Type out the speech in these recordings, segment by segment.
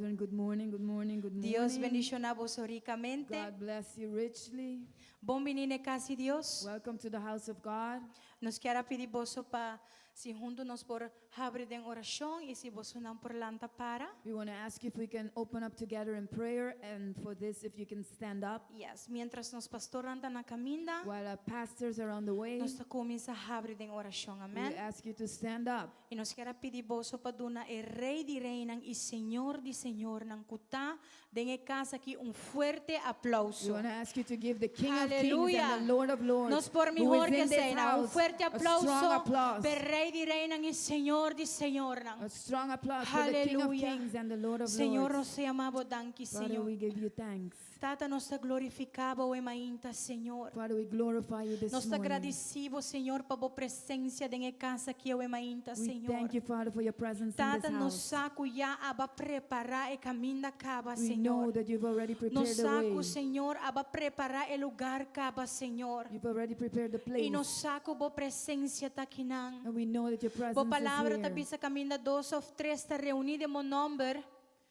Children, good morning, good morning, good morning. Dios bendishoná boso rikamente. God bless you richly. Bon biní na kas di Dios. Welcome to the house of God. Nos ke pidi boso pa si huntu nos por habri den orashon i si bosonan por lanta para. We want to ask if we can open up together in prayer, and for this, if you can stand up Yes, mientras nos pastornan ta na kaminda, while our pastors are on the way. nos ta kuminsá habri den orashon. We Amèn. ask you to stand up. I nos ke pidi boso pa duna e Rei di Reinan i Señor di Señornan ku ta den e kas aki un fuerte We aplouso. want to ask you to give the King of Kings Aleluya. and the Lord of Lords Nos por who mihó is ku in this esei, un house fuerte a strong aplouso applause. pa Rei di Reinan i Señor di Señornan. A strong applause for the King of Aleluya. Kings and the Lord of Señor, Lords. nos ta yama bo danki, Father, Señor. we give you thanks. Tata, nos ta glorifiká bo e mainta, Señor. Father, we glorify you this Nos ta morning. gradisido, Señor, pa bo presensia den e kas aki e mainta, We Señor. thank you, Father, for your presence in Tata, this nos house. sa ku ya a bo a prepará e kaminda kaba, We know Señor. that you've already prepared Nos the way. sa ku, Señor, a bo a prepará e lugá kaba, Señor. You've already prepared the I place. nos sa ku bo presensia ta akinan. And we know that your presence Bo is palabra here. ta bisa kaminda dos òf tres ta reuní den bo nòmber.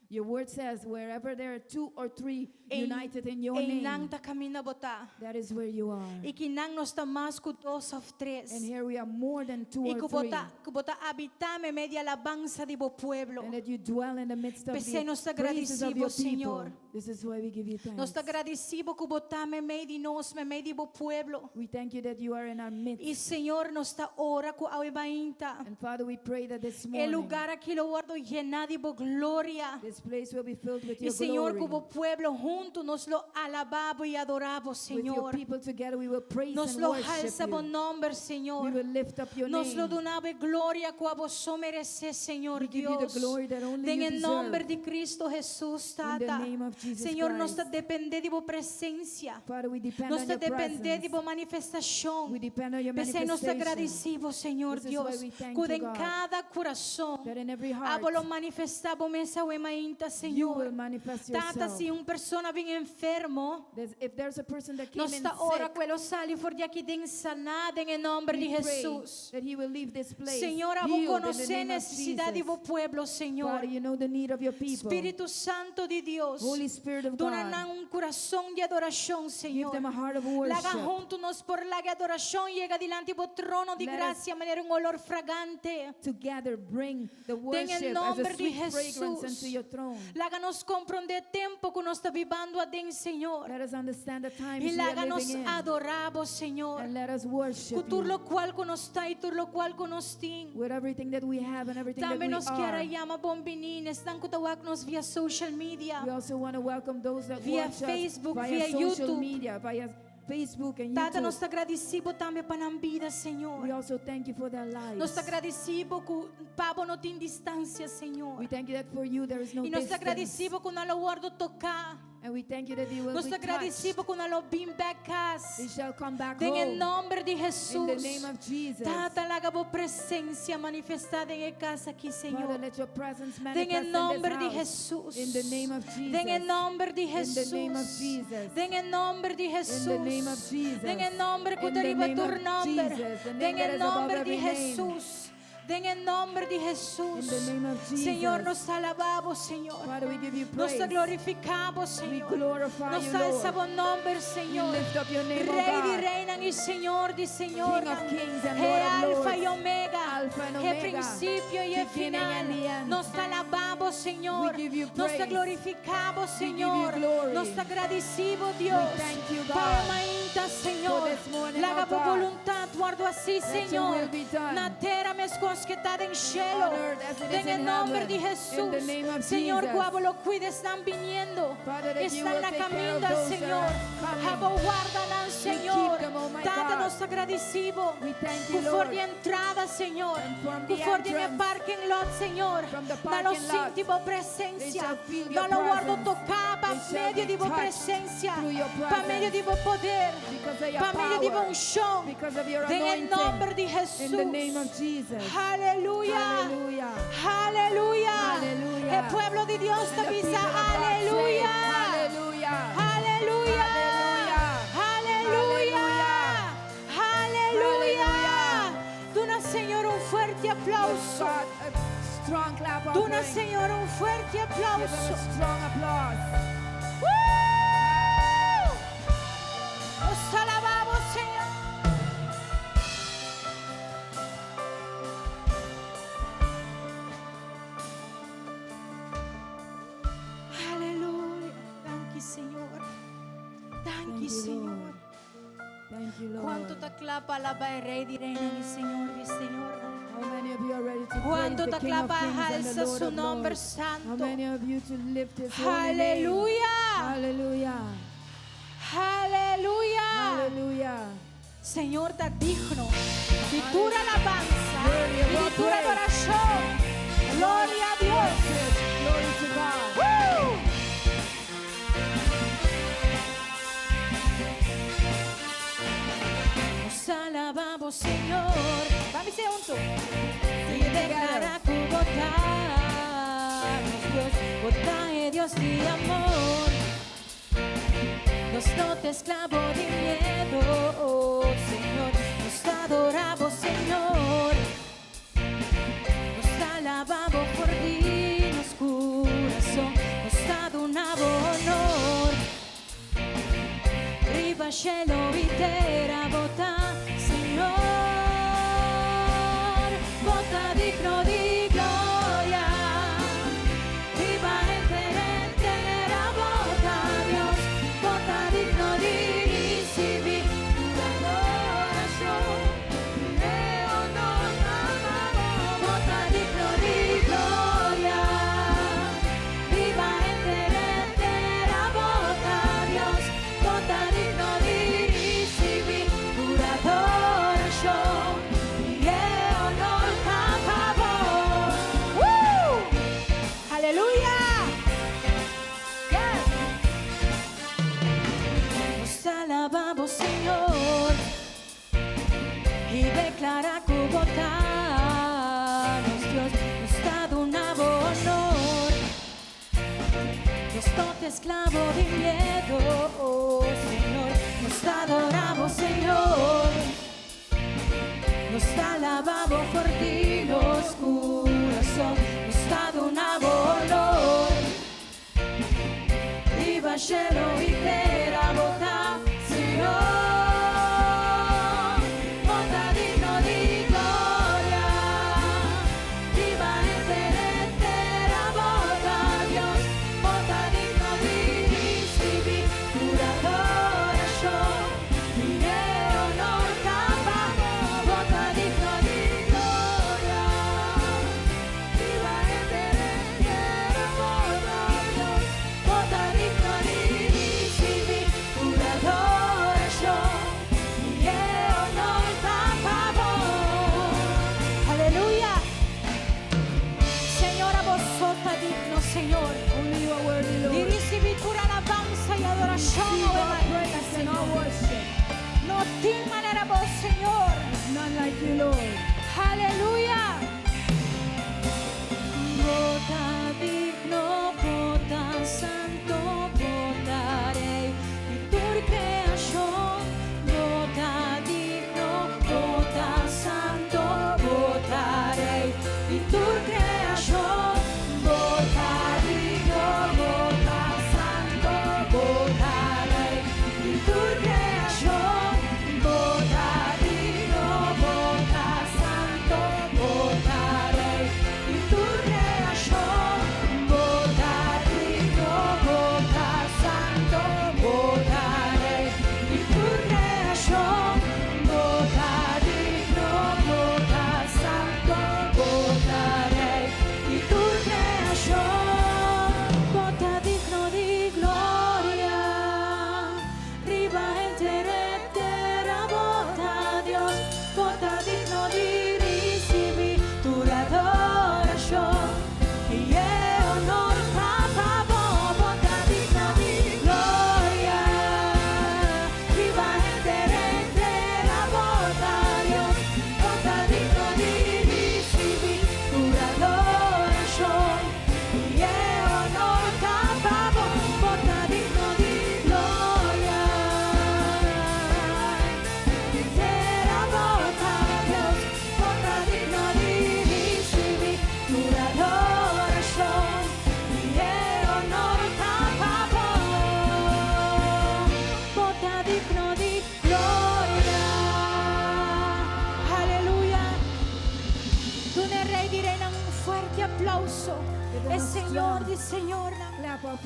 Your word says, wherever there are two or three Ei- united in your Einan name, ta kaminda bo ta. that is where you are. I akinan nos ta mas ku dos òf tres. And here we are more than two I or ku three. bo ta ku bo ta habitá meimei di alabansa di bo pueblo. And that you dwell in the midst of P'esei the nos ta praises of your gradisido, people. Señor. This is why we give you thanks. Nos ta gradisido ku bo ta meimei di nos, meimei di bo pueblo. We thank you that you are in our midst. I Señor nos ta ora ku awe mainta. And Father, we pray that this E morning, lugá aki lo wòrdu yená di bo gloria. this place will be filled with I your Señor, glory. ku bo pueblo huntu nos lo alabá bo i adorá bo, With your Señor. people together, we will praise Nos and lo worship halsa bo you. nòmber, We Señor. will lift up your Nos lo name. duna bo gloria ku abo so meresé, Señor We give you the Dios. glory that only Den you e nòmber deserve. di Kristu Hesus, In the Tata. name of Jesus Señor, nos Christ. ta dependé di bo presensia. Father, we depend Nos on ta your dependé di presence. bo manifestashon. We depend on your P'esei nos ta manifestation. gradisido, Señor This is why Dios. we thank Ku you, den God, kada kurason. That in every heart, Abo lo manifestá bo mes awe mainta, you will Señor. manifest Tata, yourself. si un persona bin enfermo, There's, if there's a person that came nos in ta ora sick, ku e lo sali for di aki den saná den e nòmber we di pray Hesus. that he will leave this place Señor, abo healed in the konosé name of nesesidat di Jesus. bo pueblo, Señor. Father, you know the need of your people. Spiritu Santu di Dios, Holy Spirit of duna God, nan un kurason di adorashon, give Señor. them a heart of Laga worship. huntu nos por laga adorashon yega dilanti bo trono di Let us grasia, manera un oló fragante. Together bring the Den worship as a nòmber di sweet fragrance Jesus. unto your throne. Laga nos komprondé tempu ku nos ta bibando aden, Señor. Let us understand the times I we are laga nos living in. adorá bo, Señor. And let us worship Ku tur you lo kual ku nos ta i tur lo kual ku nos tin. with everything that we have and everything that Tambe we nos ke are. yama bon biní, esnan ku ta wak nos via social media. We also want to welcome those that Via watch us Facebook, via via social YouTube. media, via Facebook and Tata, YouTube. nos ta gradisido tambe pa nan bida, Señor. We also thank you for their lives. Nos ta gradisido ku pa bo no tin distansia, Señor. We thank you that for you there is no I nos ta distance. gradisido ku nan lo wòrdu toká. And we thank you that they will Nos be ta touched. gradisido ku nan lo bin bèk kas. They shall come back Den home. nòmber di In the Hesus. name of Jesus. Tata, laga bo presensia manifestá den e kas aki, Father, Señor. let your presence Den manifest in nòmber di this house. Hesus. In the name of Jesus. Den nòmber di In the Hesus. name of Jesus. Den nòmber di Hesus. In the name of Jesus. Den nòmber In the ku riba name tur of nòmber. Jesus, the name Den that is above nòmber di every name. Hesus. Den nòmber di Hesus. In the name of Jesus. Señor, nos ta alabá bo, Señor. Father, we give you Nos praise. ta glorifiká bo, We Señor. glorify Nos you, ta Lord. alsa bo nòmber, Señor. We lift up your name, O Rei di God. reinan i Señor di señor. King of kings and E Lord of Alfa lords. i Omega. Alpha and E Omega. prinsipio i e Beginning final. and the end. Nos ta alabá bo, Señor. We give you Nos ta praise. glorifiká bo, give you Señor. glory. Nos ta gradisido, Dios. We thank you, God, Pa e mainta, Señor. for this morning, Laga oh bo God. boluntat wòrdu hasí, Let your Señor. will be done. Na tera meskos ku ta den shelu. On earth as it is Den in nòmber heaven. di In the Hesus. name of Señor, Jesus. ku abo lo kuida esnan biniendo. Father, that you Están will na take care of kaminda, those that Señor. are coming. Abo warda nan, Señor. keep them, oh my Tata, God. nos ta gradisido. We thank you, Ku for Lord. di entrada, Señor. And from Ku the for di entrance, parking lot, Señor. from the Nan lo parking lot, sinti bo they presensia. shall feel your Nan lo wòrdu presence. toká pa They shall medio be di bo touched presensia. through your Pa medio presence. di bo poder. Because of your Pa medio di bo power. unshon. Because of your Den anointing. nòmber di Hesus. In the name of Jesus. Aleluya. Hallelujah. Aleluya. Aleluya. E pueblo di Dios And the bisa people of God say, aleluya. Hallelujah. Aleluya. Hallelujah. Aleluya. Aleluya. Hallelujah. Duna Señor un fuerte aplouso. God, a strong clap Duna offering. Señor un fuerte Give him aplauso. a strong applause. ¡Woo! Nos alabamos, Señor. Aleluya. Danki, Señor. Thank Thank you, you, Señor. Lord. Thank you, Lord. Kuantu ta kla pa alabá e Rei di Reinan i Señor di Señornan? How many of you are ready to praise Kuantu the ta King kla of pa Kings and the halsa Lord su of nòmber Lords? How santu? many of you to lift His holy name? Aleluya. Hallelujah. Aleluya. Hallelujah. Señor ta digno di tur alabansa Worthy of i di all tur praise. adorashon. Gloria na Dios. Glory to God. Woo! Nos alabamos, Señor. Ban huntu. I deklará ku bo ta nos Dios, bo ta e Dios di amor. Nos no ta esklabo di miedu, oh, Señor. Nos adoramos, Señor. Nos alabamos for di nos kurason. Nos duna bo honor. Riba shelu i tera bo ta, Señor. Bo ta digno di gloria. Riba henter tera bo ta Dios. Bo ta digno di risibí adorashon. I honor. Bo ta digno di gloria. Riba henter tera bo ta Dios. Bo ta digno di risibí adorashon. I honor ta pa bo. Woo! Aleluya! Yes! Nos alabamos, Señor, i deklará ku bo ta nos Dios, nos ta duna bo honor. Nos no ta esklabo di miedu, oh, Señor. Nos adoramos, Señor. Nos alabamos for di nos kurason. Nos duna bo honor. Riba shelu i tera bo ta, Señor. Bo ta digno di gloria. Riba henter tera bo ta Dios. Bo ta digno di risibí adorashon. I honor ta pa bo. Bo ta digno di gloria. Riba henter tera bo ta Dios. Bo ta digno di risibí adorashon. I honor ta pa bo. Aleluya. Señor, abo so ta digno, Señor. Only you are worthy, Di Lord. risibí tur alabansa i adorashon, Receive oh our praise and our Señor. worship. No tin manera bo, Señor. There's none like you, Lord. Aleluya. Bo ta digno, bo ta santu, bo ta Rei di tur kreashon. Bo ta digno, bo ta santu, bo ta Rei di tur kreashon. Bo ta digno, bo ta santu, bo ta Rei di tur kreashon. Bo ta digno, bo ta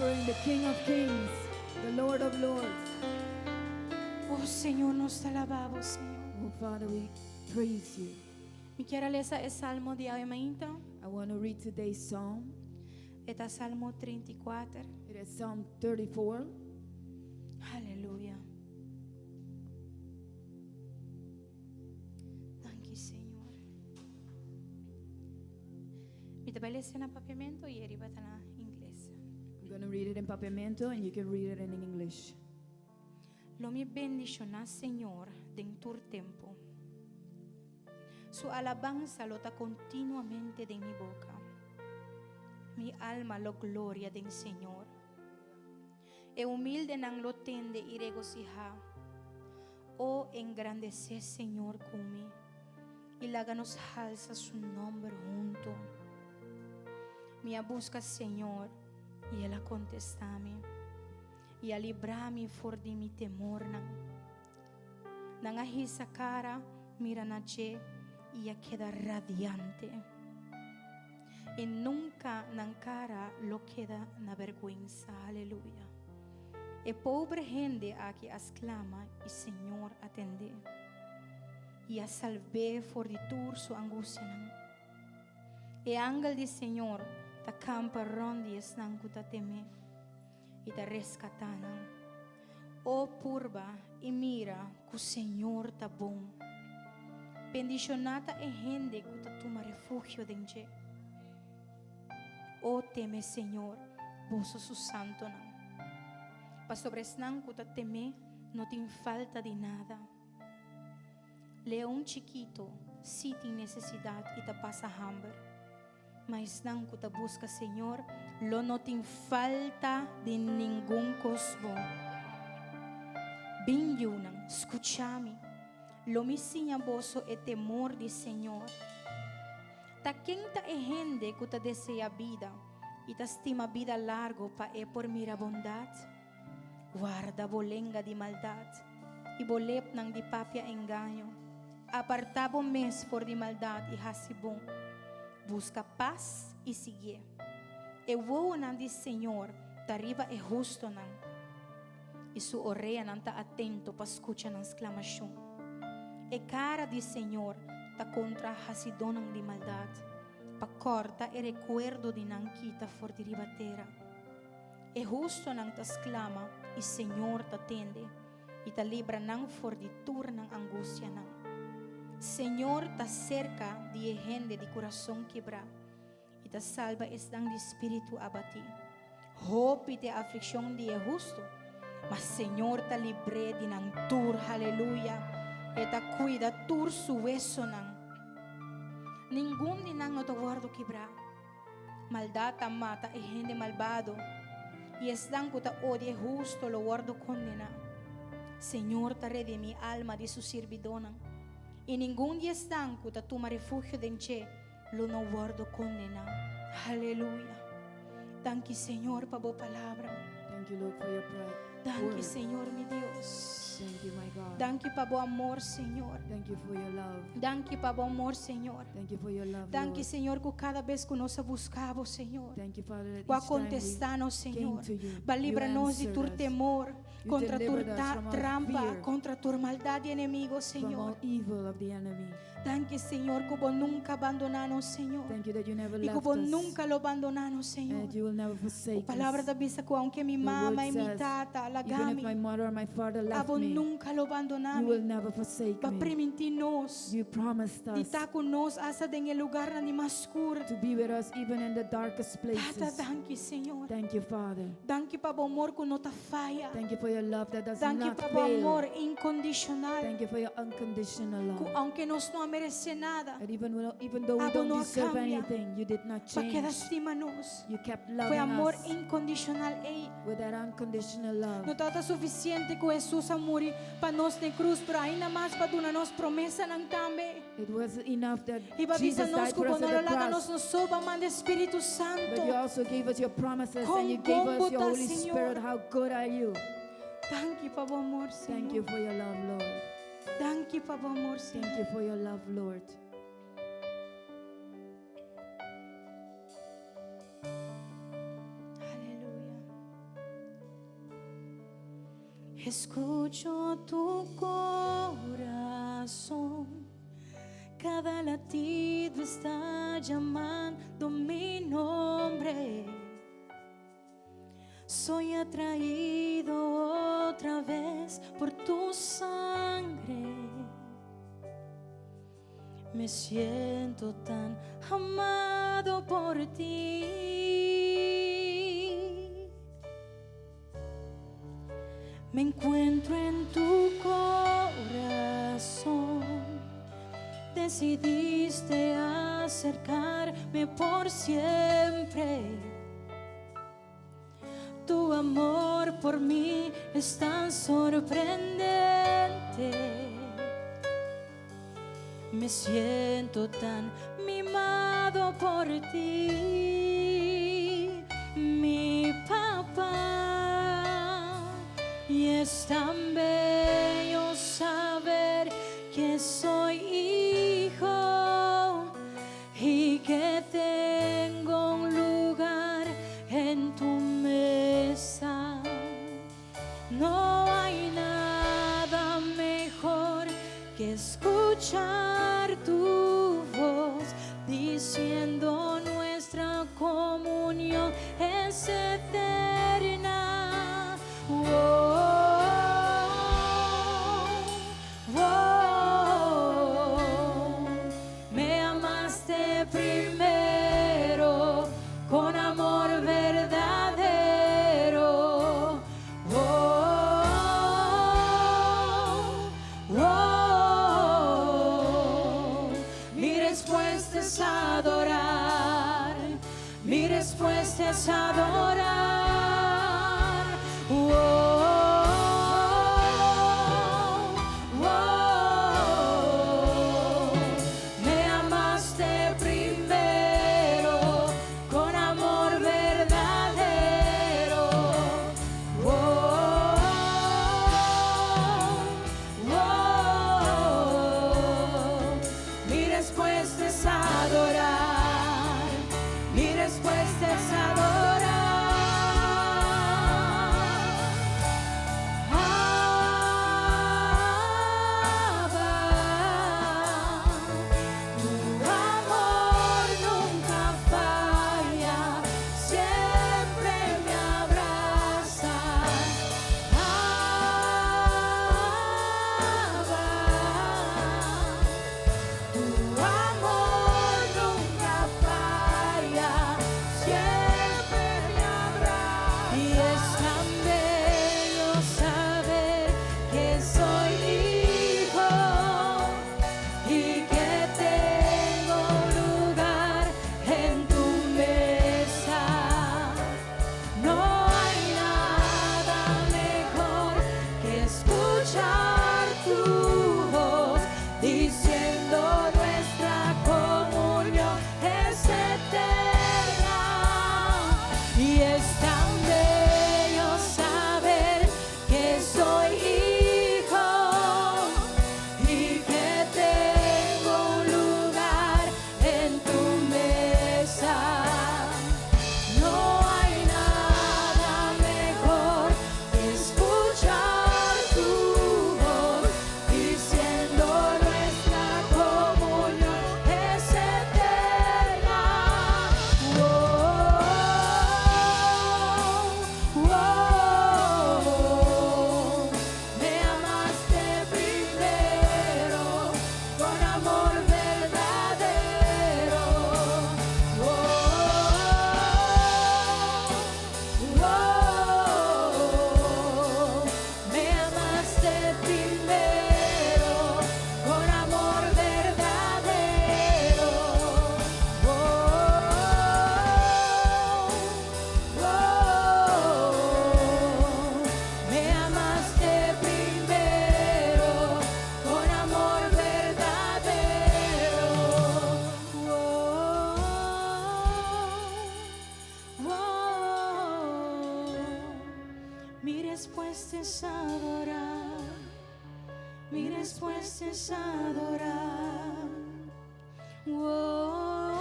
Suffering, the King of Kings, the Lord of Lords. Oh Señor, nos ta alabá Bo, Señor. Oh Father, we praise you. Mi kier lesa e salmo di awe mainta. I want to read today's psalm. E ta Salmo 34. It is Psalm 34. Aleluya. Danki, Señor. Mi ta bai lesa na papiamento i ariba ta na ingles. I'm going to read it in Papiamento and you can read it in English. Lo mi bendishoná Señor den tur tempu. Su alabansa lo ta kontinuamente den mi boka. Mi alma lo gloria den Señor. E humildenan lo tende i regosihá. O engrandesé Señor ku mi, i laga nos halsa su nòmber huntu. Mi a buska Señor, i el a kontestá mi, i a libra mi for di mi temornan. Nan a hisa kara mira na dje i a keda radiante. I nunka nan kara lo keda na bèrgwensa. Aleluya. E pober hende aki a sklama i Señor a tend'é i a salb'é for di tur su angustianan. E angel di Señor ta kampa rònt di esnan ku ta tem'é i ta reskatá nan. O purba i mira ku Señor ta bon. Bendishoná ta e hende ku ta tuma refugio den dje. O teme Señor, boso su santonan, pasobra esnan ku ta tem'é no tin falta di nada. Leon chikito sí tin nesesidat i ta pasa hamber, ma esnan ku ta buska Señor lo no tin falta di ningun kos bon. Bin, yunan, skucha mi, lo mi siña boso e temor di Señor. Ta ken ta e hende ku ta deseá bida i ta stima bida largu pa e por mira bondat? Warda bo lenga di maldat i bo lepnan di papia engaño. Apartá bo mes for di maldat i hasi bon. Buska pas i siguié. E wowonan di Señor ta riba e hustonan, i su oreanan ta atento pa skucha nan sklamashon. E kara di Señor ta kontra hasidónan di maldat, pa kòrta e rekuerdo di nan kita for di riba tera. E hustonan ta sklama i Señor ta tende i ta libra nan for di tur nan angustianan. Señor ta serka di e hende di kurason kibrá i ta salba esnan di spiritu abatí. Hopi ta e aflikshon di e hustu, ma Señor ta libr'é di nan tur. Haleluya! E ta kuida tur su wesonan. Ningun di nan no ta wòrdu kibrá. Maldat ta mata e hende malbado, i esnan ku ta odia e hustu lo wòrdu kondená. Señor ta redimí alma di su sirbidónan, i ningun di esnan ku ta tuma refugio den dje lo no wòrdu kondená. Aleluya! Danki, Señor, pa bo palabra. Thank you, Lord, for your prayer. Danki, Señor, mi Dios. Thank you, my God. Danki pa bo amor, Señor. Thank you for your love. Danki pa bo amor, Señor. Thank you for your love, Danki, Lord. Señor, ku kada bes ku nos a buska bo, Señor. Thank you, Father, that Bo a each time we kontestá nos, Señor. came to you, Bo a you libra nos di answered tur us. temor, You kontra tur delivered us ta from our trampa, fear. kontra tur maldat di enemigo, From all Señor. evil of the enemy. Danki, Señor, ku bo nunka bandoná nos, Señor. Thank you that you never I ku left bo us. nunka lo bandoná nos, And Señor. that you will never Bo forsake palabra us. ta bisa ku aunke mi The mama word i mi says, tata Even laga if my mi, mother or my father left abo me, nunka lo bandoná you will mi. never forsake Bo a me. primintí nos You promised di us ta ku nos asta den e lugarnan di mas skur. to be with us even in the darkest Tata, places. danki, Señor. Thank you, Father. Danki pa bo amor ku no ta faya. Thank you for your love that does Danki not pa bo fail. amor inkondishonal. Thank you for your unconditional Ku love. aunke nos no a meresé nada, And even, even though we Abo don't no a deserve kambia. anything, you did not Bo a keda change. stima nos. You kept Ku e loving amor us inkondishonal ei. with that unconditional No love. tabata sufisiente ku Hesus a muri pa nos den krus, pero ainda mas pa duna nos promesanan tambe. It was enough that I pa bisa Jesus nos died ku for bo us no at lo the laga nos cross. no so, bo a manda Spiritu But Santo. you also gave us your promises Kon and you gave bon us bo your ta, Holy Señor. Spirit. How good are you? Danki pa bo amor, Thank you Señor. for your love, Lord. Danki pa bo amor, Señor. Thank you for your love, Lord. Aleluya. Escucho tu corazón, cada latido está llamando mi nombre. Soy atraído otra vez por tu sangre. Me siento tan amado por ti. Me encuentro en tu corazón. Decidiste acercarme por siempre. Tu amor por mí es tan sorprendente. Me siento tan mimado por ti, mi papá. Y es tan bello saber que soy hijo y que tengo un lugar en tu mesa. No hay nada mejor que escuchar tu voz diciendo: nuestra comunión es eterna. Oh, me amaste primero con amor verdadero. Oh, mi respuesta es adorar. Mi respuesta es adorar. Oh, me amaste primero con amor verdadero. Oh, mi respuesta es adorar. Mi respuesta es adorar. Abba, tu amor nunca falla, siempre me abraza. Abba, tu amor nunca falla, siempre me abraza. Y es tan bello saber que soy hijo y que tengo un lugar en tu mesa. No hay nada mejor que escuchar tu voz diciendo: nuestra comunión es eterna. Y es tan bello saber que soy hijo y que tengo un lugar en tu mesa. No hay nada mejor que escuchar tu voz diciendo: nuestra comunión es eterna. Oh, me amaste primero con amor verdadero. Oh, me amaste primero con amor verdadero. Oh, me amaste primero con amor verdadero. Oh, mi respuesta es adorar. Mi respuesta es adorar. Oh,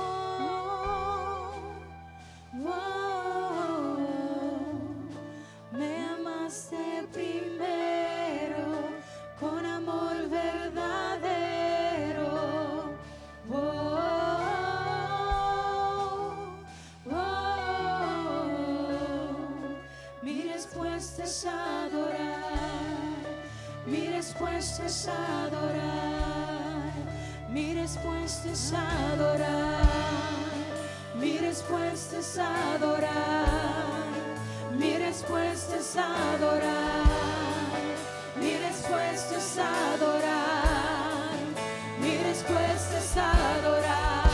me amaste primero. respuesta es adorar. Mi respuesta es adorar. Mi respuesta es adorar. Mi respuesta es adorar. Mi respuesta es adorar. Mi respuesta es adorar. Mi respuesta es adorar.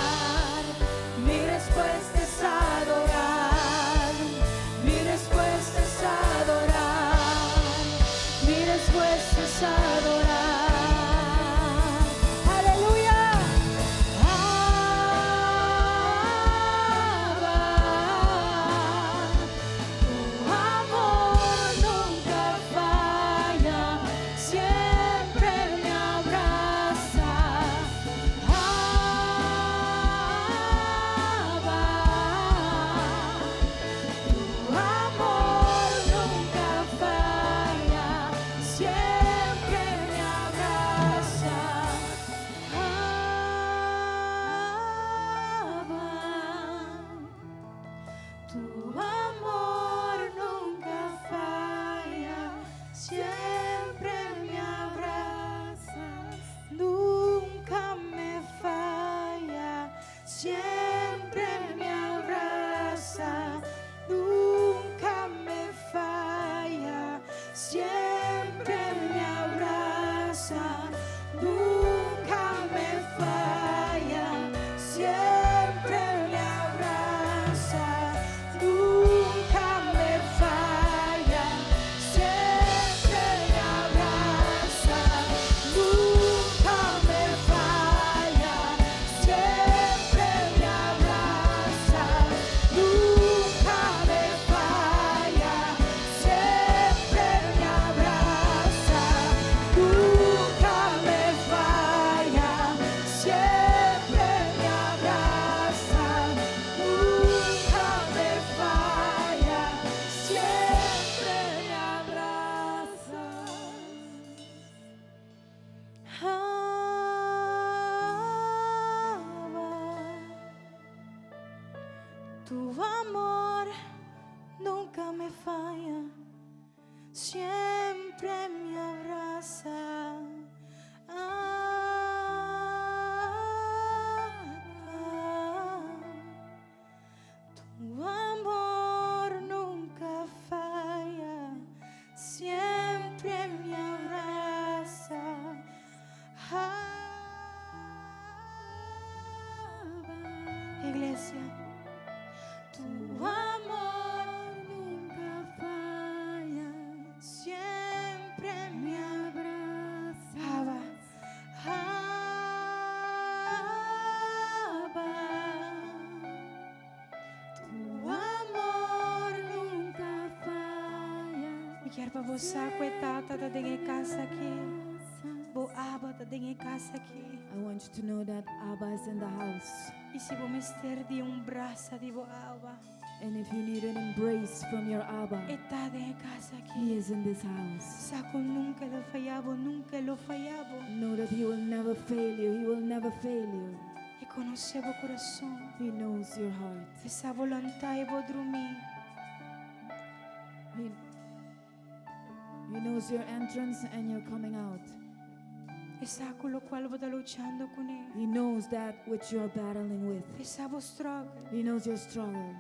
Mi respuesta es adorar. Mi respuesta es adorar. Mi respuesta es adorar. Aleluya. Abba, tu amor nunca falla, siempre me abraza. Abba, tu amor nunca falla, siempre me abraza. Abba, tu amor nunca falla, siempre me abraza, nunca me falla, siempre me abraza, nunca me falla, siempre me abraza, nunca me falla, siempre me abraza, nunca me falla, siempre me abraza, nunca me falla, siempre me abraza, nunca me falla, siempre me abraza, nunca me falla, siempre me abraza, nunca me falla, siempre me abraza. Abba, tu amor nunca me falla, siempre me abraza. Abba, tu amor nunca falla, siempre me abraza. Abba. Iglesia, tu amor Nunca falla, siempre me me abraza. Abba. Abba, tu amor Nunca falla. Mi ke pa bo sa ku e tata ta den e kas aki. Bo Abba ta den e kas aki. I want you to know that Abba is in the house. I si bo mester di un brasa di bo Abba, And if you need an embrace from your Abba, e ta den e kas aki. he is in this house. Sa ku nunka e lo faya bo, nunka e lo faya bo. Know that he will never fail you. He will never fail you. E konosé bo kurason. He knows your heart. E sa bo lanta i bo drumi. He knows your entrance and your coming out. E sa ku loke bo ta luchando kuné. He knows that which you are battling with. E sa bo struggle. He knows your struggle.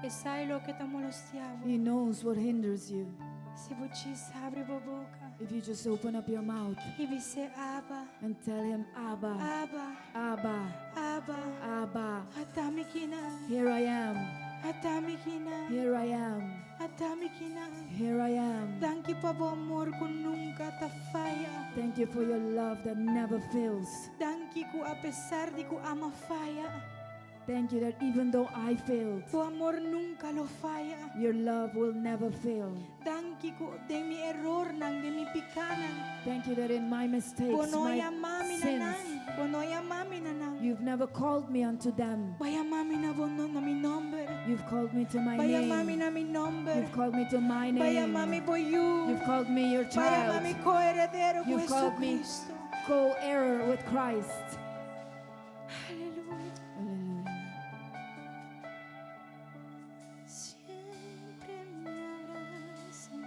E sa loke ta molestiá bo. He knows what hinders you. Si bo djis habri bo boka If you just open up your mouth i bis'é Abba, and tell him, Abba, Abba, Abba, Abba, Abba, ata mi akinan, here I am, ata mi akinan, here I am, ata mi akinan. here I am. Danki pa bo amor ku nunka ta faya. Thank you for your love that never fails. Danki ku apesar di ku ami a faya, Thank you that even though I failed, bo amor nunka lo faya. your love will never fail. Danki ku den mi erornan, den mi pikánan. Thank you that in my mistakes, Bo no my yama mi na sins, nan, bo no yama mi na nan. you've never called me unto them. B'a yama mi na bo no na mi nòmber. You've called me to my B'a yama mi name. na mi nòmber. You've called me to my B'a yama mi name. bo yu. You've called me your B'a yama mi child, koheredero ku You've called me Jesucristo. co-heir with Christ. Aleluya. Hallelujah. Siempre me abraza.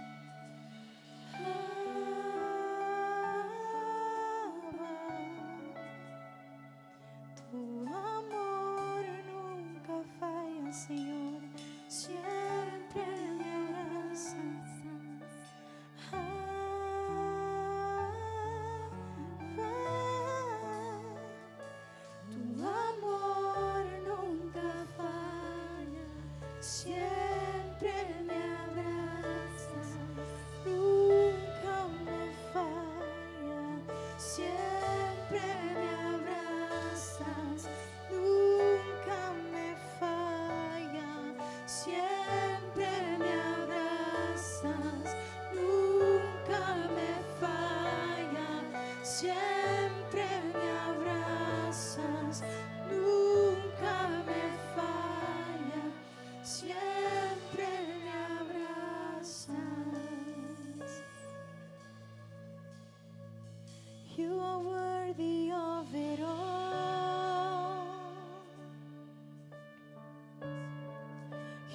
Señor. Siempre me abrazas. Ah, ah, tu amor nunca falla, siempre me abrazas, nunca me falla, siempre me abrazas, nunca me falla, siempre me abrazas, nunca me falla, siempre me abrazas, nunca me falla, siempre me abrazas. You are worthy of it all.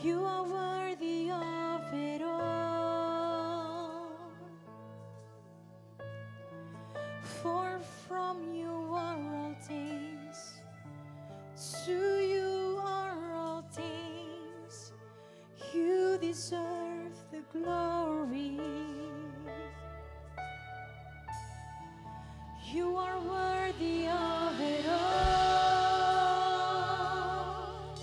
You are worthy of it all. For from you are all things, to you are all things. You deserve the glory. You are worthy of it all.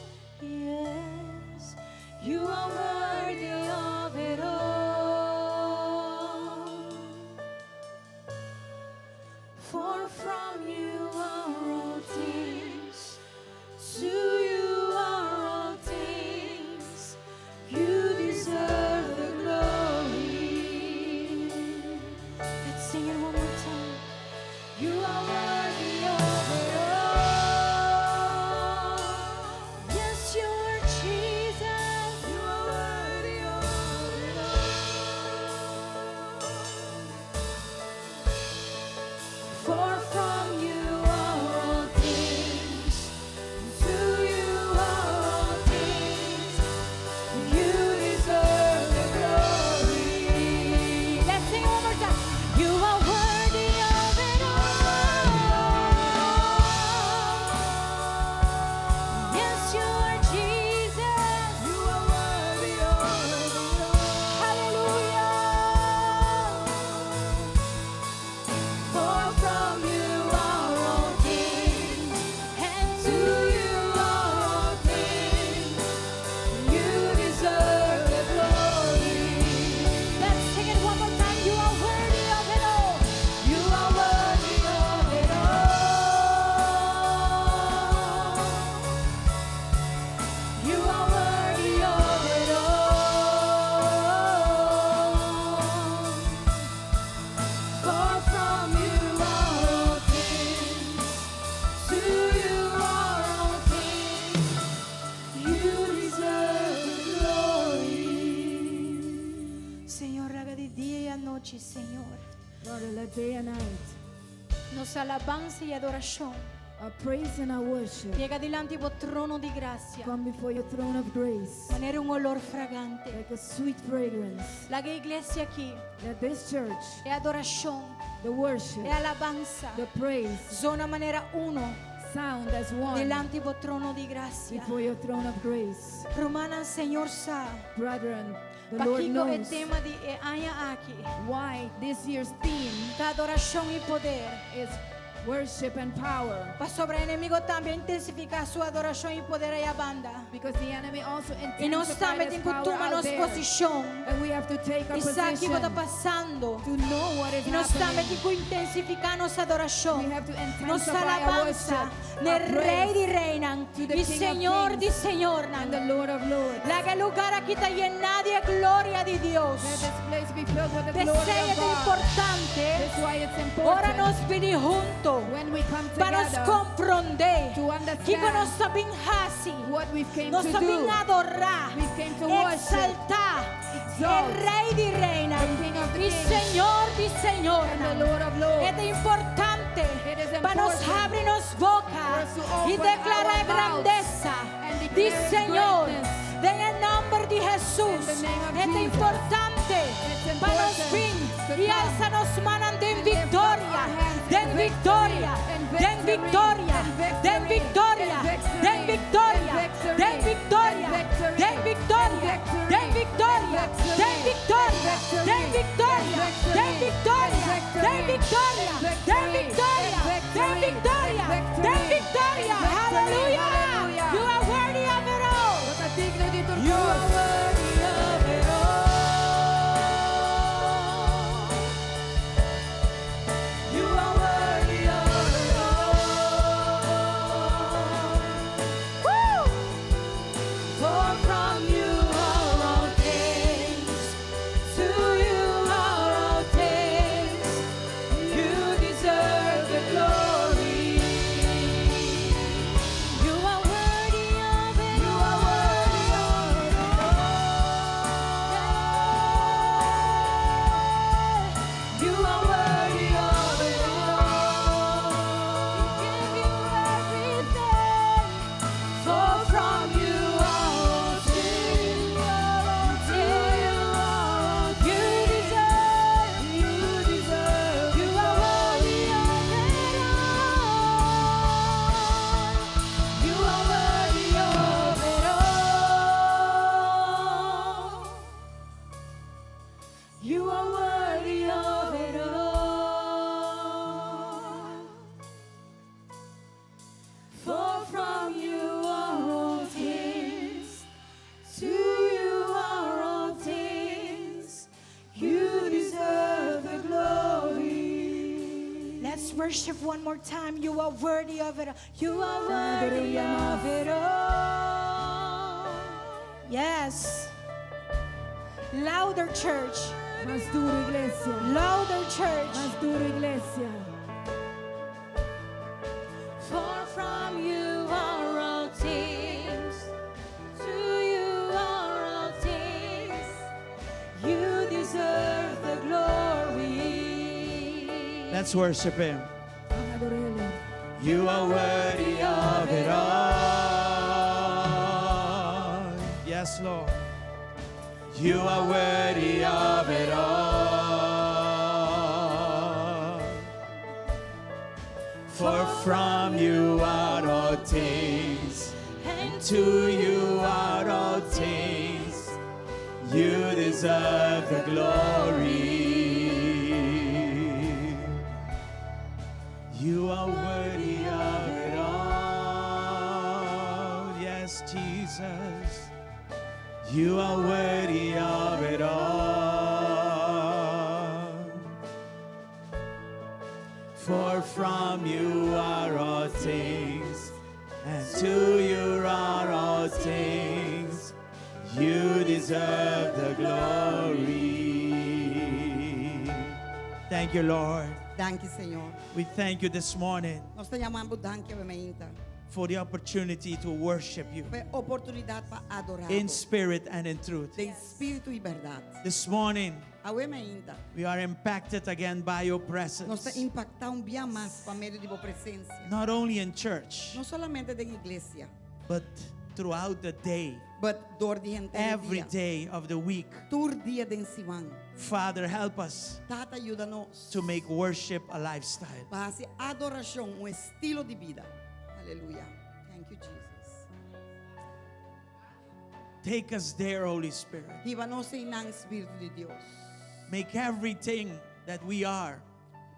Yes, you are worthy of it all. For from you are all things, to you are all things. You deserve the glory. Let's sing it one more time. You are worthy of it all. Yes, you are Jesus. You are worthy of it all. For from you are all things, to you are all things. You deserve the glory. Let's sing it one more time. You are worthy of it all. Yes, you are Jesus. You are worthy of it all. Hallelujah. For from you are all things, and to you are all things. You deserve the glory. Let's sing it one more time. You are worthy of it all. You are worthy of it all. You are worthy of it all. For from you are all things, to you are all things. You deserve the glory. Señor, laga di dia i anochi, Señor. Father, let day and night Nos alabansa i adorashon our praise and our worship yega dilanti di bo trono di grasia. come before your throne of grace Manera un holó fragante. Like a sweet fragrance. Laga e iglesia aki. Let this church, E adorashon, the worship, e alabansa. The praise, Zona manera uno. Sound as one Dilanti di bo trono di grasia. Before your throne of grace. Rumannan, Señor sa. Brethren, the Lord Pakiko e knows tema di e aña aki. Why this year's theme Ta adorashon i poder. Is worship and power. Pasobra e enemigu tambe a intensifiká su adorashon i poder ei banda. Because the enemy also I nos intensified tambe his tin ku power tuma out nos there. posishon. And we have to take our I sa kiko ta position pasando. To know what is I nos tambe happening. tin ku intensifiká nos adorashon. We have to Nos intensify our alabansa worship, na our Rei praise di Reinan to the i King of Señor Kings di Señor and the Lord of Lords. Laga e lugá aki ta yená di gloria di Dios. Let this place be filled with the glory P'esei of ta God. Importante. That's why it's Ora important nos bini huntu when we come pa nos together komprondé to understand kiko nos a bin hasi. What we came Nos to a bin do. adorá, We came to worship, eksaltá exalt e Rei di Reinan the King of the i Kings Señor di Señor. And the Lord of Lords. Ta importante It is pa nos important habri nos boka for us to i open deklará our mouths grandesa and di declare His Señor. Greatness. Den nòmber di Hesus. In the name of Ta Jesus. Importante It's pa nos important bin to i come alsa nos mannan den and lift up viktoria, our hands in den victory, viktoria, in den victory, viktoria, in den victory, viktoria, in victory, den viktoria, in victory, den viktoria, in Den viktoria, den viktoria, den viktoria, den viktoria, den viktoria, den viktoria. Hallelujah. You are worthy of it all. Bo ta digno di tur You are kos. Worthy of it all. You are worthy of it all. Woo! For from you are all things, to you are all things. You deserve the glory. You are worthy of it. You are worthy of it all. You are worthy of it all. We give you everything. For from you are all things. To you are all. You deserve. You deserve. You are worthy of it all. You are worthy of it all. You are worthy of it all. For from you are all things, to you are all things. You deserve the glory. Let's worship one more time. You are worthy of it all. You are worthy of it all. Yes. Louder, church. Mas duru, iglesia. Louder, church. Mas duru, iglesia. For from you are all things, to you are all things. You deserve the glory. Let's worship Him. Ban ador'é. You are worthy of it all. Yes, Lord. You are worthy of it all. For from you are all things, And to you are all things. You deserve the glory. You are worthy of it all. Yes, Jesus. You are worthy of it all. For from you are all things, and to you are all things. You deserve the glory. Thank you, Lord. Danki, Señor. We thank you this morning Nos ta yama bo danki awe mainta. For the opportunity to worship you Pa e oportunidat pa adorá. In spirit and in truth. Den spiritu i berdat. This morning, Awe mainta. We are impacted again by your Nos ta presence. impaktá un bia mas pa medio di bo presensia. Not only in church, No solamente den iglesia, but throughout the day, but dor di henter every dia. Day of the week. Tur dia den siman. Father, help us Tata, yuda nos. To make worship a lifestyle. Pa hasi adorashon un estilo di bida. Aleluya. Thank you, Jesus. Take us there, Holy Spirit. Hiba nos einan, Spiritu di Dios. Make everything that we are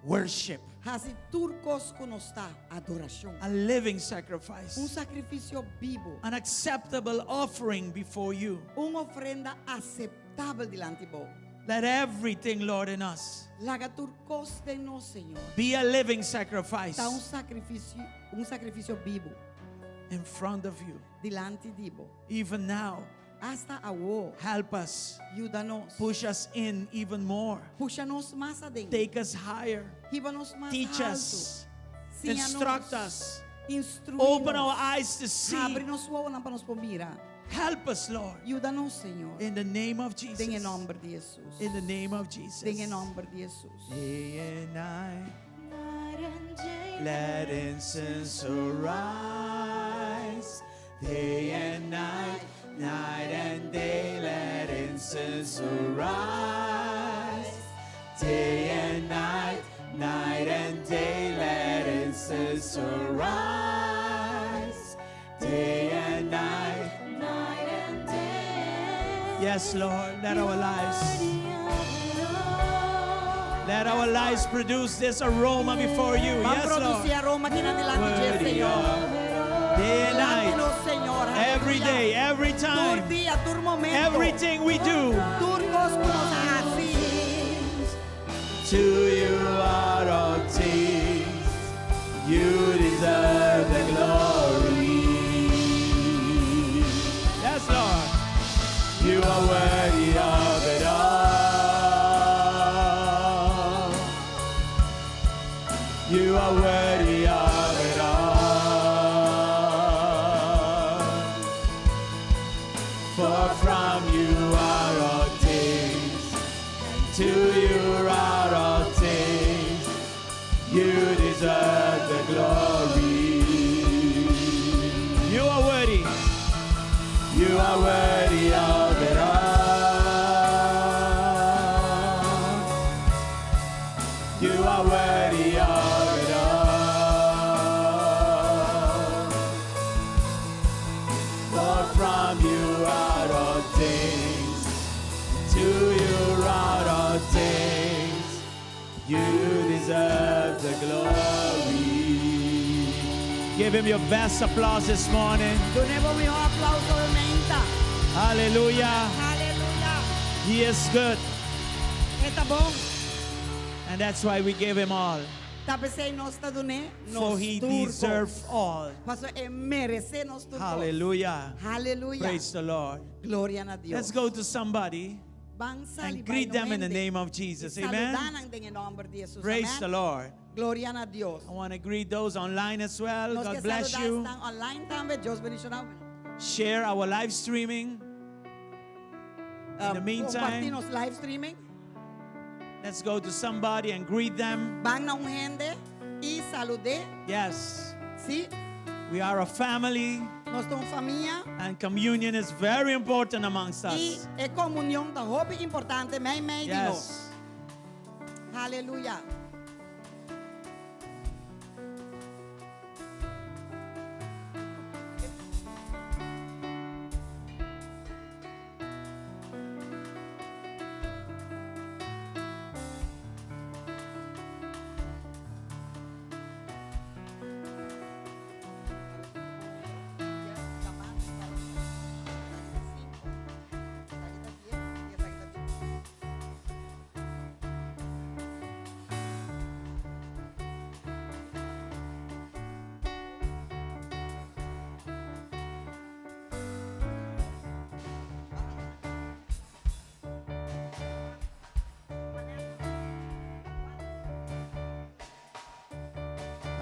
worship, Hasi tur kos ku nos ta adorashon. A living Un sacrifice, sakrifisio bibu. An acceptable offering before you. Un ofrenda aseptabel dilanti bo. Let everything, Lord, in us Laga tur kos den nos, Señor, be a living sacrifice Ta un sakrifisio bibu in front of you. Dilanti di bo. Even now, Asta awo. Help us, Yuda nos. Push us in even more, Pusha nos mas aden. Take us higher, Hiba nos mas teach altu. Us, Siña nos. Instruct us, Instruí Open nos. our eyes to see. Habri nos wowonan pa nos por mira. Help us, Lord. Yuda nos, Señor. In the name of Jesus. Den e nòmber di Jesus. In the name of Jesus. Den e nòmber di Jesus. Day and night, Night and day, Let incense arise. Day and night, night and day, let incense arise. Day and night, night and day, let incense arise. Day and night. Night and day. Yes, Lord, let our lives Worthy of Let our lives produce this aroma before you. Ban Yes, produsí Lord. aroma aki nan dilanti di Worthy Señor. of day and Dilanti night. nos, Señor. Every Aleluya. day, every Tur time, dia, tur momento. everything we do. Tur kos ku nos hasi. To you are all things. You deserve the glory. Yes, Lord. You are worthy of it all. You are worthy of it all. For from you are all things, to you are all things. You deserve the glory. You are worthy. You are worthy of it all. You are worthy of it all. For from you are all things, to you are all things. You deserve the glory. Give him your best applause this morning. Dun'é bo mihó aplouso awe mainta. Hallelujah. Aleluya. He is good. E ta bon. And that's why we give him all. Ta p'esei nos ta dun'é. For he deserves all. Paso e meresé nos tur. Hallelujah. Aleluya. Praise the Lord. Gloria na Dios. Let's go to somebody Ban sali and greet them in the name of Jesus. Amen. Saludá nan den nòmber di Jesus. Praise Amen. the Lord. Gloria na Dios. I want to greet those online as well. Nos God ke bless saludá you. esnan online tambe. Dios bendishoná. Share our live streaming. In the meantime, Kompartí nos live streaming. let's go to somebody and greet them. Ban na un hende i salud'é. Yes, Si, we are a family, nos ta un famia. and communion is very important amongst I us. e komunion ta hopi importante, mei mei di nos. Yes. Aleluya.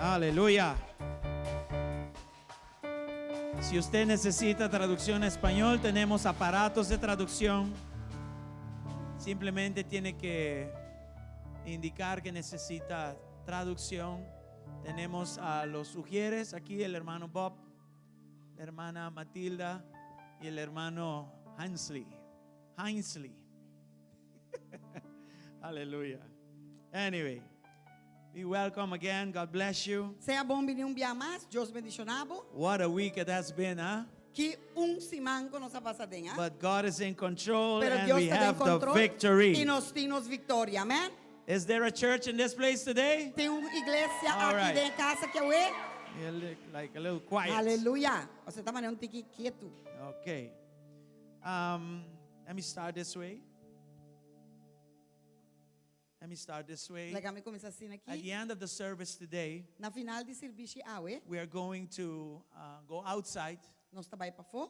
Aleluya. Si usted necesita traducción a español, tenemos aparatos de traducción. Simplemente tiene que indicar que necesita traducción. Tenemos a los ujieres aquí, el hermano Bob, la hermana Matilda y el hermano Hansley. Heinsley. Aleluya. Anyway, be welcome again. God bless you. Sea bon biní un biaha mas, Dios bendishoná bo. What a week it has been, huh? Ki un siman ku nos a pasa den, ah? But God is in control Pero and Dios we ta den have the kontrol victory. i nos tin viktoria, amèn? Is there a church in this place today? Tin un iglesia All aki right. den kas aki awe. You look like a little quiet. Aleluya. Boso ta un tiki ketu. Okay. Let me start this way. Let me start this way. Laga mi kuminsá asina At aki. the end of the service today, Na final di servisio awe, we are going to go outside nos ta bai pafó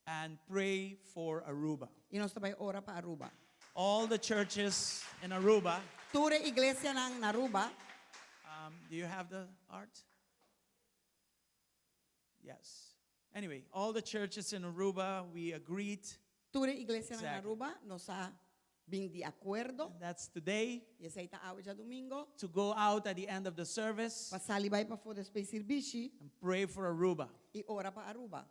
and pray for Aruba. i nos ta bai ora pa Aruba. All the churches in Aruba. Tur iglesianan na Aruba. Do you have the art? Yes. Anyway, all the churches in Aruba, we agreed. Tur iglesianan na Exactly. Aruba, nos a bin di akuerdo. And that's today I esei ta awe djadumingu. to go out at the end of the service Pa sali bai pafó despues di servisio and pray for Aruba. i ora pa Aruba.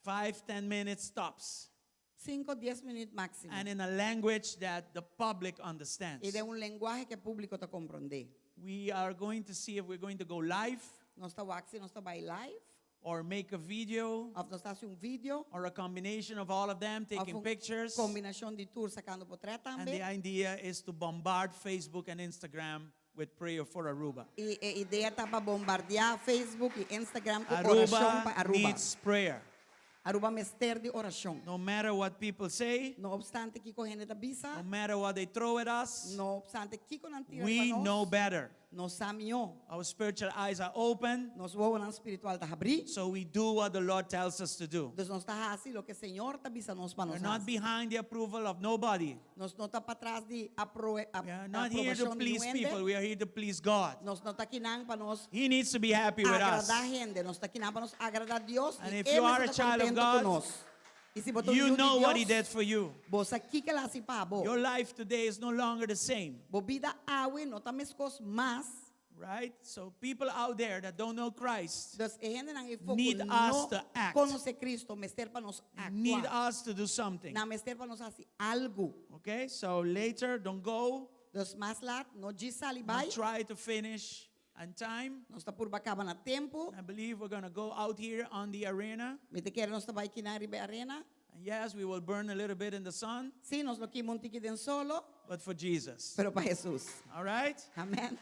5, 10 minutes tops. 5, 10 minüt máksimo. And in a language that the public understands. I den un lenguahe ku e públiko ta komprondé. We are going to see if we're going to go live Nos ta wak si nos ta bai live. or make a video Òf nos ta hasi un video. or a combination of all of them Òf taking un pictures. kombinashon di tur sakando potrèt And the tambe. idea is to bombard Facebook and Instagram with prayer for Aruba. I e idea ta pa bombardiá Facebook i Instagram ku orashon pa Aruba Aruba. needs prayer. Aruba mester di orashon. No matter what people say, No opstante kiko hende ta bisa, no matter what they throw at us, no opstante kiko nan tira we riba know nos, better. nos sa mihó. Our spiritual eyes are open, Nos wowonan spiritual ta habrí, so we do what the Lord tells us to do. dus nos ta hasi loke Señor ta bisa nos pa We're nos not hasi. behind the approval of nobody. Nos no ta patras di apro We are not here to aprobashon di please ningun people. hende. We are here to please God. Nos no ta akinan pa nos He needs to be happy with us. agradá hende. Nos ta akinan pa nos agradá Dios And i if E you are a mester ta child of kontentu ku God, nos. I si bo ta un You yu di know what He Dios, did for you. bo sa kiko El a hasi pa bo. Your life today is no longer the same, Bo bida awe no ta meskos mas. right? So people out there that don't know Christ Dus e hendenan ei fo ku need us no to act. konosé Cristo mester pa nos Need aktua. us to do something. Nan mester pa nos hasi algu. Okay? So later, don't go. Dus mas lat, no djis sali We'll bai. try to finish on time. Nos ta purba kaba na tempu. I believe we're going to go out here on the arena. Mi ta kere nos ta bai kinan riba e arena. And yes, we will burn a little bit in the sun, Sí, nos lo kima un tiki den solo, but for Jesus. pero pa Hesus. All right? Amèn.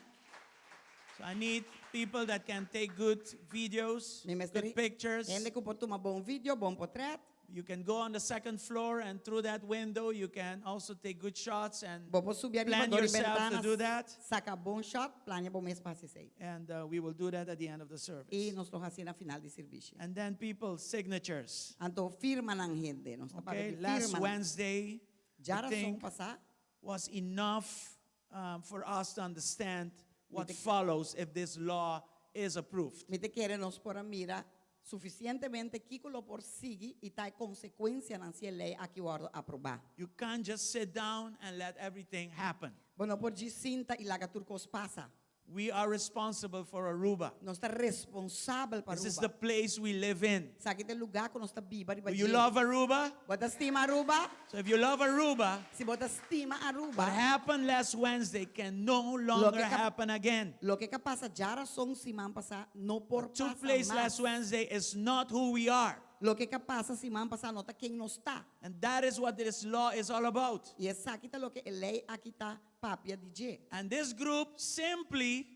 So I need people that can take good videos, Mi mester good pictures. hende ku por tuma bon video, bon potrèt. You can go on the second floor and through that window you can also take good shots and Bo por subi ariba plan dor di yourself to bentana, do that. saka bon shot, plania bo mes pa hasi esei. And uh, we will do that at the end of the service. I nos lo hasi na final di servisio. And then people, signatures. Anto firmanan hende, nos ta papia Okay, di last firmanan. Wednesday, I Djarason think, pasá, was enough um, for us to understand what te- follows if this law is approved. mi ta kere nos por a mira sufisientemente kiko lo por sigui i ta e konsekuensianan si e lei aki wòrdu aprobá. You can't just sit down and let everything happen. Bo no por djis sinta i laga tur kos pasa. We are responsible for Aruba. Nos ta responsabel pa This is the Aruba. place we live in. Esaki ta e lugá ku nos ta biba riba Do you dje. love Aruba? Bo ta stima Aruba? So if you love Aruba, Si bo ta stima Aruba, what happened last Wednesday can no longer Loke ka- happen again. loke a pasa djarason siman pasá no por What took pasa place mas. last Wednesday is not who we are. Loke a pasa siman pasá no ta ken nos ta. And that is what this law is all about. I esaki ta loke e lei aki ta papia di dje. And this group simply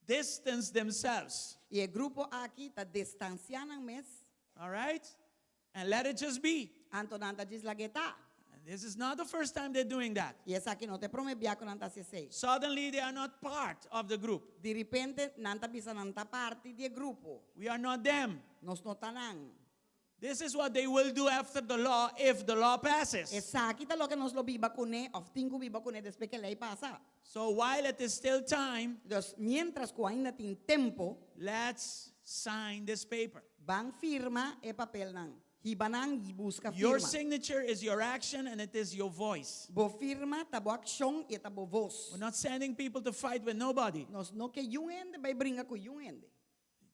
distanced themselves. I e grupo aki ta distansiá nan mes. All right? And let it just be. Anto nan ta djis lag'é ta. And this is not the first time they're doing that. I esaki no ta e promé bia ku nan ta hasi esei. Suddenly they are not part of the group. Di repente nan ta bisa nan ta parti di e grupo. We are not them. Nos no ta nan. This is what they will do after the law if the law passes. Esaki ta loke nos lo biba kuné òf tin ku biba kuné despues ku e lei pasa. So while it is still time, Dus miéntras ku ainda tin tempu, let's sign this paper. ban firma e papelnan. Hiba nan i buska Your firma. signature is your action and it is your voice. Bo firma ta bo akshon i e ta bo vos. We're not sending people to fight with nobody. Nos no ke niun hende bai bringa ku niun hende.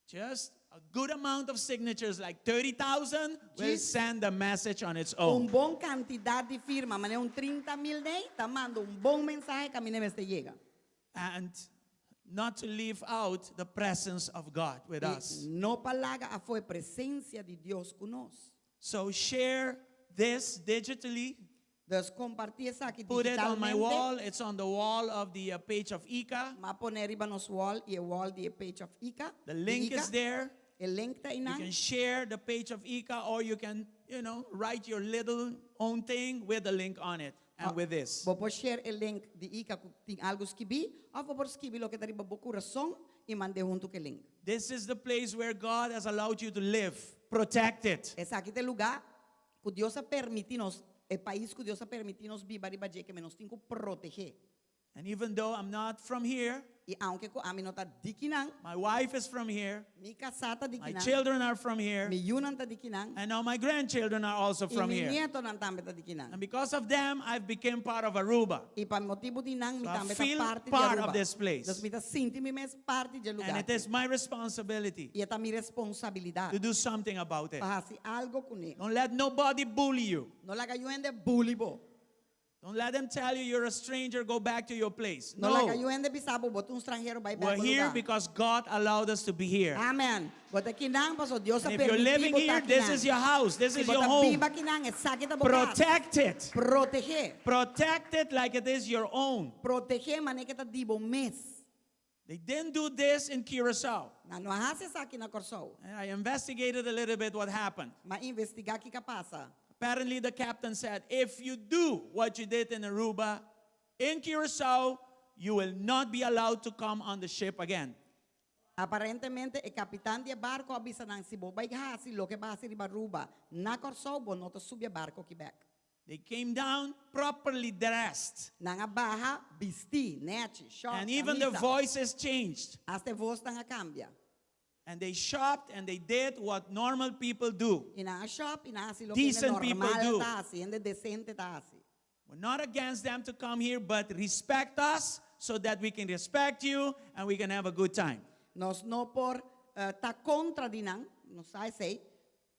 Just a good amount of signatures, like 30,000, will Djis send a message on its Un own. bon kantidat di firma, manera un 30.000 dei, ta manda un bon mensahe kaminda mester yega. And not to leave out the presence of God with I us. no pa laga afó e presensia di Dios ku nos. So share this digitally. Dus kompartí esaki Put it on my digitalmente. wall. It's on the wall of the uh, page of ICA. M'a pon'é riba nos wall i e wall di e page of ICA. The di link ICA. is there. E link ta You einan. can share the page of ICA or you can, you know, write your little own thing with the link on it and with this. Bo por share e link di ICA ku tin algu skibí òf bo por skibi loke ta riba bo kurason i mand'é huntu ku e link. This is the place where God has allowed you to live. Protect it. Esaki ta e lugá ku Dios a permití nos, e pais ku Dios a permití nos biba riba dje, ke nos tin ku protegé. And even though I'm not from here, I aunke ku ami no ta di kinan, my wife is from here, mi kasá ta di my kinan, children are from here, mi yunan ta di kinan, and now my grandchildren are also i from mi here. nietonan tambe ta di kinan. And because of them, I've become part of Aruba. I pa motibu di nan, mi So I tambe ta feel parti di part Aruba. of this place. Dus mi ta sinti mi mes parti di e lugá And it aki. is my responsibility I e ta mi responsabilidat to do something about it. pa hasi algu kuné. Don't let nobody bully you. No laga niun hende bully bo. Don't let them tell you you're a stranger, go back to your place. No laga No. niun hende bisa bo, bo ta un stranhero bai We're bek bo here lugá. because God allowed us to be here. Amen. Bo ta akinan, paso Dios a And if you're permití living bo ta here, this is akinan. your house. This Si is bo your ta home. biba akinan, esaki ta bo kas. Protect it. Proteh'é. Protect it like it is your own. Proteh'é manera ku ta di bo mes. They didn't do this in Curacao. Nan no a hasi esaki na Kòrsou. And I investigated a little bit what happened. M'a investigá kiko a pasa. Apparently, the captain said, if you do what you did in Aruba, in Curacao, you will not be allowed to come on the ship again. Aparentemente, e kapitan di e barko a bisa nan, si bo bai hasi loke b'a hasi riba Aruba, na Kòrsou, bo no ta subi e barko aki bèk. They came down properly dressed. Nan a baha bistí, nèchi, short, And even their kamisa. voices changed. Asta e vosnan a kambia. And they shopped and they did what normal people do. I nan a shop i nan a hasi loke hende Decent people normal do. ta hasi, hende desente ta hasi. We're not against them to come here, but respect us so that we can respect you and we can have a good time. Nos no por ta kontra di nan, nos sa esei,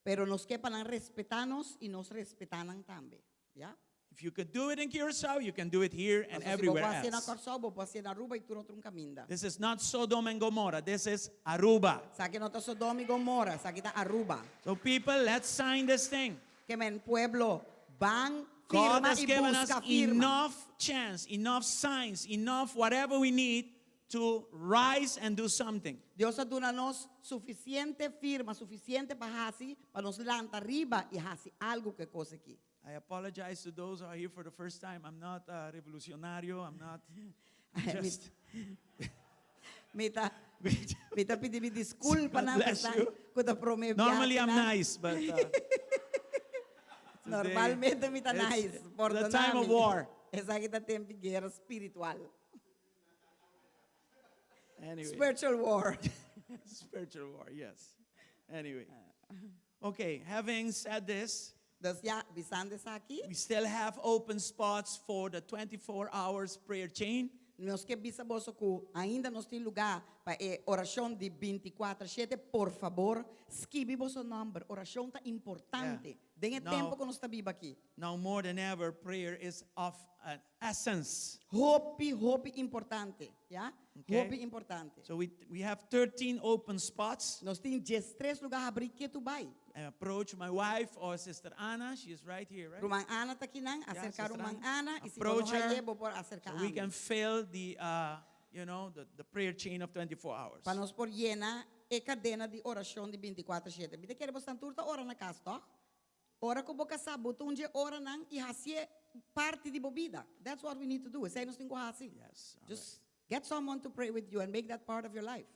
pero nos ke pa nan respetá nos i nos respetá nan tambe. Ya? If you could do it in Curacao, you can do it here and Pasobra si bo everywhere por hasié na else. Kòrsou, bo por hasié na Aruba i tur otro un kaminda. This is not Sodom and Gomorrah, this is Aruba. Esaki no ta Sodom i Gomorra, esaki ta Aruba. So people, let's sign this thing. Ke men pueblo, ban God firma has i given us buska firma. enough chance, enough signs, enough whatever we need to rise and do something. Dios a duna nos sufisiente firma, sufisiente pa hasi, pa nos lanta riba i hasi algu ku e kos aki. I apologize to those who are here for the first time. I'm not a revolucionario. I'm not just. Mi ta, mi ta pidi mi disculpa God nan bless pesnan you. ku ta prome Normally I'm biahe nan. nice, but uh, today Normalmente mi ta it's nice, the pordona time of mi. war. Esaki ta tempo di guera spiritual. Anyway. Spiritual war. Spiritual war, yes. Anyway. Okay, having said this, Dus ya, bisando esaki, we still have open spots for the 24 hours prayer chain. Nos ke bisa boso ku ainda nos tin lugá pa e orashon di bintikuater shete, por fabor skibi boso nòmber. Orashon ta importante den e tempu ku nos ta biba aki. Now more than ever, prayer is of an essence. Hopi, hopi importante, ya? Okay. Hopi importante. So we, we have 13 open spots. Nos tin diestres lugá habrí ketu bai. And approach my wife or Sister Anna. She is right here, right? Ruman Ana ta kinan, Yeah, aserká Sister Ruman Ana. Ana, i si bo no Approach her haye, bo por aserká so we ami. can fill the, uh, you know, the, the prayer chain of 24 hours. Pa nos por yena e kadena di orashon di bintikuater shete. Mi ta kere bo tur ta ora na kas, tòg? Ora ku bo kasá, bo ta un dje oranan i hasié parti di bo bida. That's what we need to do. Esei nos tin ku hasi. Yes, all Just get someone to pray with you and make that part of your life.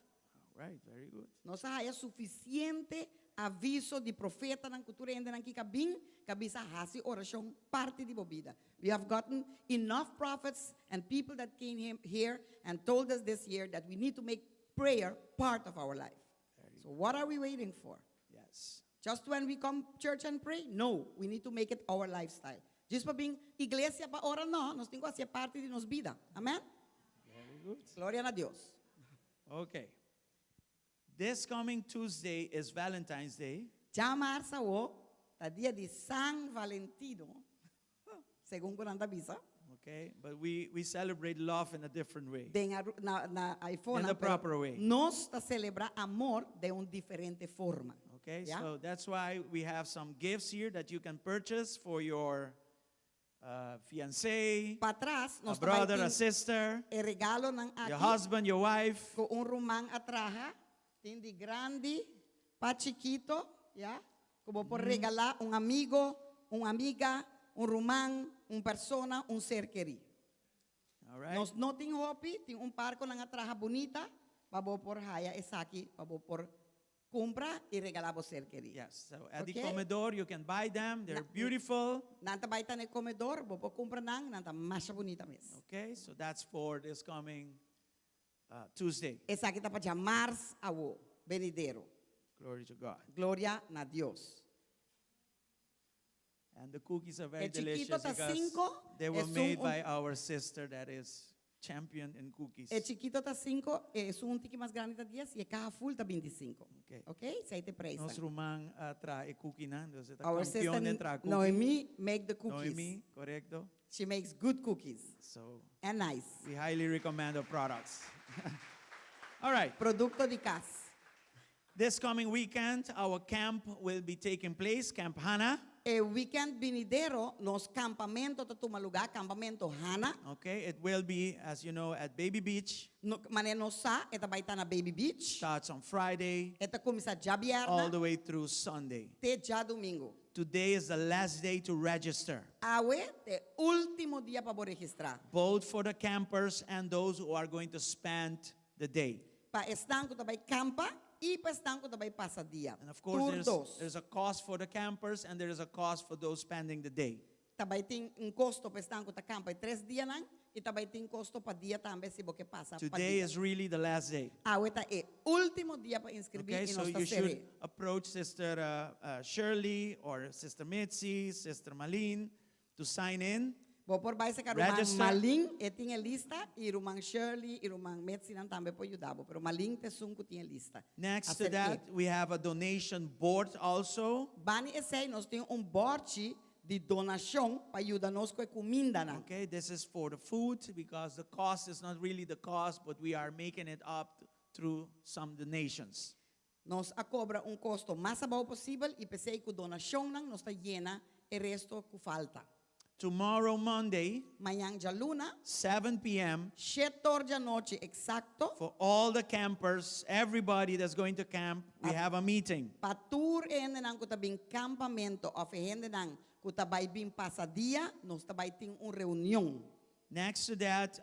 All right, very good. Nos a haya sufisiente aviso di profetanan ku tur hendenan ki ka bin ka bisa hasi orashon parti di bo bida. We have gotten enough prophets and people that came here and told us this year that we need to make prayer part of our life. So what are we waiting for? Yes. Just when we come church and pray? No, we need to make it our lifestyle. Djis pa bin iglesia pa ora? No, nos tin ku hasi parti di nos bida. Amen? Very good. Gloria na Dios. Okay. This coming Tuesday is Valentine's Day. Djamars awo ta dia di San Valentino, segun ku nan ta bisa. Okay, but we, we celebrate love in a different way. Den Aru- na, na iPhone, In the proper way. Nos ta selebrá amor den un diferente forma. Okay, Ya? so that's why we have some gifts here that you can purchase for your uh, fiancé, Patras, a nos ta bai brother, a tin sister, e regalonan your aki. husband, your wife. Ku un ruman a traha, tin di grandi pa chikito, ya, ku bo por regalá un amigo, un amiga, un ruman, un persona, un ser kerí. All right. Nos no tin hopi, tin un par ku nan a traha bunita, pa bo por haya esaki, pa bo por kumpra i regalá bo ser kerí. Yes. So at the Okay. comedor, you can buy them. They're Na- beautiful. Nan ta bai ta na e komedor, bo por kumpra nan, nan ta masha bunita mes. Okay. So that's for this coming uh, Tuesday. Esaki ta pa djamars awo, benidero. Glory to God. Gloria na Dios. And the cookies are very E chiquito delicious ta because cinco, they were es un- made by our sister that is champion in cookies. E chikito ta 5, esun un tiki mas grandi ta 10 y e caha full ta 25. Okay. Ok? Esey ta e prijs. Nos ruman a traha e cookienan, dus e ta Our campeon sister den traha cookie. Noemi make the cookies. Noemi, corecto. She makes good cookies. So And nice. we highly recommend her products. All right. Producto di cas. This coming weekend, our camp will be taking place, Camp Hana. E weekend binidero, nos campamento ta tuma lugar, campamento Hana. Okay, it will be, as you know, at Baby Beach. No, manera nos sa, e ta bay ta na Baby Beach. Starts on Friday. E ta cuminsa diabierna. All the way through Sunday. Te diadomingo. Today is the last day to register. Awe ta ultimo dia pa registra. Both for the campers and those who are going to spend the day. Pa esnan cu ta bay campa y pa esnan cu ta bay pasa dia. And of course, Tur there's, dos. there's a cost for the campers and there is a cost for those spending the day. Ta bay tin un costo pa esnan cu ta campa e tres dianan y ta bay tin costo pa dia tambe si bo kier pasa pa Today dia. is really the last day. Awe ta e ultimo dia pa inscribi Okay, y so nos ta you should sere. approach Sister Shirley or Sister Mitzi, Sister Malene to sign in. Bo por bay serca ruman Register. Malin e tin e lista y ruman Shirley y ruman Mitzi nan tambe por yuda bo, pero Malin ta esun cu tin e lista. Next to Acerca. that, we have a donation board also. Band'i esey nos tin un borchi di donacion pa yuda nos cu e cumindanan. Okay, this is for the food because the cost is not really the cost, but we are making it up through some donations. Nos a cobra un costo mas abou posibel y p'esey cu donacionnan nos ta yena e resto cu falta. Tomorrow, Monday, Mañan dialuna, 7 p.m., 7 or di anochi exacto. For all the campers, everybody that's going to camp, we have a meeting. Pa tur hendenan cu ta bin campamento of hendenan cu ta bay bin pasa dia, nos ta bay tin un reunion. Next to that,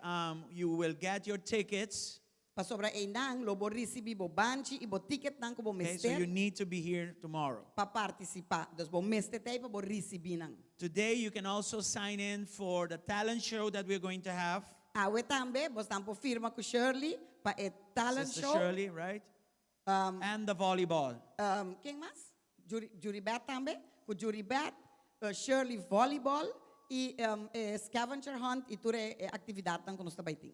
you will get your tickets. Pasobra einan lo bo ricibi bo banchi y bo ticketnan cu bo Okay, so mester you need to be here tomorrow. pa participa. Dus bo mester t'ey pa bo ricibi nan. Today you can also sign in for the talent show that we're going to have. Awe tambe bo por firma cu Shirley pa e talent Sister show. Shirley, right? And the volleyball. Ken mas? Jury, Jury Bat tambe. Cu Jury Bat, Shirley volleyball y scavenger hunt y tur e actividadnan cu nos ta bay tin.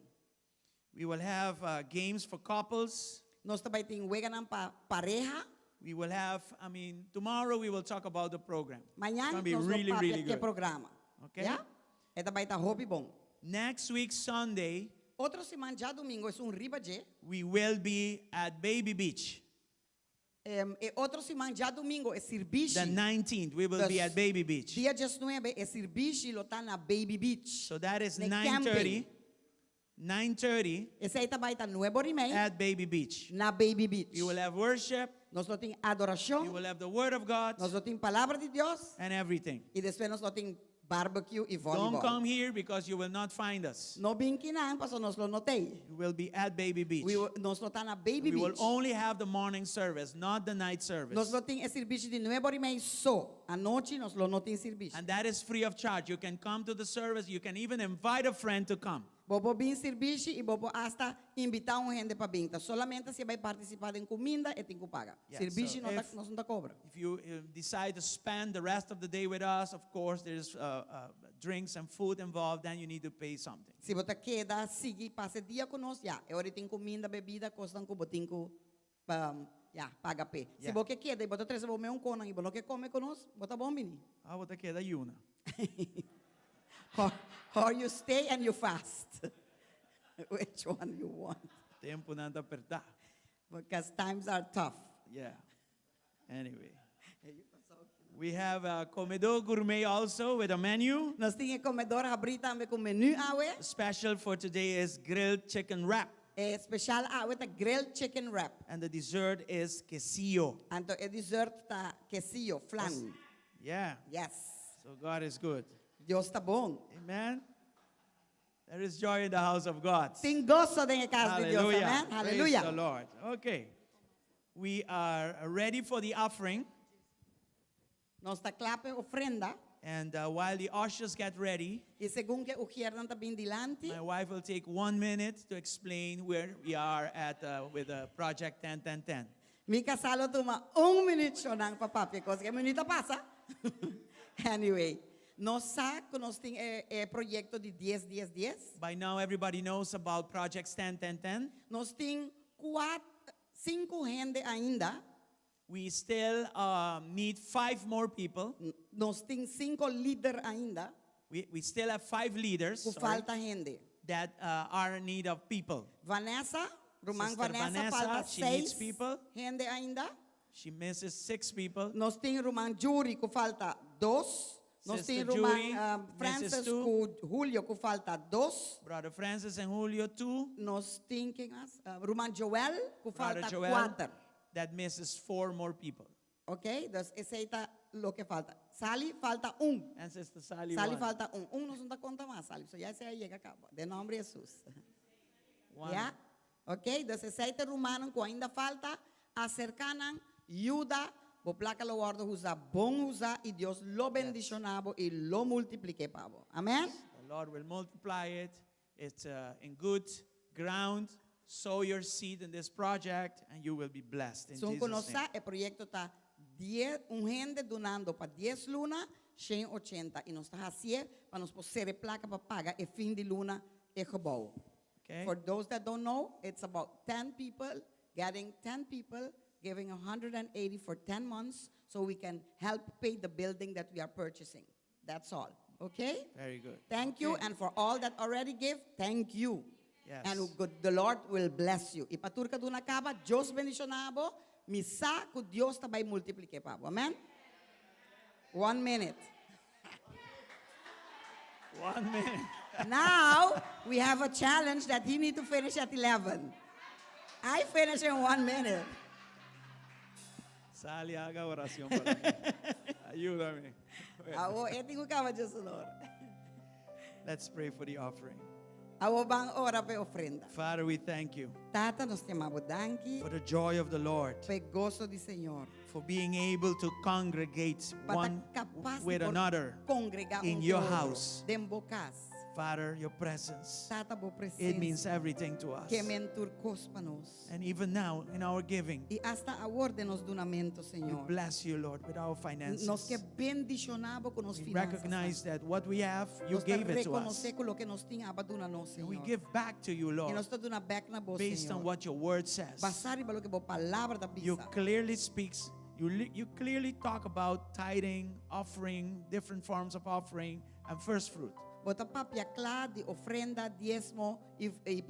We will have games for couples. Nos ta bay tin weganan pa pareha. We will have, I mean, tomorrow we will talk about the program. It's Mañan going to be nos really, lo really papia good. programa. Okay? Ja? E ta bay ta hopi bon. Next week, Sunday, Otro siman diadomingo esun riba dje. we will be at Baby Beach. E otro siman diadomingo e servicio. The 19th, we will be at Baby Beach. Dia 19 e servicio lo ta na Baby Beach. So that is Ne 9:30. camping. 9:30 Esey ta bay ta 9 or 30 at Baby Beach. na Baby Beach. We will have worship. Nos lo tin adoracion. We will have the Word of God. Nos lo tin palabra di Dios. And everything. Y despues nos lo tin barbecue y volleyball. Don't come here because you will not find us. No bin akinan, paso nos lo no t'ey. We will be at Baby Beach. We will, nos lo ta na Baby We will Beach. only have the morning service, not the night service. Nos lo tin e servicio di 9 or 30 so. Anochi nos lo no tin servicio. And that is free of charge. You can come to the service. You can even invite a friend to come. Bo por bin servicio y bo por hasta invita un hende pa bin. Ta solamente si bay participa den cuminda e tin cu paga. Yeah, servicio so no ta, if no ta cobra. If you decide to spend the rest of the day with us, of course, there's drinks and food involved, then you need to pay something. Si bo ta keda sigui pasa dia cu nos, ja, e ora tin cuminda, bebida, cosnan cu bo tin cu ja, paga p'e. Si bo kier keda y bo ta trece bo mes cosnan y bo no kier come cu nos, bo ta bon bini. Ah, bo ta keda yuna. Or you stay and you fast. Which one you want? Temponan ta aperta. Because times are tough. Yeah. Anyway. We have a comedor gourmet also with a menu. Nos tin comedor habri tambe cu menu awe. Special for today is grilled chicken wrap. E special awe ta grilled chicken wrap. And the dessert is quesillo. Anto e dessert ta quesillo, flan. Yeah. Yes. So God is good. Dios ta bon. Amen. There is joy in the house of God. Tin goso den cas di Dios. Hallelujah. Amen. Praise Hallelujah. the Lord. Okay. We are ready for the offering. Nos ta cla pa ofrenda. And while the ushers get ready, Y segun cu e ushiernan ta bin dilanti, my wife will take one minute to explain where we are at with the Project 10 10 10. Mi casa lo tuma un minuut nan pa papia, cos cu minuut a pasa. Anyway, Nos sa ku nos tin e, e proyekto di 10, 10, 10. By now, everybody knows about Project 10 10 10. Nos tin 4, 5 hende ainda. We still need five more people. Nos tin 5 lider ainda. We still have five leaders Ku sorry, falta hende. that are in need of people. Vanessa, ruman Sister Vanessa, Vanessa, falta she needs 6 people. hende ainda. She misses six people. Nos tin ruman Jury ku falta 2. Nos Sister tin ruman Jury, Francis misses two. ku Julio ku falta 2. Brother Francis and Julio, two. Nos tin ken mas? Ruman Joel ku Brother falta Joel, 4. that misses four more people. Ok? Dus esei ta loke falta. Sally falta un. And Sister Sally, Sally one. falta un. Un nos no ta konta mas, Sally. So ya esei a yega kaba. Den nòmber di Hesus. One. Ya? Ok? Dus esei ta rumannan ku ainda falta, aserká nan, yuda, bo plaka lo wòrdu usa bon usa i Dios lo bendishoná bo i lo multiplik'é pa bo. Amèn? The Lord will multiply it. It's in good ground. Sow your seed in this project and you will be blessed in Son Jesus' ku nos name. sa, e proyekto ta die, un hende dunando pa dies luna, shen ochenta, i nos ta hasié pa nos por sere plaka pa paga e fin di luna e gebou. Okay. For those that don't know, it's about 10 people, getting 10 people, giving 180 for 10 months so we can help pay the building that we are purchasing. That's all. Okay? Very good. Thank you. Okay. And for all that already give, thank you. Yes. And good, the Lord will bless you. I pa tur ku a duna kaba, Dios bendishoná bo. Mi sa ku Dios ta bai multiplik'é pa bo. Amen? One minute. One minute. Now we have a challenge that he need to finish at 11. I finish in one minute. Sally, haga oración para mí. Ayúdame. Awo, e tin ku kaba djes'un or. Let's pray for the offering. Awo ban ora pa e ofrenda. Father, we thank you Tata, nos ta yama bo danki for the joy of the Lord, pa e goso di Señor. for being able to congregate Pa ta one kapas di with por another kongregá in un your ku otro house. den bo kas. Father, your presence, Tata, bo it means presensia everything to us. ke men tur kos pa nos. And even now, in our giving, I asta awor den nos dunamentu, we Señor. bless you, Lord, with our Nos finances. ke bendishoná bo ku nos We finanzas. recognize that what we have, you Nos ta gave it to us. rekonosé ku loke nos tin abo a duna nos, And we Señor. give back to you, I Lord, nos ta duna bèk na bo, based on Señor. what your word says. Basá riba loke bo palabra ta You bisa. clearly speaks, you, you clearly talk about tithing, offering, different forms of offering, and first fruit. Bo ta papia kla di ofrenda, diesmo i i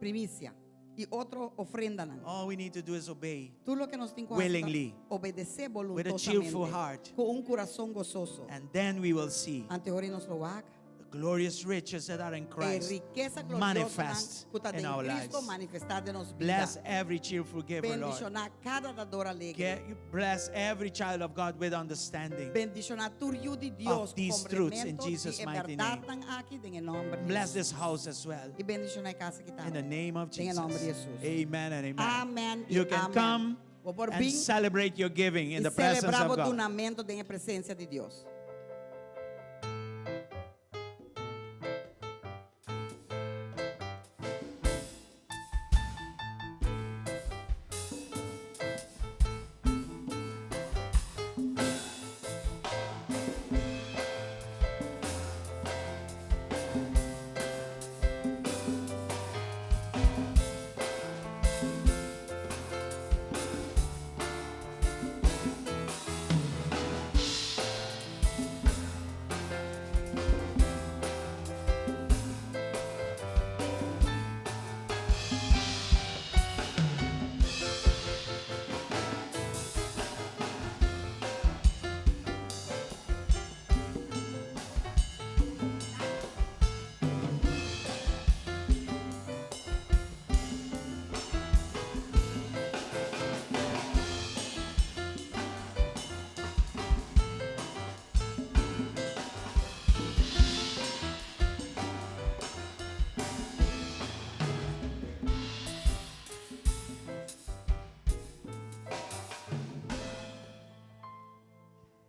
primisia i otro ofrendanan. All we need to do is obey Tur loke nos tin ku hasi ta willingly, obedesé with a cheerful boluntosamente, heart. ku un kurason gososo. And then we will see Ante ora nos lo wak the glorious riches that are in e Christ rikesa gloriosonan manifest ku ta in den our Cristo lives. manifestá den nos bida. Bless every cheerful giver, Lord. Bendishoná kada dador alegre. Bless every child of God with understanding Bendishoná tur yu di Dios of these ku truths in komprendemento di Jesus' e mighty name. bèrdatnan aki den e nòmber di Bless Hesus. this house as well. I bendishoná e kas aki In the tambe. name of Den e nòmber di Jesus. Hesus. Amen and amen. Amen i You can amen. come Bo por and bin celebrate your giving in i the presence selebrá of bo God. dunamentu den e presensia di Dios.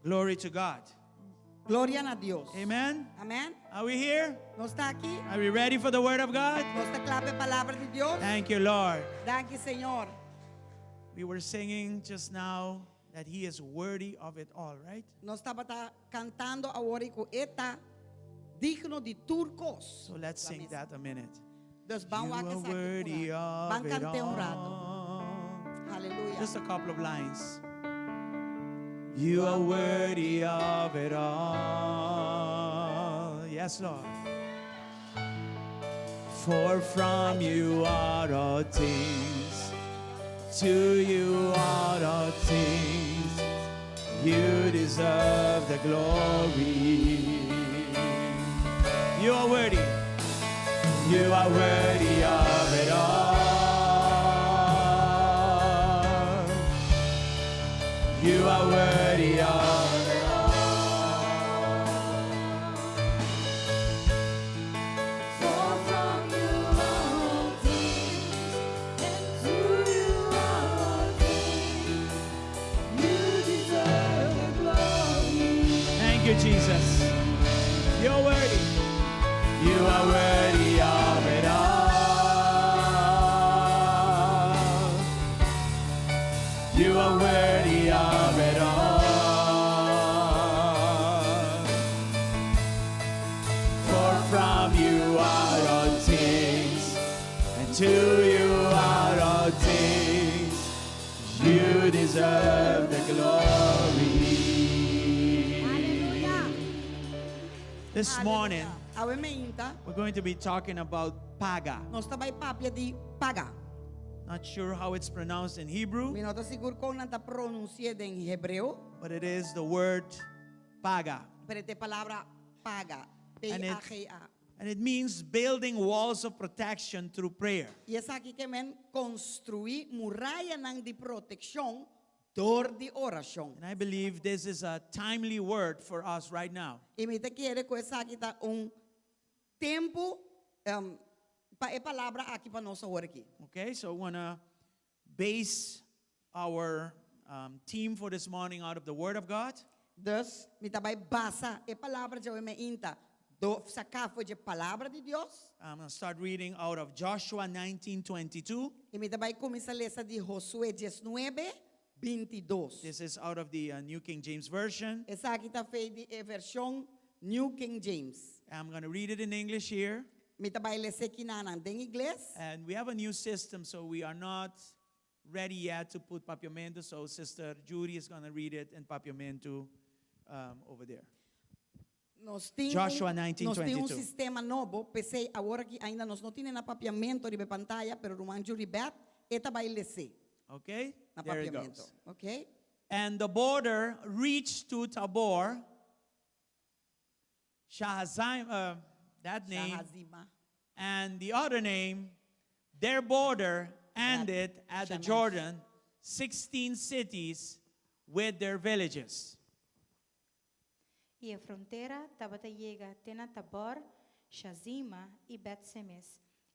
Glory to God. Gloria na Dios. Amen. Amen. Are we here? Nos ta aki? Are we ready for the word of God? Nos ta kla pa e palabra di Dios? Thank you, Lord. Danki, Señor. We were singing just now. that He is worthy of it all, right? Nos tabata kantando awor ku e ta digno di tur kos. So let's sing that a minute. Dus ban You wak are worthy of Ban it kant'é un ratu. all. Aleluya. Just a couple of lines. You are worthy of it all. Yes, Lord. For from you are all things, to you are all things. You deserve the glory. You are worthy. You are worthy of it all. You are worthy of it all. For from you are all things, and to you are all things. You deserve the glory. Thank you, Jesus. You're worthy. You are worthy of it all. You are worthy of it all. For from you are all things, and to you are all things. You deserve the glory. Aleluya. This morning, Awe mainta, we're going to be talking about paga. nos ta bai papia di paga. Not sure how it's pronounced in Hebrew, Mi no ta sigur kon nan ta pronunsi'é den hebreo, but it is the word paga. pero e palabra paga. And it- P-A-G-A. And it means building walls of protection through prayer. I esaki ke men konstruí murayanan di protekshon dor di orashon. And I believe this is a timely word for us right now. I mi ta kere ku esaki ta un tempu pa e palabra aki pa nos awor aki. Okay, so I want to base our theme for this morning out of the Word of God. Dus, mi ta bai basa e palabra di awe mainta do saká for di palabra di Dios. I'm going to start reading out of Joshua 19:22. I mi ta bai kuminsá lesa di Josué 19, 22. This is out of the New King James Version. Esaki ta for di e vershon New King James. I'm going to read it in English here. Mi ta bai les'é akinan den ingles. And we have a new system, so we are not ready yet to put Papiamento. So Sister Judy is going to read it in Papiamento over there. Nos tin Joshua nos tin un 19:22. sistema nobo, p'esei awor aki ainda nos no tin na papiamento riba pantaya, pero ruman Judy Beth e ta bai les'é Okay? na There it papiamento. goes. Ok? And the border reached to Tabor, Shahazim, that name, Shahazima. and the other name, their border ended at the Shemesh. Jordan, 16 cities with their villages. I e frontera tabata yega te na Tabor, Shazima i Bet-Semes.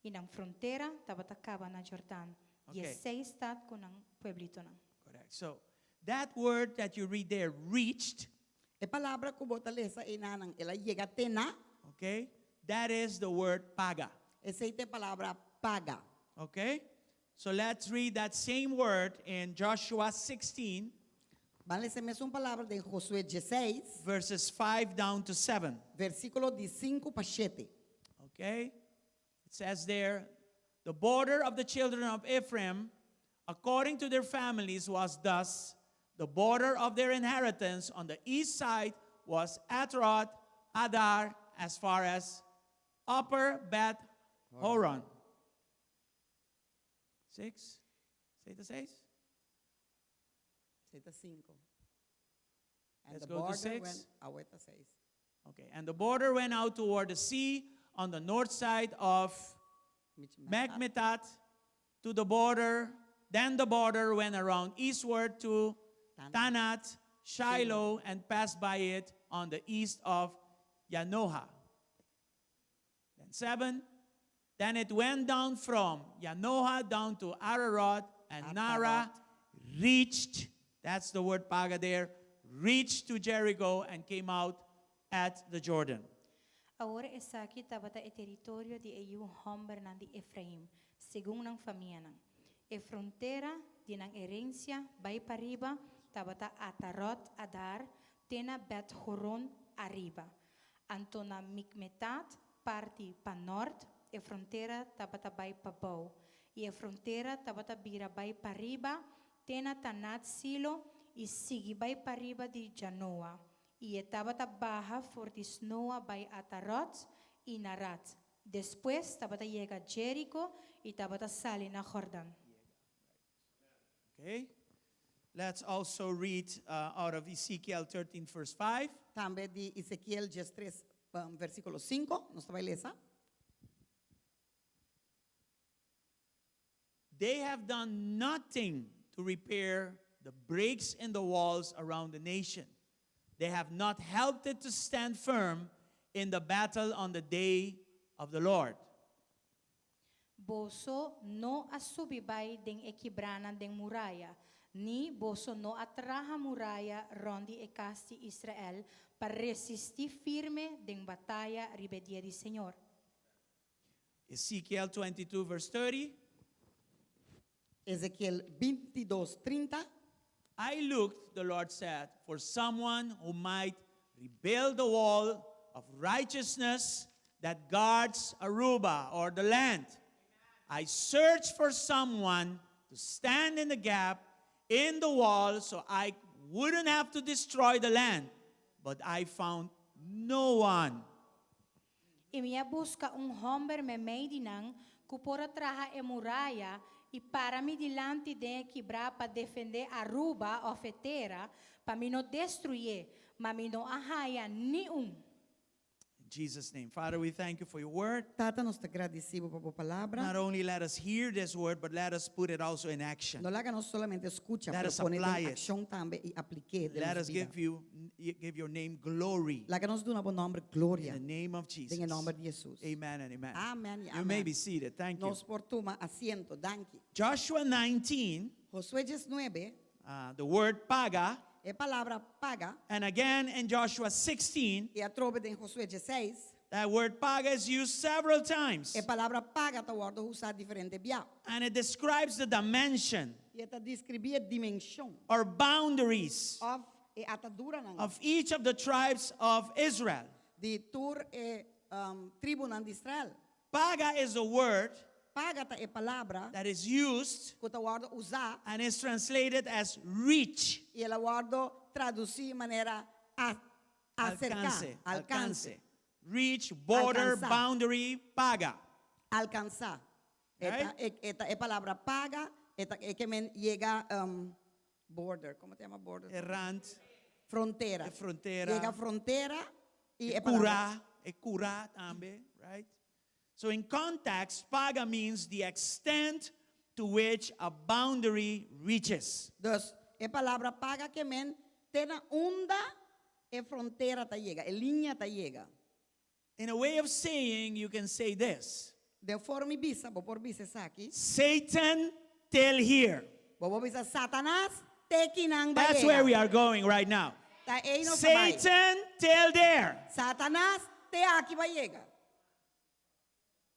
I nan frontera tabata kaba na Jordan. Okay. 16 stat ku nan pueblitonan. Correct. So that word that you read there, reached, E palabra ku bo ta lesa einan, el a yega te na, okay, that is the word paga. esei ta e palabra paga. Okay? So let's read that same word in Joshua 16, Ban lesa e mesun palabra den Josué 16, verses 5 down to 7. versíkulo di 5 pa 7. Okay? It says there, the border of the children of Ephraim, according to their families, was thus the border of their inheritance on the east side was Atroth, Adar, as far as Upper Beth Horon. Six? Say the seis? Esei ta 5. And Let's the go to border six. went, awor ta 6. Okay. And the border went out toward the sea on the north side of Mekmetat to the border. Then the border went around eastward to Tanat. Tanat, Shiloh, and passed by it on the east of Yanoha. Then seven. Then it went down from Yanoha down to Ararat and Nara, reached, that's the word paga there, reached to Jericho and came out at the Jordan. Awor esaki tabata e teritorio di e yu hòmbernan di Efraim, segun nan famianan. E frontera di nan herensia a bai pariba, tabata Atarot Adar te na Bet-Horon ariba. Anto na Mikmetat, parti panòrt, e frontera tabata bai pabou, i e frontera tabata bira bai pariba te na Tanat-Silo i sigui bai pariba di Janoa, i e tabata baha for di Snoa bai Atarot i Narat. Despues tabata yega Jeriko i tabata sali na Jordan. Okay? Let's also read out of Ezekiel 13, verse 5. Tambe di Ezekiel 13, versíkulo 5, nos ta bai lesa. They have done nothing to repair the breaks in the walls around the nation. They have not helped it to stand firm in the battle on the day of the Lord. Boso no a subi bai den e kibranan den muraya, ni boso no a traha muraya rònt di e kas di Israel pa resistí firme den bataya riba e dia di señor. Ezekiel 22, verse 30. Ezekiel 22, 30. I looked, the Lord said, for someone who might rebuild the wall of righteousness that guards Aruba or the land. I searched for someone to stand in the gap in the wall so I wouldn't have to destroy the land, but I found no one. I mi a buska un hòmber meimei di nan ku por a traha e muraya i para mi dilanti den e kibrá pa defendé Aruba òf e tera, pa mi no destruyé, ma mi no a haña ni un. In Jesus' name. Father, we thank you for your word. Tata, nos ta gradisí bo pa bo palabra. Not only let us hear this word, but let us put it also in action. No laga nos solamente skucha, Let pero us pone apply den it. akshon tambe i aplik'é den Let nos us bida. give you give your name glory. Laga nos duna bo nòmber gloria. In the name of Jesus. Den e nòmber di Hesus. Amen and amen. Amen i You may amen. be seated. Thank you. Nos por tuma asiento. Danki. Joshua 19, Josué 19, the word paga, e palabra paga, and again in Joshua 16, i atrobe den Josué 16, that word paga is used several times. e palabra paga ta wòrdu usá diferente bia. And it describes the dimension I e ta deskribí e dimenshon or boundaries òf e ataduranan of each of the tribes of Israel. di tur e tribunan di Israel. Paga is a word Paga ta e palabra that is used ku ta wòrdu usá and is translated as reach. i el a wòrdu tradusí manera a aserká, Alcance, alkanse, Reach, border, Alkansá. boundary, paga. Alkansá. E ta Right? e e ta e palabra paga, e ta e ke men yega border, komo ta yama border? E rand, Frontera. E frontera. Yega frontera i E e palabra. kura, e kura tambe, right? So in context, paga means the extent to which a boundary reaches. Dus e palabra paga ke men te na unda e frontera ta yega, e liña ta yega. In a way of saying, you can say this. Den forma di bisa, bo por bisa esaki. Satan till here. Bo por bisa Satanas te kinan ba That's yega. where we are going right now. Ta ei nos ta bai. Satan till there. Satanas te aki ba yega.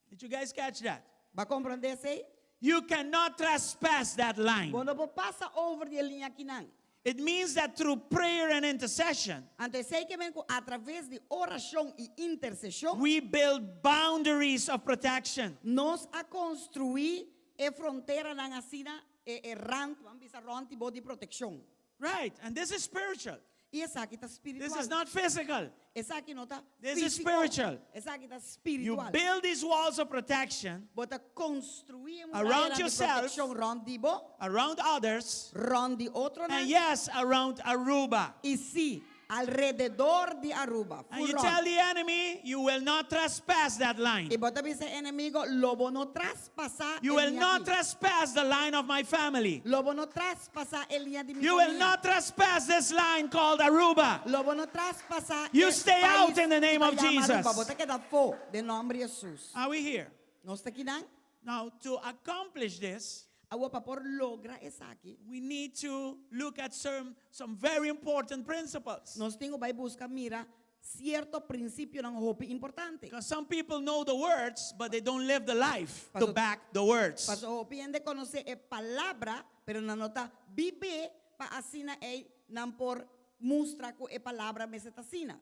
Did you guys catch that? Ba komprondé esei? You cannot trespass that line. Bo no por pasa over di e liña akinan. It means that through prayer and intercession, Anto esei ke men ku atraves di orashon i interseshon, we build boundaries of protection. nos a konstruí e fronteranan asina, e e rant, ban bisa rònt di bo di protekshon. Right, and this is spiritual. I esaki ta spiritual. This is not physical. Esaki no ta This is físiko. spiritual. Esaki ta You spiritual. build these walls of protection Bo ta konstruí e Around murayanan di yourself. protekshon rònt di bo, around others, rònt di otronan. and yes, around Aruba. I sí, alrededor di Aruba. And you Full tell rònt. the enemy, you will not trespass that line. I bo ta bisa e enemigo, lo bo no traspasá You e will liña not aki. trespass the line of my family. Lo bo no traspasá e liña di mi You will famia. not trespass this line called Aruba. Lo bo no traspasá You e stay pais out in the name ku of ta yama Jesus. Aruba. Bo ta keda afó den nòmber di Hesus. Are we here? Nos ta akinan? Now, to accomplish this, Awor pa por logra esaki, we need to look at some, some very important principles. nos tin ku bai buska mira sierto prinsipionan hopi importante. Because some people know the words, but they don't live the life to Paso- back the words. Paso hopi hende konosé e palabra, pero nan no ta bib'é. pa asina ei nan por mustra ku e palabra mester ta asina.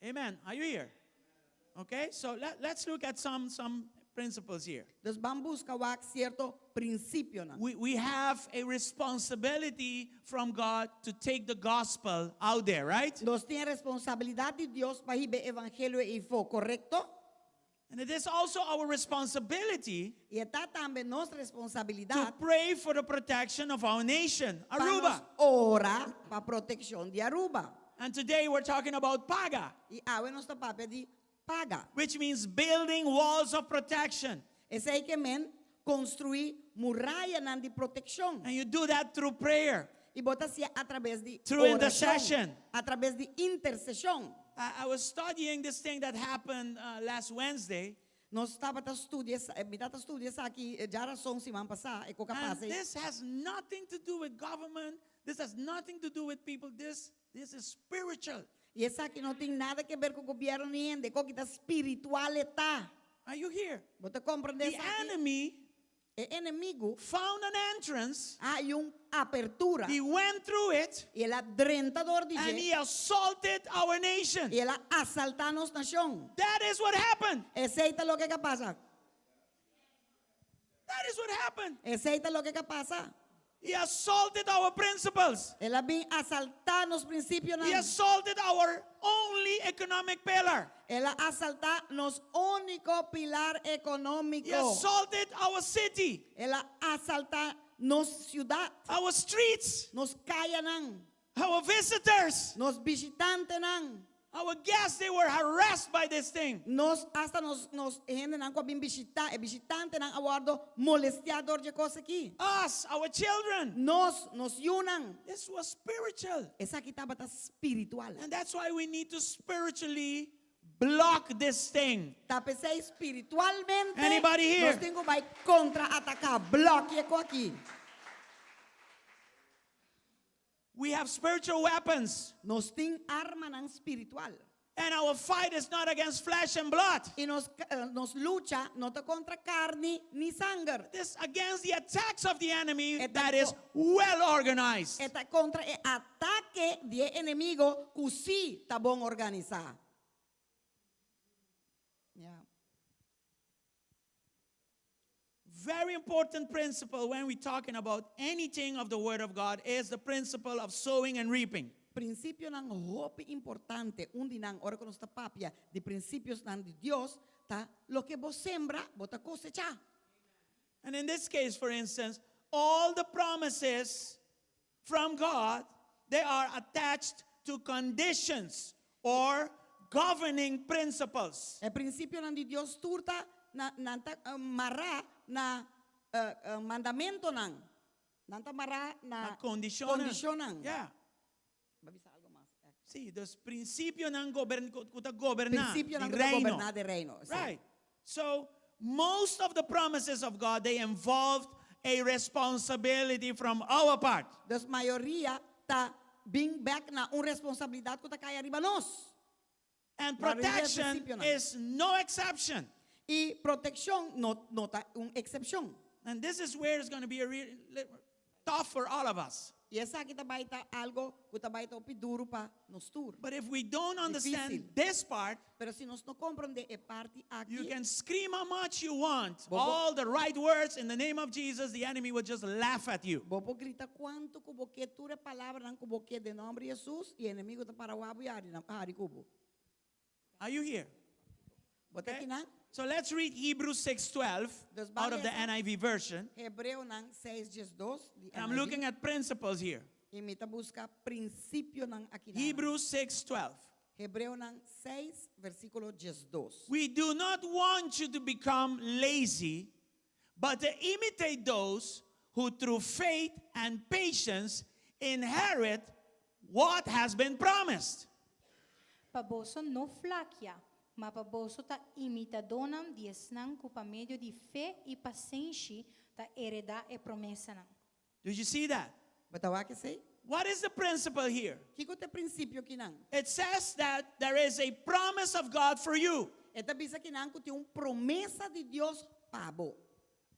Amen. Are you here? Okay, so let's look at some principles here. Dus ban buska wak sierto prinsipionan. We have a responsibility from God to take the gospel out there, right? Nos tin responsabilidat di Dios pa hiba e evangelio eifó, korekto? And it is also our responsibility I e ta tambe nos to responsabilidat pray for the protection of our nation, pa nos Aruba. ora pa protekshon di Aruba. And today we're talking about paga, I awe nos ta papia di paga. which means building walls of protection. Esei ke men konstruí murayanan di protekshon. And you do that through prayer. I bo ta hasié atraves di Through orashon, intercession. Atraves di interseshon. I was studying this thing that happened last Wednesday. Nos tabata studia, mi tabata studia esaki djarason siman pasá, e kos a And pasa ei. this has nothing to do with government. This has nothing to do with people. This is spiritual. I esaki no tin nada ke ber ku gobièrnu ni hende, kos ki ta spiritual e ta. Are you here? Bo ta komprendé The esaki? enemy E enemigu found an entrance. a haña un apertura. He went through it. I el a drenta dor di And dje. he assaulted our nation. I el a asaltá nos nashon. That is what happened. Esei ta loke a pasa. That is what happened. Esei ta loke a pasa. He assaulted our principles. El a bin asaltá nos prinsipionan. He assaulted our only economic pillar. El a asaltá nos úniko pilar ekonómiko. He assaulted our city. El a asaltá nos siudat. Our streets. Nos kayanan. Our visitors. Nos bishitantenan. Our guests, they were harassed by this thing. Nos, hasta nos, nos hendenan ku a bin bishitá, e bishitantenan a wòrdu molestiá dor di e kos aki. Us, our children. Nos, nos yunan. This was spiritual. Esaki tabata spiritual. And that's why we need to spiritually block this thing. Ta p'esei spiritualmente Anybody here? nos tin ku bai kontra-ataká, blòkia e kos aki. We have spiritual weapons. Nos tin armanan spiritual. And our fight is not against flesh and blood. I nos, nos lucha no ta kontra karni ni sanger. This against the attacks of the enemy E ta that is well organized. E ta kontra e atake di e enemigu ku sí ta bon organisá. Yeah. Very important principle when we're talking about anything of the Word of God is the principle of sowing and reaping. Prinsipionan hopi importante, un di nan, ora ku nos ta papia di prinsipionan di Dios, ta loke bo sembra, bo ta kosechá. And in this case, for instance, all the promises from God, they are attached to conditions or governing principles. E prinsipionan di Dios tur ta na nan ta mará na mandamentonan. Nan ta mará na Na kondishonnan. kondishonnan. Yeah. Bo a bisa algo mas. Sí, dus prinsipionan gobern ku ta goberná Prinsipionan di ku ta reino. goberná di reino. Sí. Right. So most of the promises of God, they involved a responsibility from our part. Dus mayoria ta bin bèk na un responsabilidat ku ta kai ariba nos. And Mayoria protection prinsipionan. is no exception. I protekshon no no ta un eksepshon. And this is where it's going to be a real, tough for all of us. I esaki ta bai ta algo ku ta bai ta hopi duru pa nos tur. But if we don't understand Difísil. this part, Pero si nos no komprondé e parti aki, you can scream how much you want, Bo por all the right words in the name of Jesus, the enemy will just laugh at you. Bo por grita kuantu ku bo ke, tur e palabranan ku bo ke den nòmber di Hesus, i enemigu ta para wak bo i hari hari ku bo. Are you here? Bo ta Okay? kinan? So let's read Hebrews 6:12 Dus out of the ban lesa NIV version. Hebreonan 6:12 di And I'm NIV. looking at principles here. I mi ta buska prinsipionan akinan. Hebrews 6:12. Hebreonan 6 versíkulo 12. We do not want you to become lazy, but to imitate those who through faith and patience inherit what has been promised. Pa boso no flakia, ma pa boso ta imitadónan di esnan ku pa medio di fe i pasenshi ta heredá e promesanan. Did you see that? Bo ta wak esei? What is the principle here? Kiko ta e prinsipio kinan? It says that there is a promise of God for you. E ta bisa kinan ku tin un promesa di Dios pa bo.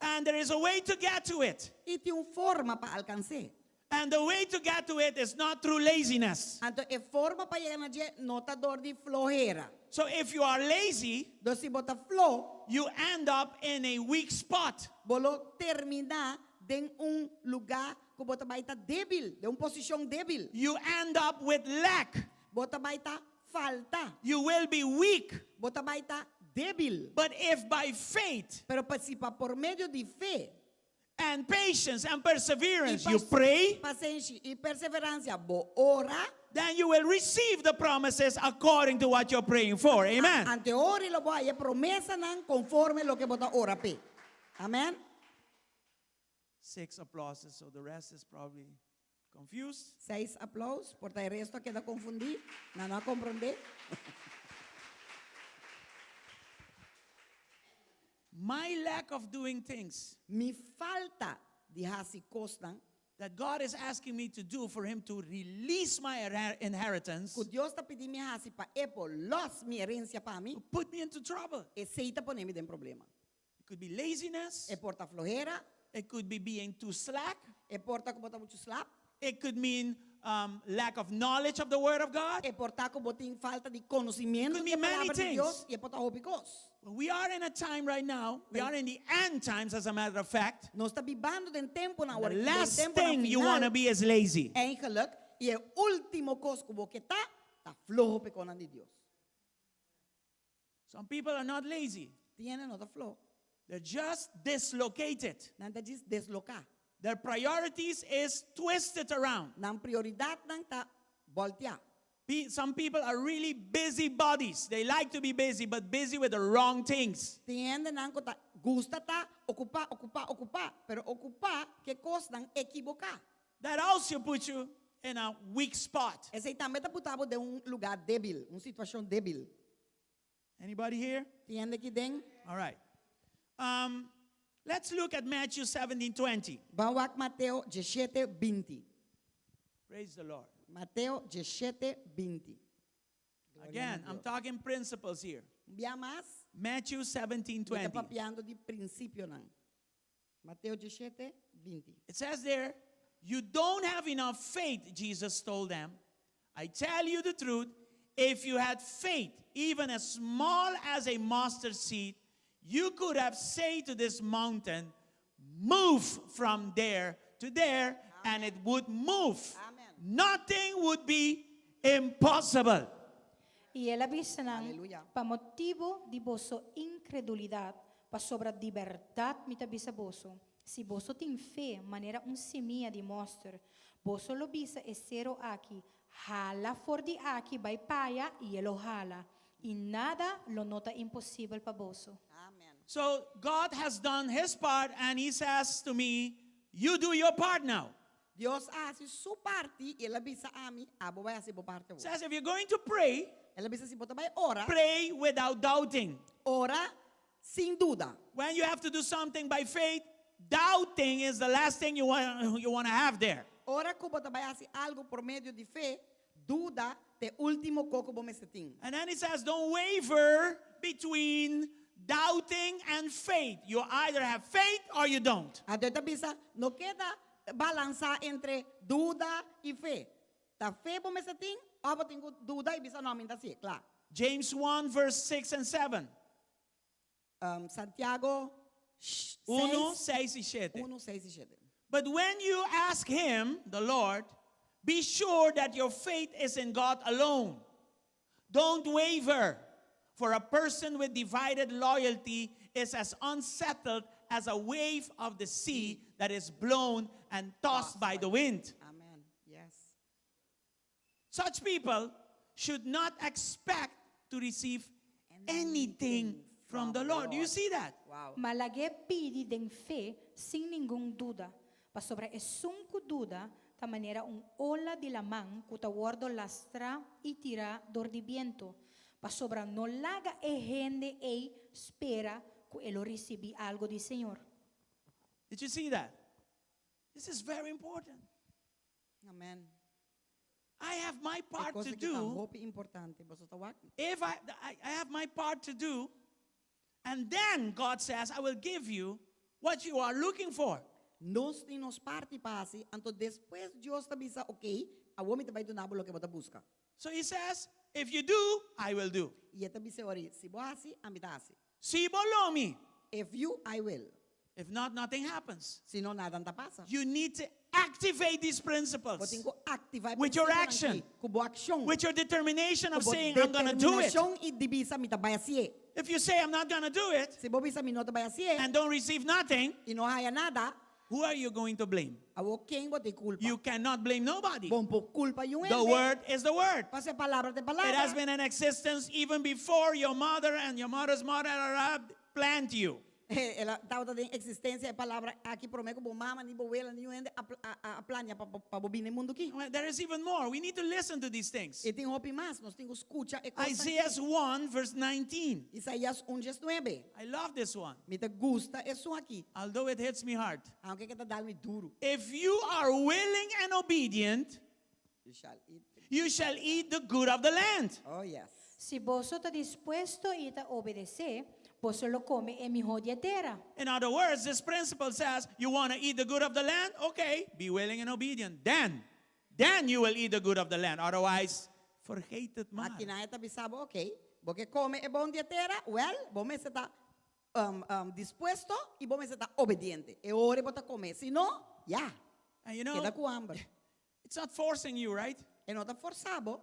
And there is a way to get to it. I tin un forma pa alkans'é. And the way to get to it is not through laziness. Anto e forma pa yega na dje no ta dor di flohera. So if you are lazy, Dus si bo ta floho, you end up in a weak spot. bo lo terminá den un lugá ku bo ta bai ta débil, den un posishon débil. You end up with lack. Bo ta bai ta falta. You will be weak. Bo ta bai ta débil. But if by faith Pero pa si pa por medio di fe and patience and i perseverance you pray, pasenshi i perseveransia bo ora, then you will receive the promises according to what you're praying for. Amen. Anto ora ei lo bo haña e promesanan konforme loke bo ta ora p'e. Amen. Six applauses, so the rest is probably confused. Seis aplouso, por ta e resto a keda konfundí, nan no a komprondé. My lack of doing things Mi falta di hasi kosnan that God is asking me to do for Him to release my inheritance ku Dios ta pidi mi hasi pa E por lòs mi herensia pa mi, put me into trouble. esei ta pone mi den problema. It could be laziness. E por ta flohera. It could be being too slack. E por ta ku bo ta muchu slap. It could mean um, lack of knowledge of the Word of God. E por ta ku bo tin falta di konosementu Could di be e many Palabra di things. Dios i e por ta hopi kos. We are in a time right now, we are in the end times, as a matter of fact. Nos ta bibando den tempunan The awor, den last tempunan thing you want to final. be is lazy. Eigenlijk, i e último kos ku bo ke ta, ta floho p'e konan di Dios. Some people are not lazy. Tin hende no ta floho. They're just dislocated. Nan ta djis desloká. Their priorities is twisted around. Nan prioridatnan ta bòltiá. Some people are really busy bodies. They like to be busy, but busy with the wrong things. Tin hendenan ku ta gusta ta okupá, okupá, okupá, pero okupá ku e kosnan ekiboká. That also puts you in a weak spot. Esei tambe ta puta bo den un lugá débil, un situashon débil. Anybody here? Tin hende aki den? All right. Um, let's look at Matthew 17 20. Ban wak Mateo diesshete, 20. Praise the Lord. Mateo diesshete, 20. Again, I'm talking principles here. Un bia mas, Matthew 17 mi ta 20. papiando di prinsipionan. Mateo diesshete, 20. It says there, You don't have enough faith, Jesus told them. I tell you the truth, if you had faith, even as small as a mustard seed, you could have said to this mountain, Move from there to there, and it would move. Amen. Nothing would be impossible. I el a bisa nan, Aleluya. Pa motibu di boso inkredulidat, pasobra di bèrdat mi ta bisa boso, si boso tin fe manera un simia di mòster, boso lo bisa e sero aki, Hala for di aki bai p'aya, i e lo hala, i nada lo no ta imposibel pa boso. Amen. So God has done his part and he says to me, You do your part now. Dios a hasi su parti i el a bisa ami, abo bai hasi bo parti awor. Says if you're going to pray, El a bisa si bo ta bai ora, pray without doubting. ora sin duda. When you have to do something by faith, doubting is the last thing you want you want to have there. Ora ku bo ta bai hasi algu por medio di fe, duda ta e último kos ku bo mester tin. And then he says, don't waver between doubting and faith. You either have faith or you don't. Anto e ta bisa, no keda balansá entre duda i fe. Ta fe bo mester tin òf bo tin ku duda i bisa no, mi no ta hasié. Kla. James 1, verse 6 and 7. Um, Santiago 6, 1, 6 i 7. 1, 6 i 7. But when you ask him, the Lord, be sure that your faith is in God alone. Don't waver, for a person with divided loyalty is as unsettled as a wave of the sea that is blown and tossed by the wind. Amen. Yes. Such people should not expect to receive anything from the Lord. Do you see that? Wow. Ma lag'é pidi den fe sin ningun duda, pasobra esun ku duda ta manera un ola di laman ku ta wòrdu lastrá i tirá dor di bientu, pasobra no laga e hende ei spera ku e lo risibí algu di Señor. Did you see that? This is very important. Amen. I have my E part kos to aki ta do. hopi importante. Boso ta wak? If I, I, I have my part to do, and then God says, I will give you what you are looking for. Nos tin nos parti pa hasi, anto despues Dios ta bisa, Ok, awor mi ta bai duna bo loke bo ta buska. So he says, If you do, I will do. I e ta bisa ori, Si bo hasi, ami ta hasi. Si bo lo, mi. If you, I will. If not, nothing happens. Si no, nada no ta pasa. You need to activate these Bo principles tin ku aktivá e With your prinsipionan action. aki ku bo akshon. with your determination Ku of bo saying, I'm going to do it. determinashon i di bisa mi ta bai hasié. If you say, I'm not going to do it, Si bo bisa mi no ta bai hasié and don't receive nothing, i no haya nada, who are you going to blame? awor ken bo tin kulpa? You cannot blame nobody. Bo no por kulpa niun The hende. word is the word. Pasobra e palabra ta e palabra. It has been in existence even before your mother and your mother's mother planned you. El a tabata den eksistensia e palabra aki promé ku bo mama ni bo wela ni un hende a a plania pa pa bo bini e mundu aki. Well, there is even more. We need to listen to these things. I tin hopi mas. Nos tin ku skucha e kosnan. Isaiah 1 verse 19. Isaias un diesnuebe. I love this one. Mi ta gusta esun aki. Although it hits me hard. Aunke ke ta dal mi duru. If you are willing and obedient, You shall eat. you shall eat the good of the land. Oh yes. Si boso ta dispuesto i ta obedesé, boso lo kome e mihó di e tera. In other words, this principle says you want to eat the good of the land? Okay, be willing and obedient. Then, then you will eat the good of the land. Otherwise, vergeet het maar. Aki nan e ta bisa bo, okay, bo ke kome e bon di e tera? Well, bo mester ta um, um, dispuesto i bo mester ta obediente. E ora bo ta kome. Si no, ya, And you know, keda ku hamber. it's not forcing you, right? E no ta forsa bo.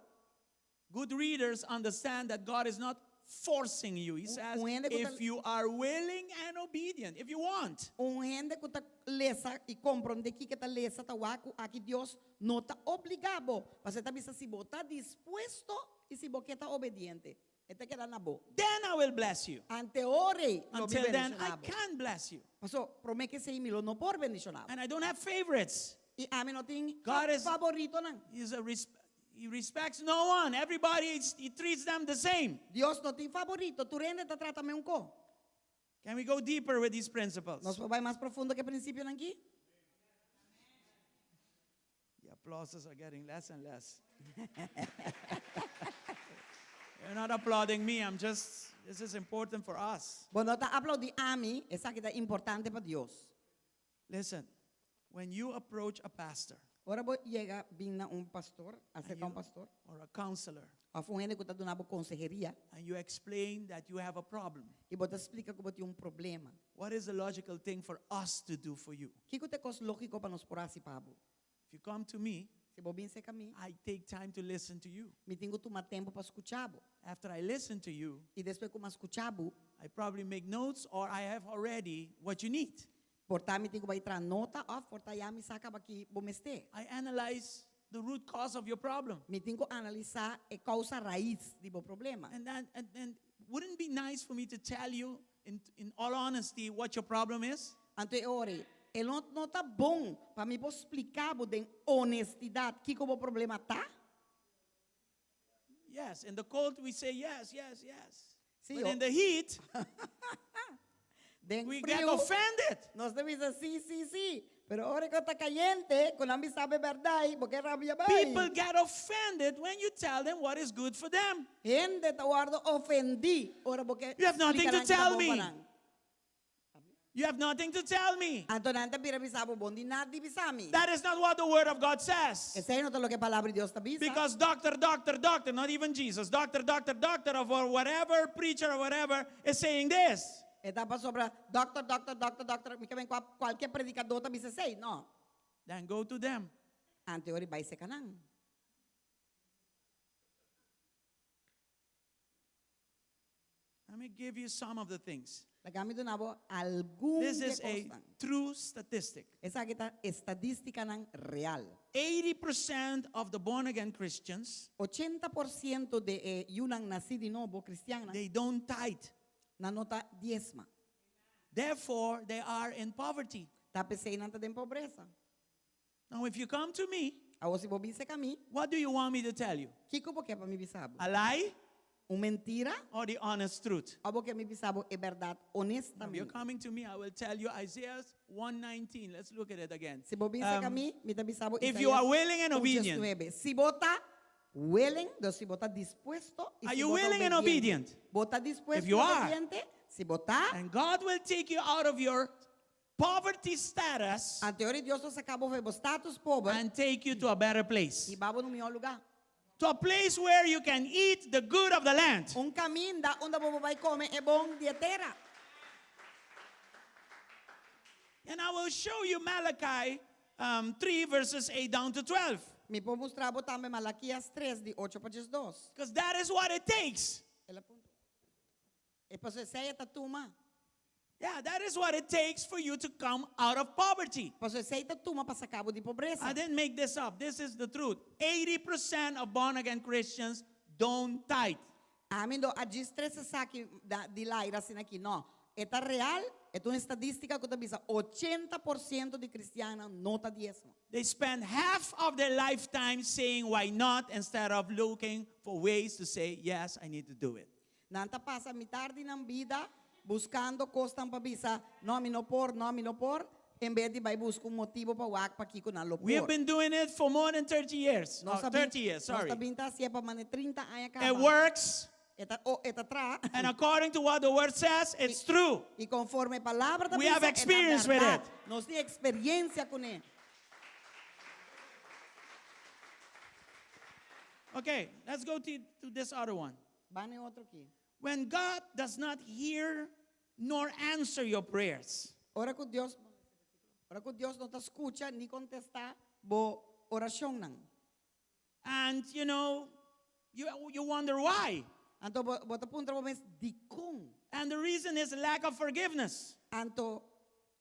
Good readers understand that God is not forcing you. He says, Un hende ku ta if you are willing and obedient, if you want. Un hende ku ta lesa i komprondé kiko e ta lesa ta wak ku aki Dios no ta obligá bo. Pasobra e ta bisa si bo ta dispuesto i si bo ke ta obediente, e ta keda na bo. Then I will bless you. Ante ora ei lo mi Until then, I bendishoná bo. can't bless you. Pasobra promé ku esei mi lo no por bendishoná bo. And I don't have favorites. I ami no tin God is, favoritonan. he's a res- he respects no one. Everybody, he treats them the same. Dios no tin favorito. Tur hende ta trata mesun ko. Can we go deeper with these principles? Nos por bai mas profundo ku e prinsipionan aki? The applauses are getting less and less. You're not applauding me. I'm just, this is important for us. Bo no ta aplaudí ami, esaki ta importante pa Dios. Listen, when you approach a pastor Ora bo yega bin na un pastor, aserka un pastor, or a counselor, òf un hende ku ta duna bo konseheria, and you explain that you have a problem, i bo ta splika ku bo tin un problema, what is the logical thing for us to do for you? kiko ta e kos lógiko pa nos por hasi pa bo? If you come to me, Si bo bin serka mi, I take time to listen to you. mi tin ku tuma tempu pa skucha bo. After I listen to you, I despues ku mi a skucha bo, I probably make notes or I have already what you need. Por ta mi tin ku bai traha nota òf por ta ya mi sa kaba ki bo mester. I analyze the root cause of your problem. Mi tin ku analisá e kousa rais di bo problema. And then, and, and wouldn't it be nice for me to tell you, in, in all honesty, what your problem is? Anto e ora ei, e lo no ta bon pa mi por splika bo den honestidat kiko bo problema ta? Yes, in the cold we say yes, yes, yes. Sí, But o- in the heat, Den we get friu, offended. nos ta bisa sí, sí, sí. Pero ora ku ta kayente, ku nan bisa bo e bèrdat, bo ke rabia bai. People get offended when you tell them what is good for them. Hende ta wòrdu ofendí ora bo ke You have nothing splika to nan ki ta tell bon pa me. nan. You have nothing to tell me. Anto nan ta bira bisa bo, Bo no tin nada di bisa mi. That is not what the word of God says. Esei no ta loke e Palabra di Dios ta bisa. Because doctor, doctor, doctor, not even Jesus, doctor, doctor, doctor of or whatever preacher or whatever is saying this. E ta pasobra doctor, doctor, doctor, doctor, mi ke men kualke predikadó ta bisa esei, no. Then go to them. Anto e ora bai seka nan. Let me give you some of the things. Laga mi duna bo algun This di e is a kosnan. true statistic. Esaki ta estadístikanan real. 80% of the born again Christians, 80 por siento di e yunan nasí di nobo, kristiannan, they don't tithe. nan no ta diesma. Therefore, they are in poverty. Ta p'esei nan ta den pobresa. Now, if you come to me, Awor si bo bin serka mi, what do you want me to tell you? kiko bo ke pa mi bisa bo? A lie Un mentira or the honest truth? òf bo ke mi bisa bo e bèrdat If you're honestamente? coming to me, I will tell you Isaiah 119. Let's look at it again. Si bo bin serka Um, mi, mi ta bisa bo if you are Isaías willing and obedient. 1:19. Si bo ta willing, dus si bo ta dispuesto i Are si you bo ta willing and obediente. obedient? Bo ta dispuesto If you i are. obediente? Si bo ta, And God will take you out of your poverty. poverty status Anto e ora Dios ta saka bo for di bo status pober and take you to a better place. i hiba bo na un mihó lugá. To a place where you can eat the good of the land. Un kaminda unda bo por bai kome e bon di e tera. And I will show you Malachi 3 verses 8 down to 12. Mi por mustra bo tambe Malakias 3 di 8 pa 12. Because that is what it takes. El a puntra. E pasobra esei e ta tuma. Yeah, that is what it takes for you to come out of poverty. Pasobra esei ta tuma pa saka bo di pobresa. I didn't make this up. This is the truth. 80% of born again Christians don't tithe. Ami no a djis trese esaki di laira asina aki. No. E ta real, e ta un estadistica cu ta bisa 80% di cristiannan no ta diesmo. They spend half of their lifetime saying why not instead of looking for ways to say yes, I need to do it. Nan ta pasa mitar di nan bida buscando cosnan pa bisa no mi no por, no mi no por, en bes di bay busca un motibo pa wak pakico nan lo We have por. been doing it for more than 30 years. Nos Oh, a bin, 30 years, nos sorry. ta bin ta hacié pa mane 30 aña It caba. works. E ta, oh, e ta traha. And according to what the word says, it's true. I conforme palabra ta We bisa, have e ta experience with berdad. it. Nos tin experiencia cune. Okay, let's go to this other one. Ban e otro aki. When God does not hear nor answer your prayers. Ora ku Dios Ora ku Dios no ta skucha ni kontestá bo orashonnan. And you know, you, you wonder why. Anto bo, bo ta puntra bo mes dikon. And the reason is lack of forgiveness. Anto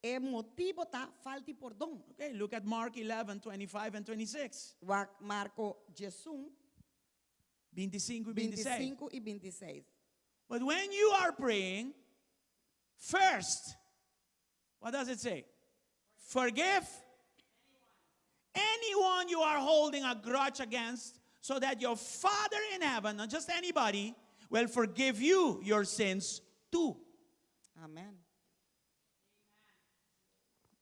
e motibo ta falta di pordon. Okay, look at Mark 11, 25 and 26. Wak Marko 11, 25 i 26. 25 i 26. But when you are praying, first, what does it say? Forgive anyone you are holding a grudge against, so that your Father in heaven, not just anybody, will forgive you your sins too. Amen.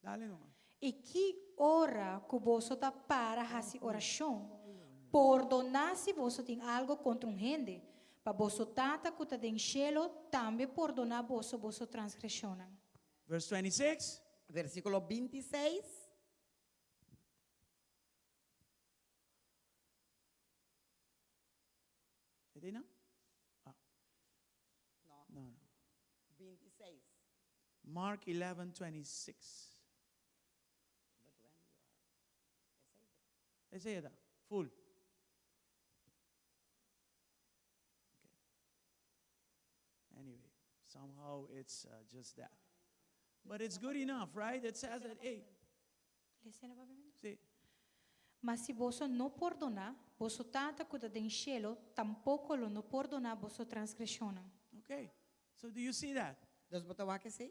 Dale nomás. I ki ora ku boso ta para hasi orashon, pordoná si boso tin algu kontra un hende, pa boso Tata ku ta den shelu tambe pordoná boso boso transgreshonnan. Verse 26. Versíkulo 26. Edina? Ah. No. No, no. 26. Mark 11, 26. Esei ta, full. Okay. Anyway, somehow it's just that. But it's good enough, right? It says that, hey, see. Ma si boso no pordoná, boso Tata ku ta den shelu tampoko lo no pordoná boso transgreshonnan. Okay. So do you see that? Dus bo ta wak esei?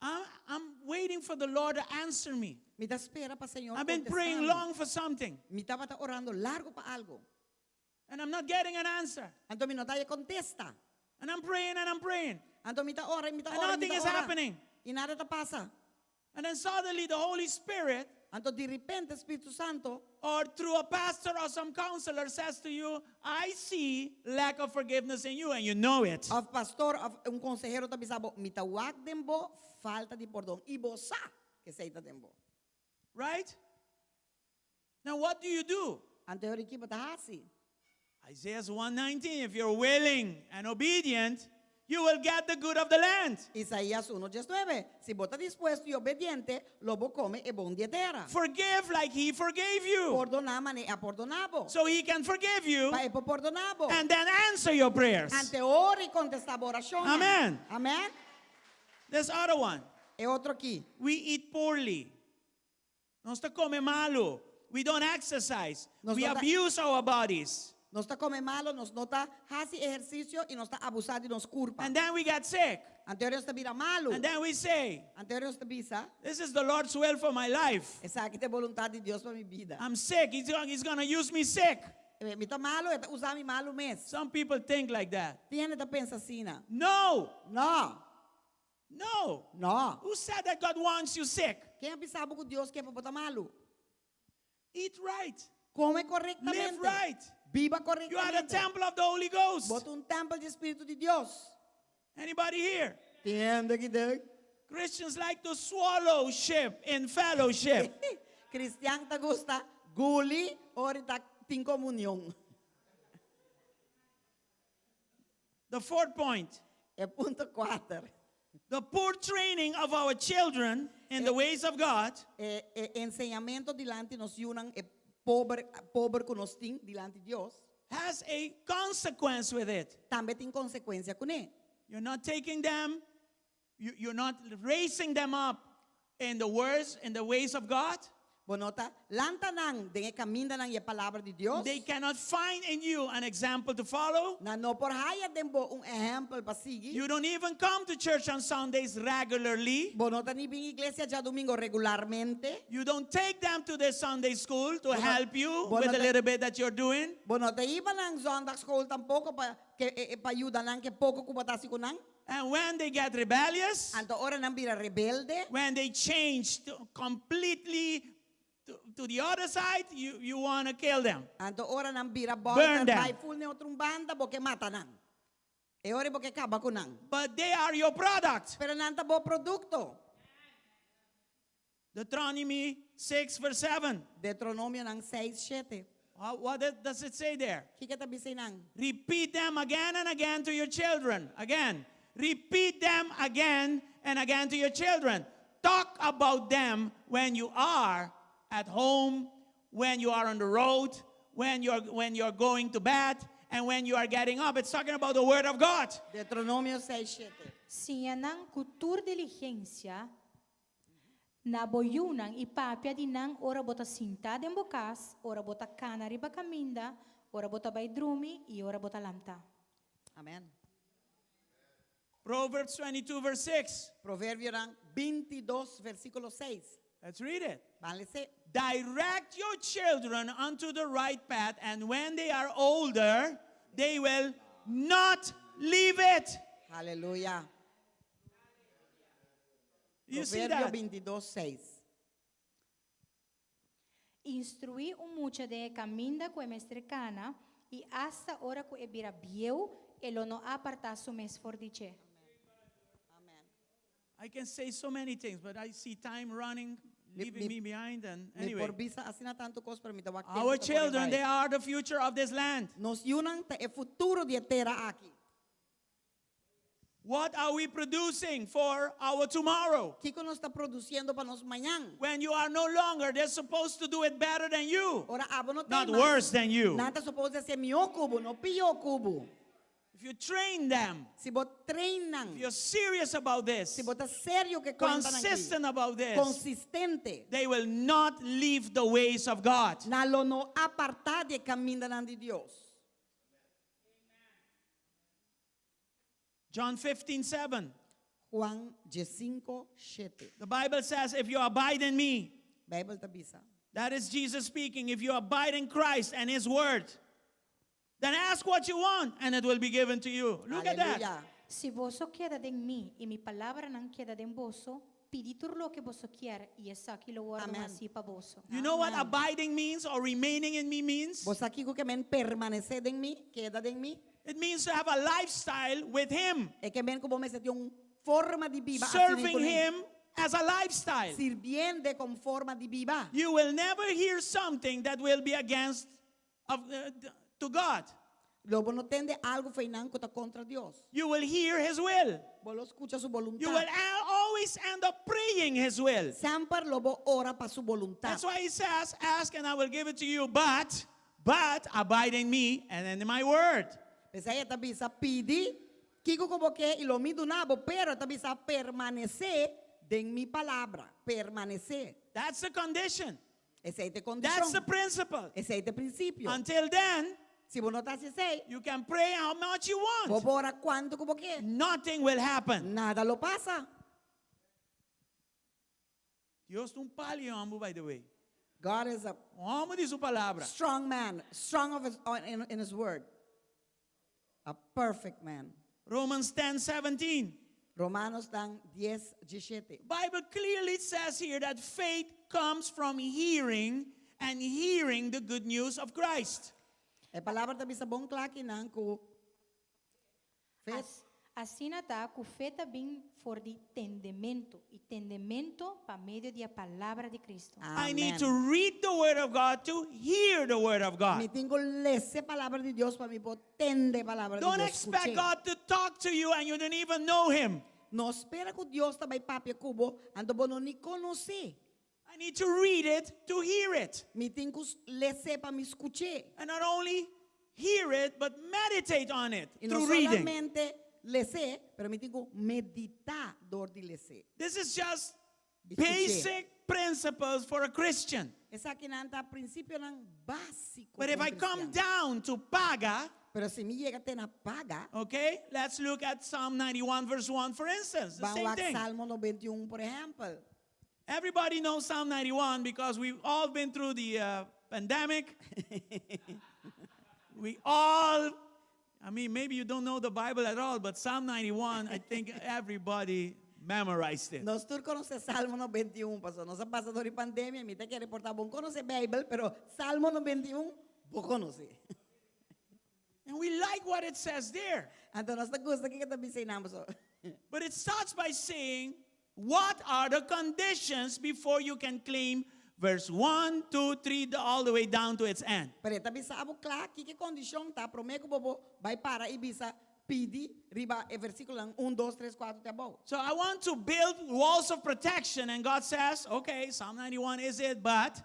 I'm, I'm waiting for the Lord to answer me. Mi ta spera pa Señor I've been kontestá praying mi. long for something. Mi tabata orando largu pa algu. And I'm not getting an answer. Anto mi no ta haña kontesta. And I'm praying and I'm praying. Anto mi ta ora, mi ta And ora, mi nothing ta is ora. happening. I nada ta pasa. And then suddenly the Holy Spirit Anto di repente Spiritu Santu or through a pastor or some counselor says to you, I see lack of forgiveness in you and you know it. Of pastor of un konsehero ta bisa bo, mi ta wak den bo falta di pordon. I bo sa ku esei ta den bo. Right? Now what do you do? Anto e ora ki bo ta hasi? Isaiah 119, if you're willing and obedient, you will get the good of the land. Isaías 1:19, Si bo ta dispuesto i obediente, lo bo kome e bon di e tera. Forgive like he forgave you. Pordoná manera e a pordoná bo. So he can forgive you Pa e por pordoná bo. and then answer your prayers. Anto e ora e kontestá bo orashon. Amen. Amen. This other one. E otro aki. We eat poorly. Nos ta kome malu. We don't exercise. Nos We no ta- abuse our bodies. Nos ta kome malu, nos no ta hasi ehersisio i nos ta abusá di nos kurpa. And then we get sick. Anto e ora nos ta bira malu. And then we say, Anto e ora nos ta bisa, This is the Lord's will for my life. Esaki ta e boluntat di Dios pa mi bida. I'm sick. He's, he's going to use me sick. Eh, Mi ta malu, e ta usa mi malu mes. Some people think like that. Tin hende ta pensa asina. No. No. No. No. Who said that God wants you sick? Ken a bisa bo ku Dios ke pa bo ta malu? Eat right. Kome korektamente. Live right. Biba You are the korektamente. temple of the Holy Ghost. Bo ta un tèmpel di Spiritu di Dios. Anybody here? Tin hende aki den. Christians like to swallow ship in fellowship. Kristian ta gusta guli ora ta tin komunion. The fourth point. E punto 4. The poor training of our children in the ways of God. E, e enseñamentu dilanti nos yunan e pober pober ku nos tin dilanti Dios. Has a consequence with it. Tambe tin konsekuensia kuné. You're not taking them, you, you're not raising them up in the words, in the ways of God. Bo no ta lanta nan den e kamindanan i e palabra di Dios. They cannot find in you an example to follow. Nan no por haya den bo un ehèmpel pa sigui. You don't even come to church on Sundays regularly. Bo no ta ni bin iglesia djadumingu regularmente. You don't take them to the Sunday school to help you bo with no the ta- little bit that you're doing. Bo no ta hiba nan zondagschool tampoko pa ke e, e, pa yuda nan ku e poko ku bo ta hasi ku nan. And when they get rebellious, Anto ora nan bira rebelde, when they change to completely to, to the other side, you, you want to kill them. anto ora nan bira Burn bolta them. bai full ne otro banda, bo ke mata nan. E ora bo ke kaba ku nan. But they are your product. Pero nan ta bo produkto. Deuteronomy 6, verse 7. Deuteronomionan 6, 7. How, what does it say there? Kiko ta bisa einan? Repeat them again and again to your children. Again. Repeat them again and again to your children. Talk about them when you are at home, when you are on the road, when you're, when you're going to bed, and when you are getting up. It's talking about the Word of God. Deuteronomio 6, 7. Siña nan ku tur diligensia na bo yunan i papia di nan ora bo ta sintá den bo kas, ora bo ta kana riba kaminda, ora bo ta bai drumi i ora bo ta lanta. Amen. Proverbs 22, verse 6. Proverbionan 22, versíkulo 6. Let's read it. Ban les'é. Direct your children unto the right path, and when they are older, they will not leave it. Aleluya. You see Proverbio that? 22, 6. Instruí un mucha den e kaminda ku e mester kana, i asta ora ku e bira bieu, e lo no apartá su mes for di dje. Amen. I can say so many things, but I see time running, leaving mi- me behind. And Mi anyway, por bisa asina tantu kos, pero mi ta wak our children, they are the future of this land. Nos yunan ta e futuro di e tera aki. What are we producing for our tomorrow? Kiko nos ta produsiendo pa nos mañan? When you are no longer, they're supposed to do it better than you, Ora abo no not t'ei mas. worse than you. Nan ta supposed di hasié mihó ku bo, no pió ku bo. If you train them, Si bo train nan, if you're serious about this, si bo ta serio ku e kuentanan aki, consistent about this, konsistente, they will not leave the ways of God. nan lo no apartá di e kamindanan di Dios. John 15, 7. Juan 15, 7. The Bible says, If you abide in me, Beibel ta bisa. that is Jesus speaking, if you abide in Christ and His Word, then ask what you want and it will be given to you. Look at that. Aleluya. Si boso keda den mi i mi palabranan keda den boso, pidi tur loke boso kier i esaki lo wòrdu Amen. hasí pa boso. You know what abiding means or remaining in me means? Bo sa kiko ke men permanesé den mi, keda den mi. It means to have a lifestyle with Him, E ke men ku bo mester tin un forma di biba asina serving kuné. Him as a lifestyle. Sirbiendo komo forma di biba. You will never hear something that will be against of, uh, to God. Lo bo no tende algu fo'i nan ku ta kontra Dios. You will hear His will. Bo lo skucha su You will boluntat. al- always end up praying His will. Semper lo bo ora pa su boluntat. That's why He says, Ask and I will give it to you, but, but abide in me and in my word. P'esei e ta bisa pidi, kiko ku bo ke i lo mi duna bo, pero e ta bisa permanesé den mi palabra. Permanesé. That's the condition. Esei ta e That's the kondishon. principle. Esei ta e prinsipio. Until then, Si bo no ta hasi esei, you can pray how much you bo want. por ora kuantu ku bo ke. Nothing will happen. Nada lo pasa. Dios ta un pal'i hòmber, by the way. God is a Un hòmber di su palabra. strong man, strong of his, in, in his word. A perfect man. Romans 10 17. Romanonan 10, 17. Bible clearly says here that faith comes from hearing and hearing the good news of Christ. E palabra ta bisa bon kla akinan ku fe. As, Asina ta ku fe ta bin for di tendementu, i tendementu pa medio di e palabra di Kristu. I need Amen. to read the Word of God to hear the Word of Mi God. tin ku lesa palabra di Dios pa mi por tende palabra di Don't Dios. expect Skuch'é. God to talk to you and you don't even know Him. No spera ku Dios ta bai papia ku bo, anto bo no ni konos'é. I need to read it to hear it. Mi tin ku les'é pa mi skuch'é. And not only hear it, but meditate on it I no through reading. solamente les'é, pero mi tin ku meditá dor di les'é. This is just Skuch'é. basic principles for a Christian. Esakinan ta prinsipionan básiko But if pa I un come kristian. down to paga, Pero si mi yega te na paga, okay, let's look at Psalm 91, verse 1, for instance. The ban same wak thing. Salmo 91, por ehèmpel. Everybody knows Psalm 91 because we've all been through the pandemic. We all, I mean, maybe you don't know the Bible at all, but Psalm 91, I think everybody memorized it. Nos tur konosé Salmo 91, pasó nos a pasa dor di pandemia, mi ta kere por ta bo n' konosé Beibel, pero Salmo 91, bo konosé. And we like what it says there. Anto nos ta gusta kiko e ta bisa einan, pasó. But it starts by saying, what are the conditions before you can claim verse 1, 2, 3, all the way down to its end? Pero e ta bisa bo kla, ki e kondishon ta, promé ku bo por bai para i bisa pidi riba e versíkulo 1, 2, 3, 4 te abou. So I want to build walls of protection, and God says, okay, Psalm 91 is it, but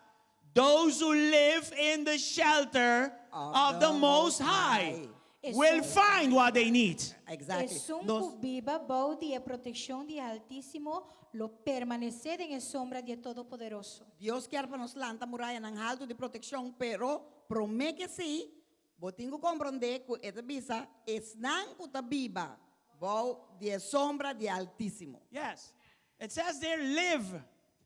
those who live in the shelter of the Most High will find what they need. Exactly. Esun Nos, ku biba bou di e protekshon di e Altísimo lo permanesé den e sombra di e Todopoderoso. Dios ke pa nos lanta murayanan haltu di protekshon, pero promé ku esei, bo tin ku komprondé ku e ta bisa esnan ku ta biba bou di e sombra di e Altísimo. Yes. It says there live,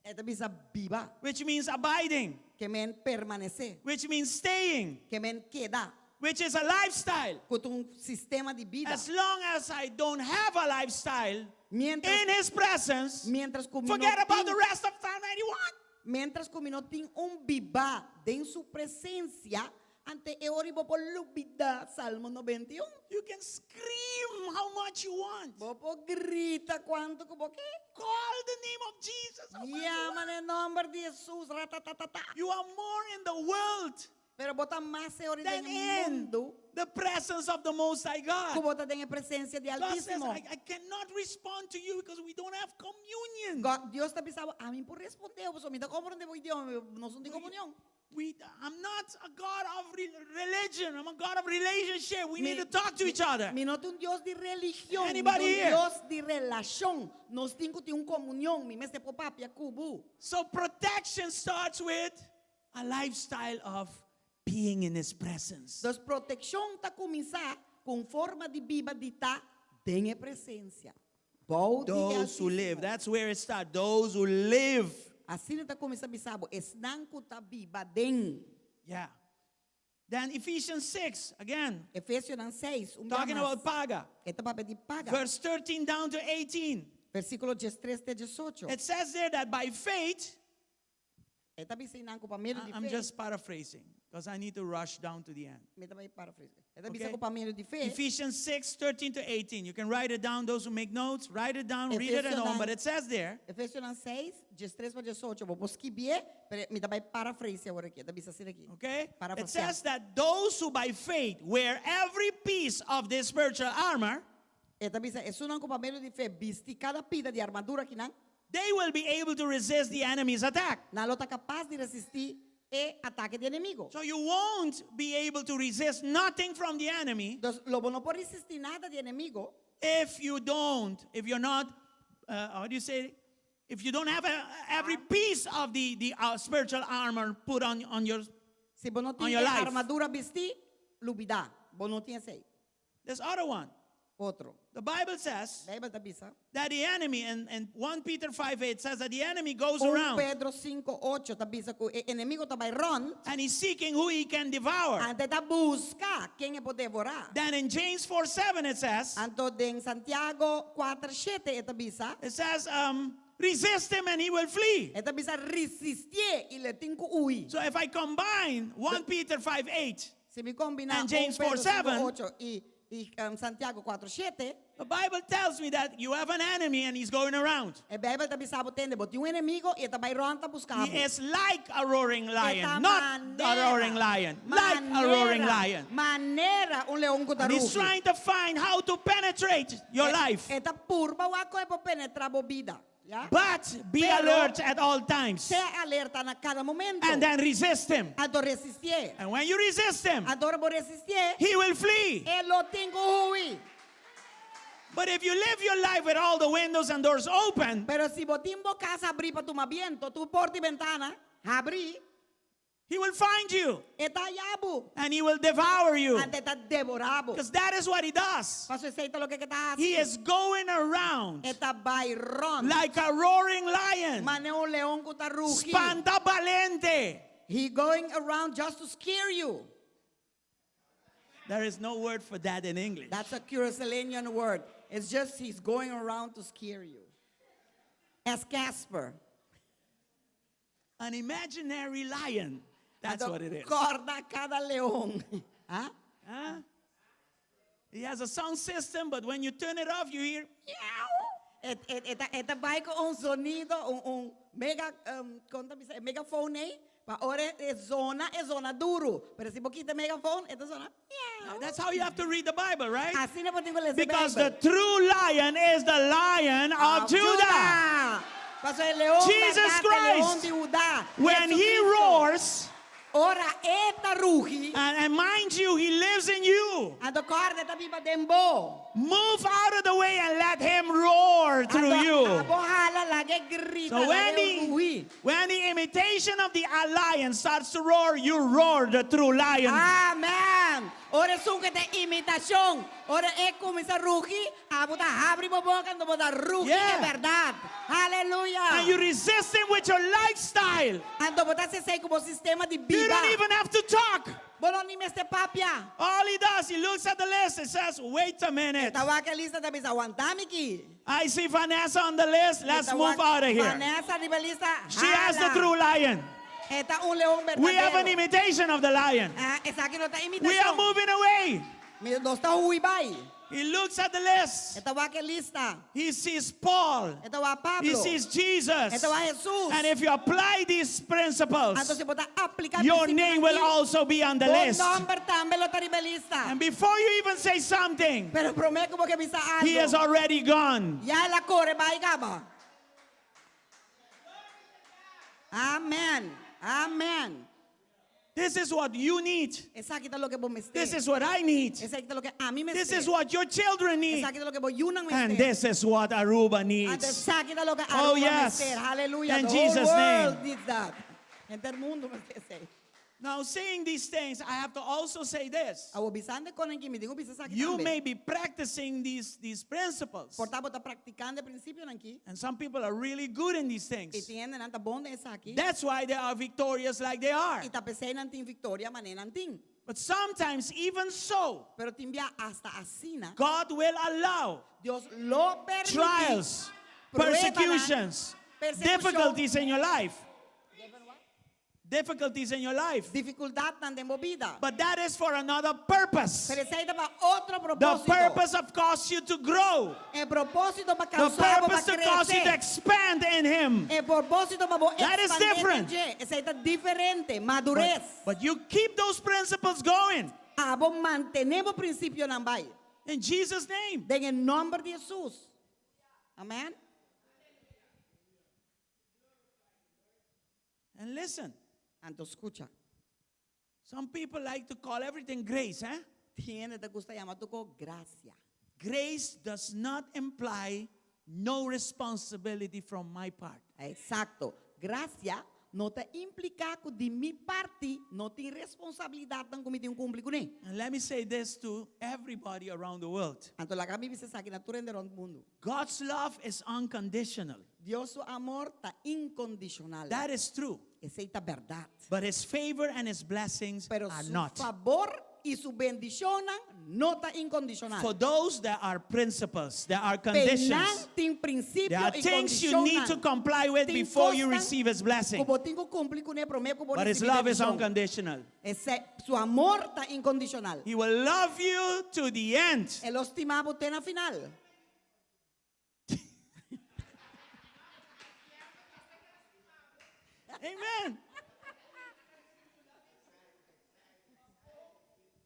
E ta bisa biba, which means abiding, ke men permanesé, which means staying, ke men keda, which is a lifestyle. ku ta un sistema di bida. As long as I don't have a lifestyle Mientras, in His presence, mientras ku mi no forget about tin, the rest of Psalm 91. mientras ku mi no tin un bibá den su presensia, anto e ora ei bo por lubidá Salmo 91. You can scream how much you want. Bo por grita kuantu ku bo ke. Call the name of Jesus. How much you Yama want. e nòmber di Jesus, ratatatata. You are more in the world Pero bo ta mas e ora than den in mundu the presence of the Most High ku God. bo ta den e presensia di God says, Altísimo. I cannot respond to you because we don't have communion. God, Dios ta bisa, ami n' por respondé, pasobra mi n' ta komprondé bo idioma, nos no tin komunion. I'm not a God of religion. I'm a God of relationship. We Mi- need to talk to each other. Mi no ta un Dios di religion, Anybody mi ta un here? Dios di relashon. Nos tin ku tin un komunion, mi mester por papia ku bo. So protection starts with a lifestyle of being in His presence. Dus protekshon ta kuminsá ku un forma di biba di ta den e presensia. Bou di Those who Altísimo. live. That's where it starts. Those who live. Asina e ta kuminsá bisa bo, esnan ku ta biba den. Yeah. Then Ephesians 6, again, Efesionan 6, un talking bia mas. about paga. E ta papia di paga. Verse 13 down to 18. Versíkulo 13 te 18. It says there that by faith, E ta bisa einan ku pa medio di I'm fe. just paraphrasing because I need to rush down to the end. Mi ta bai paraphrase. E ta bisa Okay. ku pa medio di fe. Ephesians 6, 13 to 18. You can write it down. Those who make notes, write it down, read it at home. But it says there, Efesionan 6, 13 pa 18. Bo por skibié, pero mi ta bai paraphrase awor aki. E ta bisa asina aki. okay? It Parafraseá. says that those who by faith wear every piece of this spiritual armor, E ta bisa esunnan ku pa medio di fe bisti kada pida di armadura akinan, they will be able to resist the enemy's attack. nan lo ta kapas di resistí e atake di enemigu. So you won't be able to resist nothing from the enemy Dus lo bo no por resistí nada di enemigu if you don't, if you're not, how do you say it? If you don't have every piece of the spiritual armor put on your, Si bo no on tin your life. armadura bistí, lubidá. Bo no tin esei. This other one. Otro. The Bible says Beibel ta bisa. that the enemy, and 1 Peter 5:8 says that the enemy goes 1 around Pedro 5:8 ta bisa ku e enemigu ta bai rònt and he's seeking who he can devour. Anto e ta buska ken e por devorá. Then in James 4:7 it says, Anto den Santiago 4:7 e ta bisa. it says, resist him and he will flee. E ta bisa resistié i e tin ku hui. So if I combine 1 Peter 5:8 Si mi kombiná and James 1 Pedro 4:7 5:8 i I Santiago 4, 7. The Bible tells me that you have an enemy and he's going around. E Bijbel ta bisa bo tende, bo tin un enemigo i e ta bai rond ta buska bo. He is like a roaring E lion, ta not a roaring lion, like a roaring lion. Manera un leon ku ta And he's rugi. trying to find how to penetrate your life. E ta purba wak kon e por penetra bo bida. Ya? But be Pero- alert at all times Sea alerta na kada momento. and then resist him. Anto resistié. And when you resist him, Anto ora bo resistié, he will flee. e lo tin ku hui. But if you live your life with all the windows and doors open, Pero si bo tin bo kas habrí pa tuma biento, tur porta i bentana habrí, he will find you e ta haña bo. and he will devour you. Anto e ta devorá bo. Because that is what he does. Paso esei ta loke e ta hasi. He is going around E ta bai rònt. like a roaring lion. Mane un leon ku ta rugi. Spanta balente. He going around just to scare you. There is no word for that in English. That's a Curaçaoleñan word. It's just he's going around to scare you. As Casper. An imaginary lion. That's Anto what it is. Korda kada leon. Huh? Huh? He has a sound system, but when you turn it off, you hear meow. E, e, e, ta, e ta bai ku un sonido, un, un mega, um, kon ta bisa, megaphone ei, pa ora e zona, e zona duru. Pero si bo kita e megaphone, e ta zona miau. That's how you have to read the Bible, right? Asina bo tin ku lesa e Because the Bijbel. true lion is the lion of Judah. Paso e leon Jesus bèrdat, e leon Christ. di Judá. When he Jesucristo. roars, Ora e ta rugi. And, and mind you, he lives in you. Anto kòrda e ta biba den bo. Move out of the way and let him roar through Anto you. abo hala lag'é grita, So when lag'é rugi. the, when the imitation of the lion starts to roar, you roar the true lion. Amen. Ora esun ku ta imitashon. Ora e kuminsá rugi, abo ta habri bo boka anto bo ta rugi Yeah. e bèrdat. Haleluya. And you resist him with your lifestyle. Anto bo ta hasi esei ku bo sistema di You biba. don't even have to talk. Bo no ni mester papia. All he does, he looks at the list and says, wait a minute. Ta wak e lista ta bisa, wanta mi aki. I see Vanessa on the list. Let's move out of here. Vanessa riba lista. She has the true lion. E ta un leon berdadero. We have an imitation of the lion. Ah, esaki no ta We imitashon. are moving away. Mi nos ta hui bai. He looks at the list. E ta wak e lista. He sees Paul. E ta wak Pablo. He sees Jesus. E ta wak Jesus. And if you apply these principles, Anto si bo ta apliká your prinsipionan name will aki, also be on the bo list. nòmber tambe lo ta riba e lista. And before you even say something, Pero promé ku bo bisa algu. he has already gone. Ya el a kore bai kaba. Amen. Amen. This is what you need. Esaki ta loke bo mester. This is what I need. Esaki ta loke ami mester. This is what your children need. Esaki ta loke bo yunan mester. And this is what Aruba And needs. esaki ta loke Aruba Oh, yes. mester. Hallelujah. In The Jesus' whole world name. needs that. Henter mundu mester esei. Now, saying these things, I have to also say this. Awor bisando e kosnan aki, mi tin ku bisa esaki You tambe. may be practicing these, these principles. Por ta bo ta praktikando e prinsipionan aki. And some people are really good in these I things. tin hendenan ta bon den esaki. That's why they are victorious like they are. I ta p'esei nan tin viktoria manera nan tin. But sometimes, even so, Pero tin bia hasta asina. God will allow Dios lo permití trials, pruebanan, persecutions, persekushon, difficulties in your life. Difficulties in your life. Difikultatnan den bo bida. But that is for another purpose. Pero esei ta pa otro The propósito. purpose of cause you to grow. E propósito pa The kousa bo pa purpose to cause you to krese. expand in Him. E propósito pa bo That is ekspandé den different. dje. Esei ta diferente, madures. But, but you keep those principles going. Abo mantené bo prinsipionan bai. In Jesus' name. Den e nòmber di Hesus. Amèn. And listen, Anto skucha. some people like to call everything grace, eh? Tin hende ta gusta yama tur kos grasia. Grace does not imply no responsibility from my part. Eksakto. Grasia no ta impliká ku di mi parti no tin responsabilidatnan ku mi tin ku kumpli kuné. And let me say this to everybody around the world. Anto laga mi bisa esaki na tur hende rònt mundu. God's love is unconditional. Dios su amor ta inkondishonal. That is true. Esei ta bèrdat. But his favor and his blessings Pero are su not. fabor I su bendishonnan no ta inkondishonal. For those there are principles, there are P'e nan conditions. tin There prinsipio are i things you need to kondishonnan. comply with Tin before you kosnan receive His ku blessing. bo tin ku kumpli kuné promé ku bo But His risibí love is bendishon. unconditional. Ese, su amor ta inkondishonal. He will love you to the end. E lo stima bo te na final. Amen.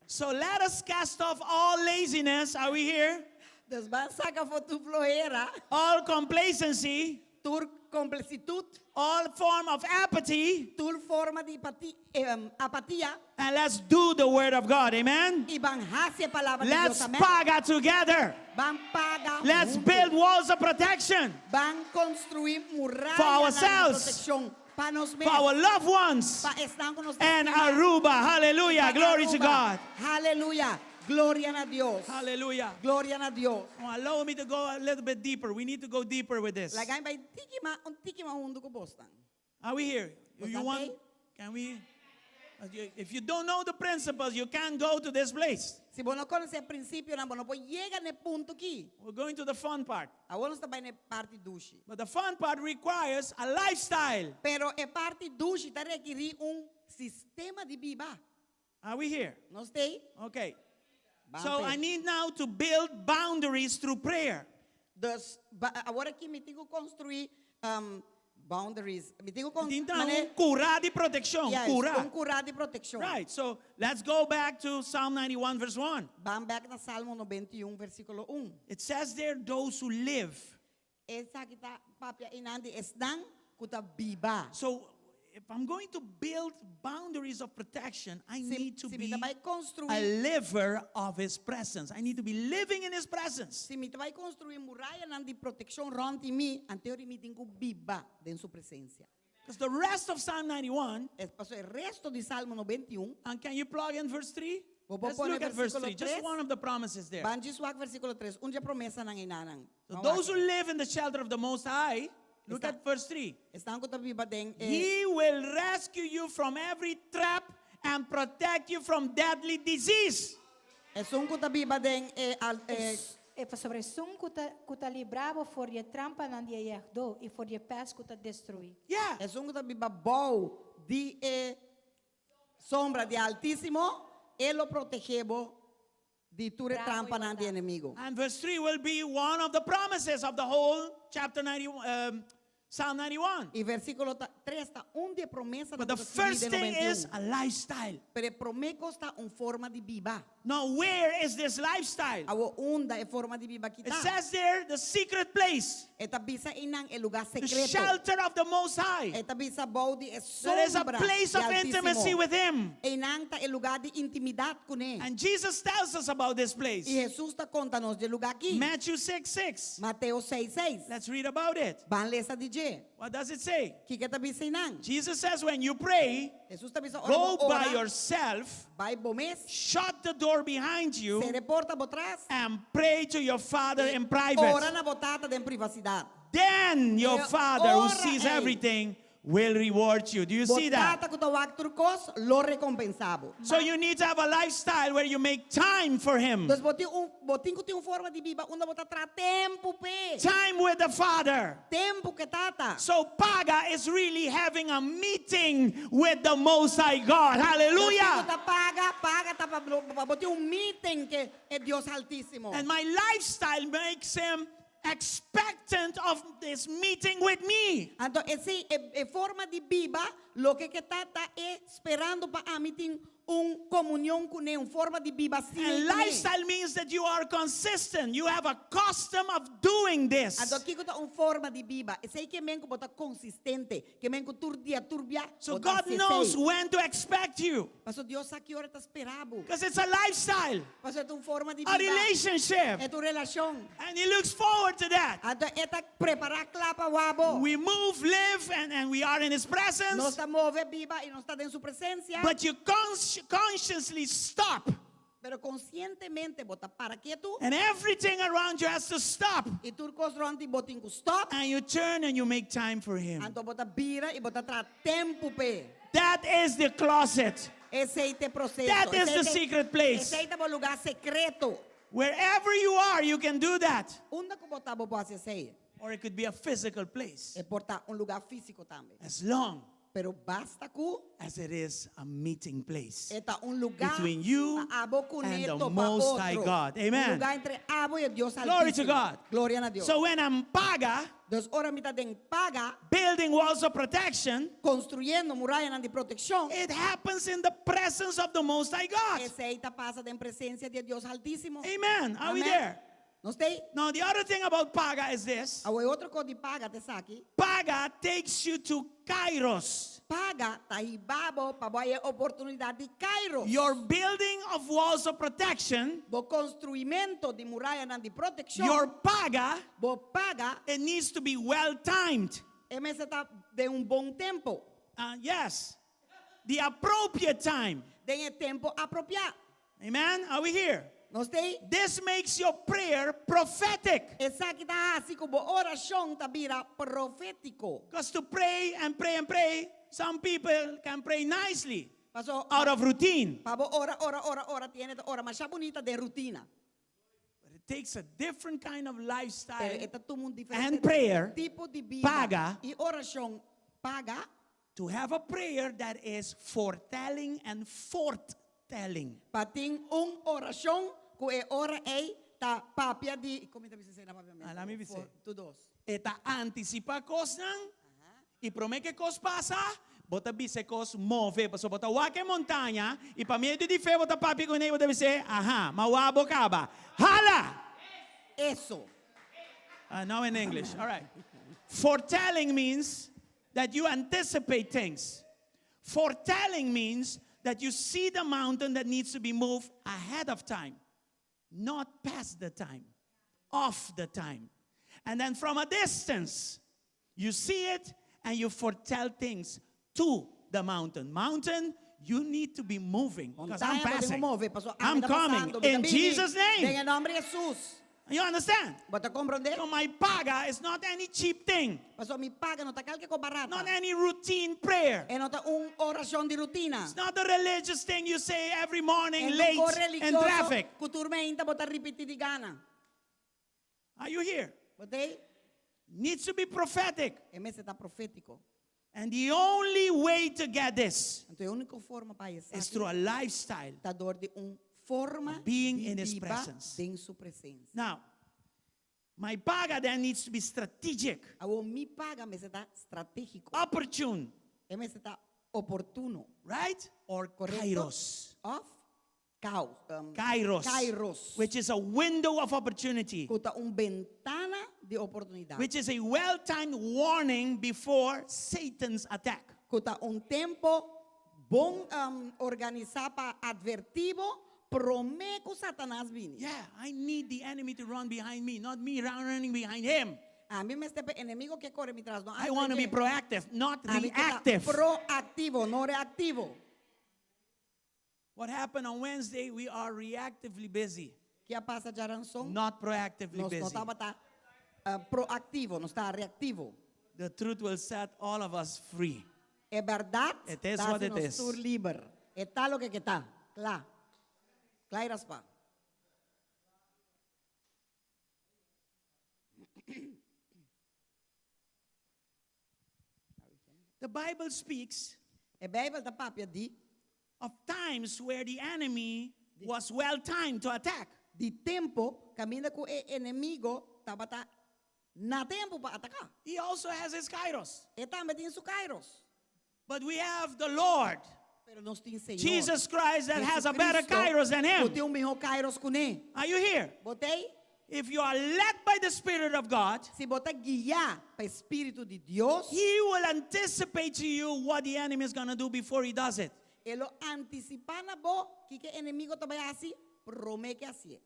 So let us cast off all laziness. Are we here? Dus ban saka afó tur flohera, All complacency, tur komplasitut, all form of apathy, tur forma di pati, apatia, and let's do the word of God. Amen. i ban hasi e palabra di Dios. Let's Amen. paga together. Ban paga Let's huntu. build walls of protection Ban konstruí muraya For ourselves. di protekshon pa nos mes. for our loved ones Pa esnan ku nos ta and stima. Aruba. Hallelujah. Pa Glory to Aruba. God. Aleluya. Gloria na Dios. Hallelujah. Gloria na Dios. Oh, allow me to go a little bit deeper. We need to go deeper with this. Laga mi bai tiki mas, un tiki mas hundu ku boso. Are we here? You, you Bastante? want? Can we? If you don't know the principles, you can't go to this place. Si bo no konosé prinsipionan, bo no por yega na e punto aki. We're going to the fun part. Awor nos ta bai na e parti dushi. But the fun part requires a lifestyle. Pero e parti dushi ta rekerí un sistema di biba. Are we here? Nos t'ei? Okay. Ban So pe. I need now to build boundaries through prayer. Dus ba, awor aki mi tin ku konstruí um, boundaries. Mi tin ku kon, Tin mane, un kurá di protekshon. Yes, Kurá. un kurá di protekshon. Right. So let's go back to Psalm 91 verse 1. Ban bèk na Salmo 91 versíkulo 1. It says there those who live. Esaki ta papia einan di esnan ku ta biba. So if I'm going to build boundaries of protection, I Si, need to si mi be ta bai konstruí a liver of his presence. I need to be living in his presence. Si mi ta bai konstruí murayanan di protekshon rònt di mi, anto mi tin ku biba den su presensia. Because the rest of Psalm 91, E, paso e resto di Salmo 91, and can you plug in verse 3? Bo por Let's pone look at verse versíkulo 3. Just 3. one of the promises there. Ban djis wak versíkulo 3, un di e promesanan einan. So those who live in the shelter of the Most High, look Está- at verse 3. Esnan ku ta biba den e He will rescue you from every trap and protect you from deadly disease. Esun ku ta biba den e al e E pasobra esun ku ta ku ta libra bo for di e trampanan di e yagdó i for di e pès ku ta destruí. Yeah. Esun ku ta biba bou di e sombra di Altísimo, e lo protegé bo di tur e Bravo i trampanan di maldat. enemigo. And verse 3 will be one of the promises of the whole chapter 90, um, Psalm 91. I versíkulo 3 ta un di e promesanan But the ku ta skibí first den thing is 91. a lifestyle. Pero e promé kos ta un forma di biba. Now, where is this lifestyle? Awor unda e forma di biba It aki ta. says there the secret place, E ta bisa einan e lugá the sekreto. shelter of the Most High. E ta bisa bou di e There is a sombra place di of intimacy Altísimo. with Him. Einan ta e lugá di intimidat kuné. And Jesus tells us about this place. I Hesus ta konta nos di e lugá aki. Matthew 6 6. Mateo 6, 6. Let's read about it. Ban lesa di dje. What does it say? Kiko e ta bisa einan? Jesus says, when you pray, Hesus ta bisa ora go bo by ora, yourself, bai bo mes, shut the door behind you, sera e porta bo tras, and pray to your Father in ora private. na bo tata den privasidat. Then your E Father who ora sees ei. everything will reward you. Do you Bo see that? tata ku ta wak tur kos, lo rekompensá bo. So you need to have a lifestyle where you make time for Him. Dus bo tin un, bo tin ku tin un forma di biba unda bo ta traha tempu p'e. Time with the Father. Tempu ku e tata. So paga is really having a meeting with the Most High God. Hallelujah. Bo ta paga, paga ta pa pa bo tin un meeting ku e Dios Altísimo. And my lifestyle makes him expectant of this meeting with me. Anto esei e e forma di biba loke ku ta ta e sperando pa ami tin un komunion kuné, un forma di biba asina And kuné. lifestyle means that you are consistent. You have a custom of doing this. Anto kiko ta un forma di biba. Esei ke men ku bo ta konsistente, ke men ku tur dia tur bia So bo ta God hasi knows esei. when to expect you. Paso Dios sa ki ora e ta spera bo. Because it's a lifestyle, Paso e ta un forma di a biba. relationship. E ta un relashon. And he looks forward to that. Anto e ta prepará kla pa wak bo. We move, live, and, and we are in his Nos presence. ta move, biba i nos ta den su presensia. But you cons- consciously stop. Pero konsientemente bo ta para ketu. And everything around you has to stop. I tur kos rònt di bo tin ku stop. And you turn and you make time for him. Anto bo ta bira i bo ta traha tempu p'e. That is the closet. Esei ta e proseso. That is the Esei ta- secret place. Esei ta e lugá sekreto. Wherever you are, you can do that. Unda ku bo ta bo por hasi esei. Or it could be a physical place. E por ta un lugá físiko tambe. As long Pero basta ku as it is a meeting place. e ta un lugá Between you pa abo and the ku ne topa Most High otro. God. Amen. Un lugá entre abo i Dios Glory to Altísimo. God. Gloria na Dios. So when I'm paga, Dus ora mi ta den paga, building walls of protection, konstruyendo murayanan di protekshon, it happens in the presence of the Most High God. esei ta pasa den presensia di Dios Altísimo. Amen. Are we Amen. there? Nos t'ei? Now, the other thing about paga is this E otro kos di paga ta esaki. paga takes you to kairos. Paga ta hiba bo pa bo e oportunidat di Kairos. Your building of walls of protection, Bo konstruimentu di murayanan di protekshon. your paga, Bo paga it needs to be well timed. e mester ta den un bon tempu. Yes, the appropriate time. Den e tempu apropiá. Amen. Are we here? Nos t'ei? This makes your prayer prophetic. Esaki ta hasi ku bo orashon ta bira profétiko. Because to pray and pray and pray, some people can pray nicely Paso out of routine. pa bo ora ora ora ora tin hende ta ora masha bunita den rutina. But it takes a different kind of Pero lifestyle e ta tuma un diferente and prayer tipo di bida. Paga. I orashon paga to have a prayer that is foretelling and forthtelling. pa tin un orashon ku e ora ei ta papia di kon ta bisa na papia Ah, lami bisa. Tur dos. E ta antisipá kosnan i promé ku kos pasa, bo ta bisa kos move, paso bo ta wak e montaña i pa medio di fe bo ta papia kuné bo ta bisa, aha, m'a wak bo kaba. Hala! Eso. Now in English. All right. Foretelling means that you anticipate things. Foretelling means that you see the mountain that needs to be moved ahead of time, not past the time, off the time. And then from a distance, you see it and you foretell things to the mountain. Mountain, you need to be moving because I'm Montaña bo tin ku passing. move, paso I'm anda coming pasando, in bini. Jesus' name. Den nòmber di Hesus. You understand? Bo ta komprondé? So my paga is not any cheap thing, Paso mi paga no ta kualke kos barata. not any routine prayer. E no ta un orashon di rutina. It's not the religious thing you say every morning E late no in traffic. Ku tur mainta bo ta ripití di gana. Are you here? Bo t'ei? Needs to be prophetic. E mester ta profétiko. And the only way to get this Anto e úniko forma pa is esaki through a lifestyle. ta dor di un forma Of being di in his biba presence. den su presensia. Now, my paga then needs to be strategic, Awor mi paga mester ta stratégiko. opportune, E mester ta oportuno. right? Or Korekto? kairos. Of kau, Kairos. Kairos. Which is a window of opportunity. Ku ta un bentana di oportunidat. Which is a well-timed warning before Satan's attack. Ku ta un tempu bon organisá pa atvertí bo promé ku Satanas bini. Yeah, I need the enemy to run behind me, not me running behind him. Ami mester pa enemigu ke kore mi tras. No, I want to be proactive, not Ami ke ta reactive. proaktivo, no reaktivo. What happened on Wednesday, we are reactively busy, Kiko a pasa djárason? not proactively Nos no busy. tabata proaktivo, nos ta reaktivo. The truth will set all of us free. E bèrdat It is ta what it nos is. tur liber. E ta loke ku ta. Kla. Kla i raspa. The Bible speaks E Beibel ta papia di of times where the enemy was well timed to attack. di tempu kaminda ku e enemigu tabata na tempu pa ataká. He also has his kairos. E tambe tin su kairos. But we have the Lord, Pero nos tin Señor. Jesus Christ, that has a better kairos than Ku him. tin un mihó kairos ku ne. Are you here? Bo t'ei? If you are led by the Spirit of God, Si bo ta guiá pa Spiritu di Dios, He will anticipate to you what the enemy is going to do before he does it. e lo antisipá na bo kiko e enemigu ta bai hasi, promé ku e hasié.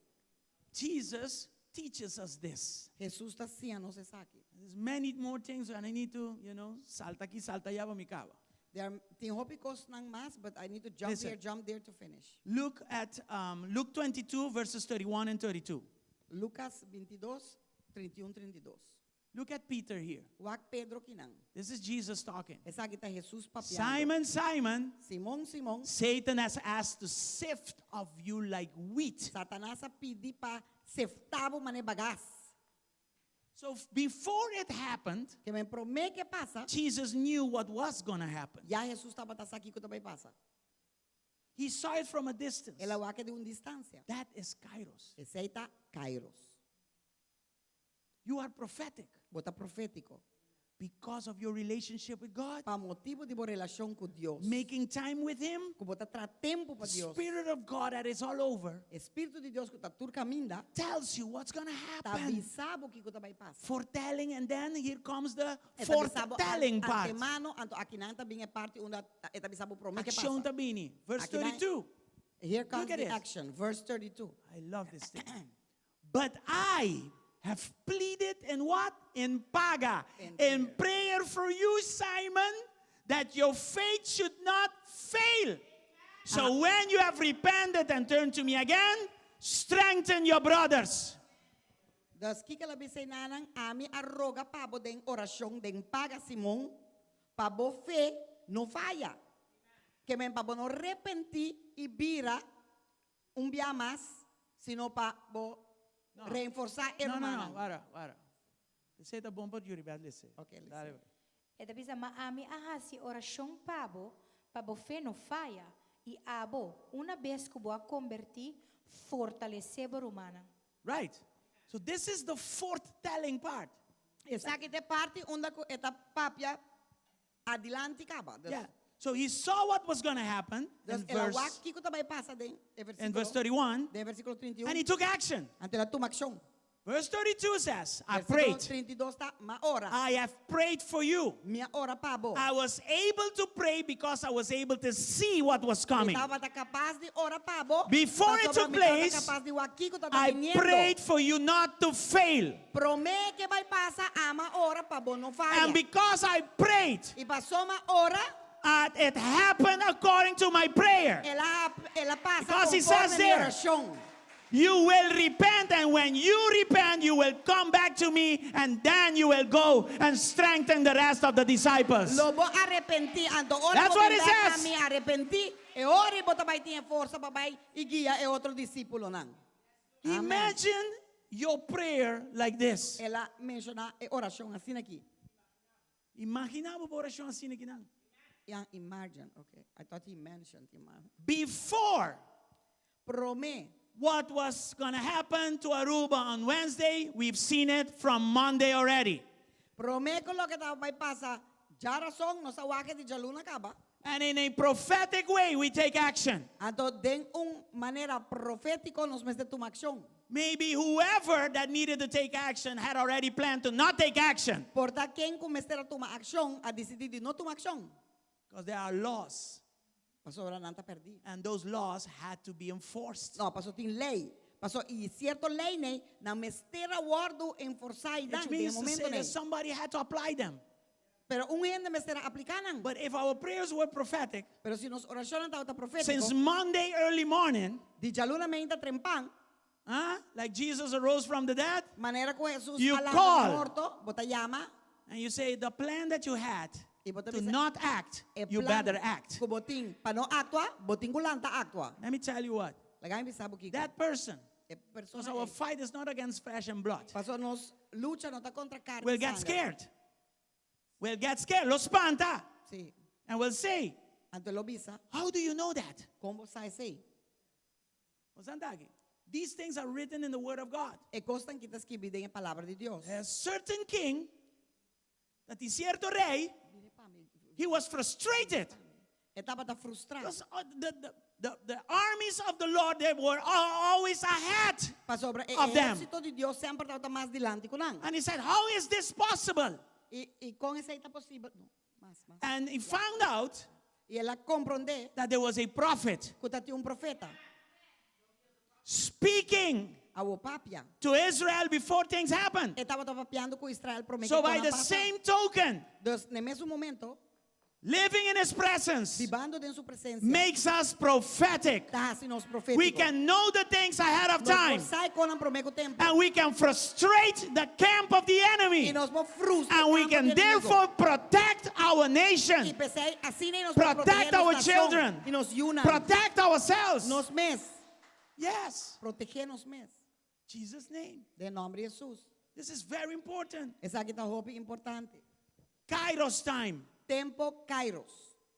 Jesus teaches us this. Hesus ta siña nos esaki. There's many more things and I need to salta aki, salta ayá pa mi kaba. There are tin hopi kosnan mas, but I need to jump Listen. here, jump there to finish. Look at Luke 22, verses 31 and 32. Lucas 22, 31, 32. Look at Peter here. Wak Pedro akinan. This is Jesus talking. Esaki ta Jesus papiando. Simon, Simon, Simon, Simon, Satan has asked to sift of you like wheat. Satanas a pidi pa sefta bo manera bagas. So before it happened, Ke men promé ku e pasa, Jesus knew what was going to happen. ya Jesus tabata sa kiko ta bai pasa. He saw it from a distance. El a wak e di un distansia. That is Kairos. Esei ta Kairos. You are prophetic Bo ta profétiko. because of your relationship with God, Pa motibu di bo relashon ku Dios. making time with Him, Ku bo ta traha tempu pa the Dios. Spirit of God that is all over Spiritu di Dios ku ta tur kaminda, tells you what's going to ta happen. bisa bo kiko ta bai pasa. Foretelling, and then here comes the E ta bisa bo foretelling part. Antemano, anto akinan ta bin e parti unda e ta bisa bo promé ku Action pasa. ta bini. Verse Akinan- 32. Here comes Look at the it. action. Verse 32. I love this thing. But I have pleaded in what? In paga. In In prayer for you, Simon, that your faith should not fail. So when you have repented and turned to me again, strengthen your brothers. Dus kiko el a bisa einan, ami a roga pa bo den orashon den paga Simon, pa bo fe no faya. Ke men pa bo no repentí i bira un bia mas, sino pa bo No. reforsá No, rumannan. no, para, para. Esei ta bon pa Yuri, lesa. Ok, lesa. Dale. E ta bisa ma ami a hasi orashon pa bo, pa bo fe no faya. I abo, unabes ku bo a kombertí, fortalesé bo rumannan. Right. So this is the foretelling part. Esaki ta e parti unda ku e ta papia adilanti kaba. Dus, Yeah. So he saw what was going to happen dus in el a verse, wak kiko ta bai pasa den e in verse versíkulo, 31, den versíkulo 31. and he took action. Anto el a tuma akshon. Verse 32 says, I Versíkulo prayed. 32 ta m'a ora. I have prayed for you. Mi a ora pa bo. I was able to pray because I was able to see what was coming. Mi tabata kapas di ora pa bo. Before it took Mi tabata place, kapas di wak kiko tabata I biniendo. prayed for you not to fail. Promé ku e bai pasa m'a ora pa bo no faya. And because I prayed, I paso m'a ora, it happened according to my prayer. el a el a pasa Because he konforme says mi there, orashon. You will repent, and when you repent, you will come back to me, and then you will go and strengthen the rest of the disciples. Lo bo arepentí, anto ora That's bo what it bin bèk says. na mi arepentí, e ora bo ta bai tin forsa pa bai i guia e otro disipelnan. Amen. Imagine your prayer like this. El a menshoná e orashon asina aki. Imaginá bo orashon asina aki no. Yeah, imagine. Okay. I thought he mentioned imagine. Before Promé. what was going to happen to Aruba on Wednesday, we've seen it from Monday already. Promé ku loke tabata bai pasa, djárason, nos a wak e di djaluna kaba. And in a prophetic way, we take action. Anto, den un manera profétiko, nos mester tuma akshon. Maybe whoever that needed to take action had already planned to not take action. Por ta ken ku mester a tuma akshon, a disidí di no tuma akshon. Because there are laws, Pasobra nan ta pèrdí. and those laws had to be enforced. No, paso tin lei. Paso i sierto leinan, nan mester a wòrdu enforsá i Which dan, den means to momento say nei. that somebody had to apply them. Pero un hende mester a apliká nan. But if our prayers were prophetic, Pero si nos orashonnan tabata profétiko, since Monday early morning, di djaluna mainta trempan, huh, like Jesus arose from the dead, manera ku Jesus You a lanta call. morto, bo ta yama, and you say, the plan that you had I bo ta to bisa, not act, e you plan better act. ku bo tin pa no aktua, bo tin ku lanta aktua. Let me tell you what, Laga mi bisa bo kiko. that person, E because persona our ei. fight is not against flesh and blood, Paso nos lucha no ta kontra karni will get sanger. scared. Will get scared. Lo spanta. Si. And will say, Anto lo bisa, how do you know that? kon bo sa esei? Osandagi, these things are written in the Word of God. E kosnan aki ta skibí den palabra di Dios. A certain king, that is sierto rei, he was frustrated. E tabata frustrá. Because the armies of the Lord, they were always ahead Pasobra e of them. ehérsito di Dios semper tabata mas dilanti ku nan. And he said, how is this possible? I, i kon esei ta posibel? No, mas, mas. And he found out I el a komprondé that there was a prophet ku tabatin un profeta. speaking A papia. to Israel before things happened. E tabata papiando ku Israel promé So by the same token, Dus, na mesun momento, Living in His presence Bibando den su presensia makes us prophetic. ta hasi nos profétiko. We can know the things ahead of Nos por time. sa e kosnan promé ku tempu. And we can frustrate the camp of the I enemy. nos por frustra And we e kampo can di enemigu. therefore protect our I nation, p'esei asina nos por protect protegé nos our nashon children, i nos yunan. protect ourselves. Nos mes. Yes. Protegé nos mes. Jesus' name. Den nòmber di Hesus. This is very important. Esaki ta hopi importante. Kairos time. Tempu Kairos.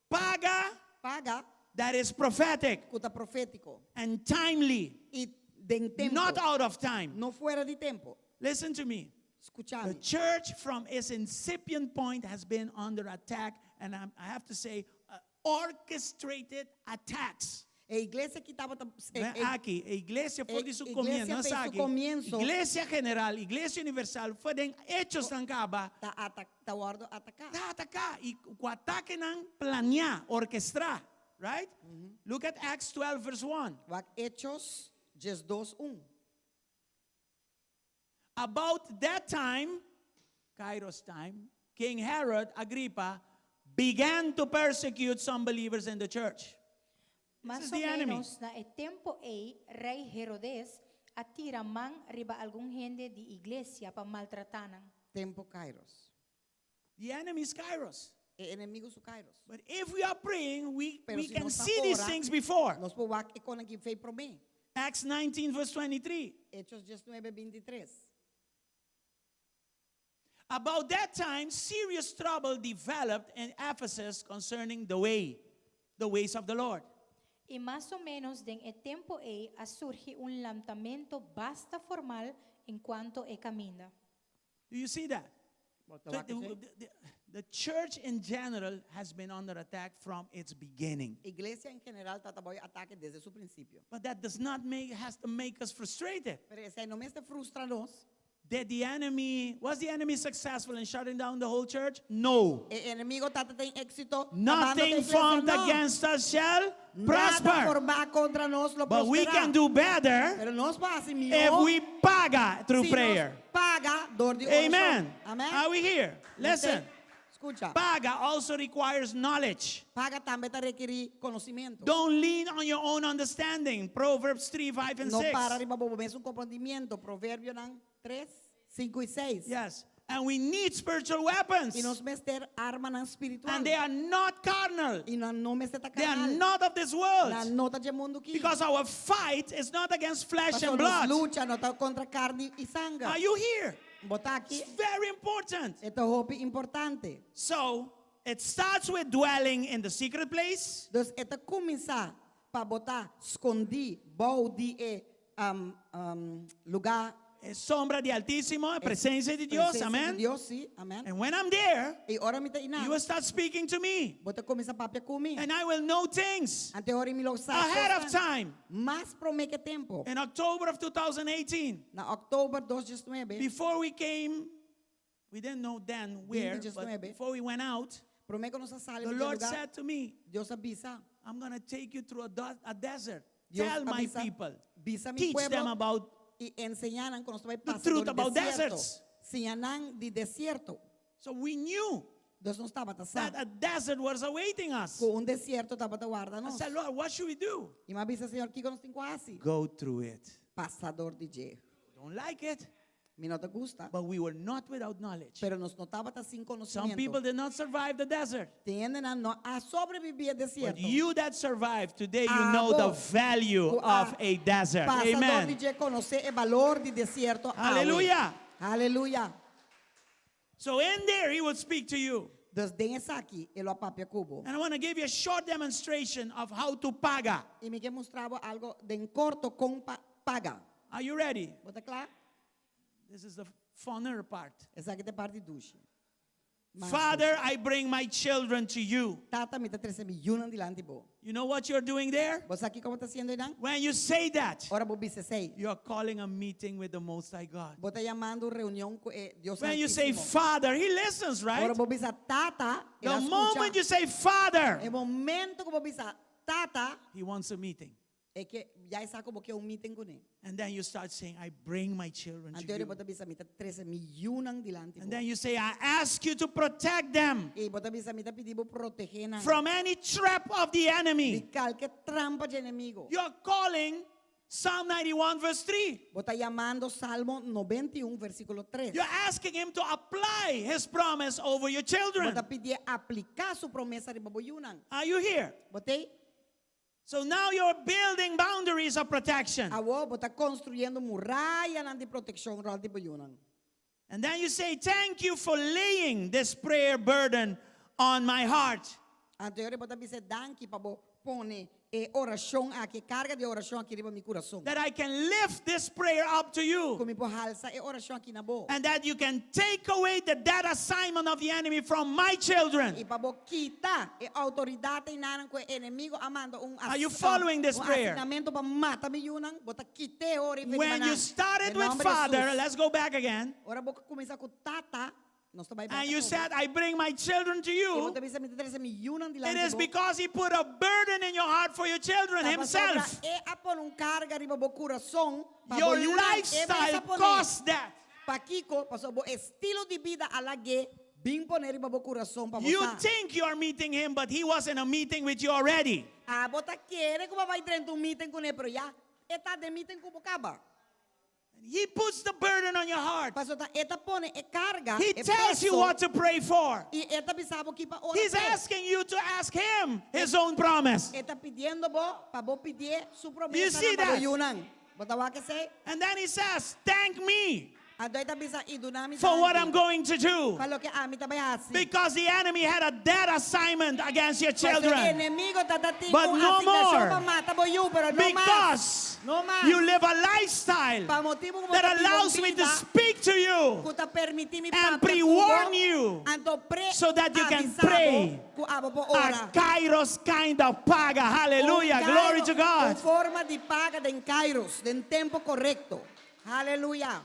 Paga Paga that is prophetic ku ta profétiko and timely, i den tempu. not out of time. No fuera di tempu. Listen to me. Skucha The mi. church from its incipient point has been under attack, and I'm, I have to say, orchestrated attacks. E iglesia aki tabata Ven aki, e iglesia for di su e comienzo, iglesia no fe su aki. comienzo. Iglesia general, iglesia universal, for den Hechos kaba. Ta ata ta wòrdu ataká. Ta ataká i ku atakenan planiá, orkestrá, right? Look at Acts 12 verse 1. Wak Hechos 12 1. About that time, Kairos time, King Herod Agrippa began to persecute some believers in the church. This Mas is o the enemy. ménos na e tempu ei, rei Herodes a tira man riba algun hende di iglesia pa maltratá nan. Tempu Kairos. The enemy is Kairos. E enemigu su Kairos. But if we are praying, we, Pero we si can nos ta see these ora, things before. Nos por wak e kosnan aki for di promé. Acts 19, verse 23. Hechos 19, 23. About that time, serious trouble developed in Ephesus concerning the way, the ways of the Lord. I mas o ménos den e tempu ei a surgi un lantamentu basta formal enkuanto e kaminda. Do you see that? So the, the, the church in general has been under attack from its beginning. Iglesia en general tabata bou atake desde su prinsipio. But that does not make has to make us frustrated. Pero esei no mester frustra nos. Did the enemy was the enemy successful in shutting down the whole church? No. E enemigu tabatin éksito. Nothing formed against us shall Nada prosper. formá kontra nos lo But we prosperá. can do better Pero nos por hasi mihó if we paga through si prayer. nos paga dor di orashon. Amen. Amèn. Are we here? Listen. Skucha. Paga also requires knowledge. Paga tambe ta rekerí konosementu. Don't lean on your own understanding. Proverbs 3, 5, and No 6. para riba bo mes komprondementu. Proverbionan 3, 5 i 6. Yes. And we need spiritual weapons. I nos mester armanan spiritual. And they are not carnal. I nan no mester ta They are karnal. not of this world. Nan no ta di e mundu aki. Because our fight is not against flesh Pasobra and nos blood. lucha no ta kontra karni i sanger. Are you here? Bo ta aki. It's very important. E ta hopi importante. So it starts with dwelling in the secret place. Dus e ta kuminsá pa bo ta skondí bou di e um, um, lugá. E sombra di Altísimo, presensia di Dios, Presensia amèn. di Dios, si, amèn. And when I'm there, I ora mi ta einan. you will start speaking to me. Bo ta kuminsá papia ku mi. And I will know things Anto e ora mi lo sa. ahead of time. Mas promé ku tempu. In October of 2018, Na òktober 2019, before we came, we didn't know then where, but 2019. before we went out, promé ku nos a sali the di Lord lugá, said to me, Dios a bisa. I'm going to take you through a, do- a desert. Dios Tell my a bisa, people. Bisa mi Teach pueblo them about i enseñá nan ku nos ta bai the pasa truth dor about desierto. deserts. Siña nan di desierto. So we knew Dus nos tabata sa that a desert was awaiting us. ku un desierto tabata warda I nos. said, Lord, what should we do? I m'a bisa, Señor, kiko nos tin ku hasi? Go through it. Pasa dor di dje. Don't like it, Mi no ta gusta. but we were not without knowledge. Pero nos no tabata sin Some konosementu. people did not survive the desert. Tin hendenan no a sobrebibí e But desierto. you that survived today, you know the Abo value ku a of a desert. pasa dor Amen. di dje konosé e balor di desierto awe. Hallelujah. Aleluya. So in there, he will speak to you. Dus den esaki e lo papia ku bo. And I want to give you a short demonstration of how to paga. I mi ke mustra bo algu den korto kon pa paga. Are you ready? Bo ta kla? This is the funner part. Esaki ta e parti dushi. Mas Father, I bring my children to you. Tata mi ta trese mi yunan dilanti bo. You know what you're doing there? Bo sa kiko bo ta hasiendo einan? When you say that, Ora bo bisa esei. you're calling a meeting with the Most High God. Bo ta yamando un reunion ku e Dios When you say Altísimo. Father, He listens, right? Ora bo bisa Tata, The el a skucha. moment you say Father, E momento ku bo bisa Tata, He wants a meeting. E ke ya e sa ku bo ke un meeting kuné. And then you start saying, I bring my children to Anto you. bo ta bisa mi ta trese mi yunan dilanti And bo. then you say, I ask you to protect them I bo ta bisa mi ta pidi bo protehé nan. from any trap of the Di enemy. kalke trampa di enemigu. You're calling Psalm 91, verse 3. Bo ta yamando Salmo 91, versíkulo 3. You're asking him to apply his promise over your Bo children. ta pidié apliká su promesa riba bo yunan. Are you here? Bo t'ei? So now you're building boundaries of protection. Awor bo ta konstruyendo murayanan di protekshon rònt di bo yunan. And then you say, Thank you for laying this prayer burden on my heart. Anto e ora bo ta bisa danki pa bo pone e orashon aki, e karga di orashon aki riba mi kurason. That I can lift this prayer up to you. Ku mi por halsa e orashon aki na bo. And that you can take away the dead assignment of the enemy from my children. I pa bo kita e outoridat einan ku e enemigu a manda un Are you following this un prayer? asignamentu pa mata mi yunan, bo ta kit'é ora i When you started with Father, let's go back again. Ora bo kuminsá ku Tata, nos ta bai And you said, I bring my children to I you. bo ta bisa mi ta trese mi yunan It dilanti is bo. because he put a burden in your heart for your children Ta pasobra himself. E a pone un karga riba bo kurason pa Your bo yunan, e mes lifestyle a pone. caused that. Pakiko, pasobra bo estilo di bida a lag'é bin pone riba bo kurason pa bo You sa. think you are meeting him, but he was in a meeting with you already. Abo ta kere ku bo a bai drenta un meeting kuné, pero ya e ta den meeting ku bo kaba. He puts the burden on your heart. Paso ta e ta pone e karga, He e tells you peso, what to pray for. i e ta bisa bo ki pa ora He's p'e. asking you to ask him his own promise. E ta pidiendo bo pa bo pidié su You promesa see pa bo that? yunan. Bo ta wak esei? And then he says, Thank me Anto e ta bisa i duna mi for what danki I'm going to do. pa loke ami ta bai hasi. Because the enemy had a dead assignment against your Pasobra children. enemigu tabatin But un no asignashon more. pa mata bo yu, pero no mas. Because No mas. you live a lifestyle Pa motibu ku bo that ta biba un allows me to bida speak to you ku ta permití mi and papia ku pre-warn bo, you anto pre so that you can avisá bo pray ku abo por a ora. kairos kind of paga. Hallelujah. Un Glory kairos, to God. Un forma di paga den kairos, den tempu korekto. Hallelujah.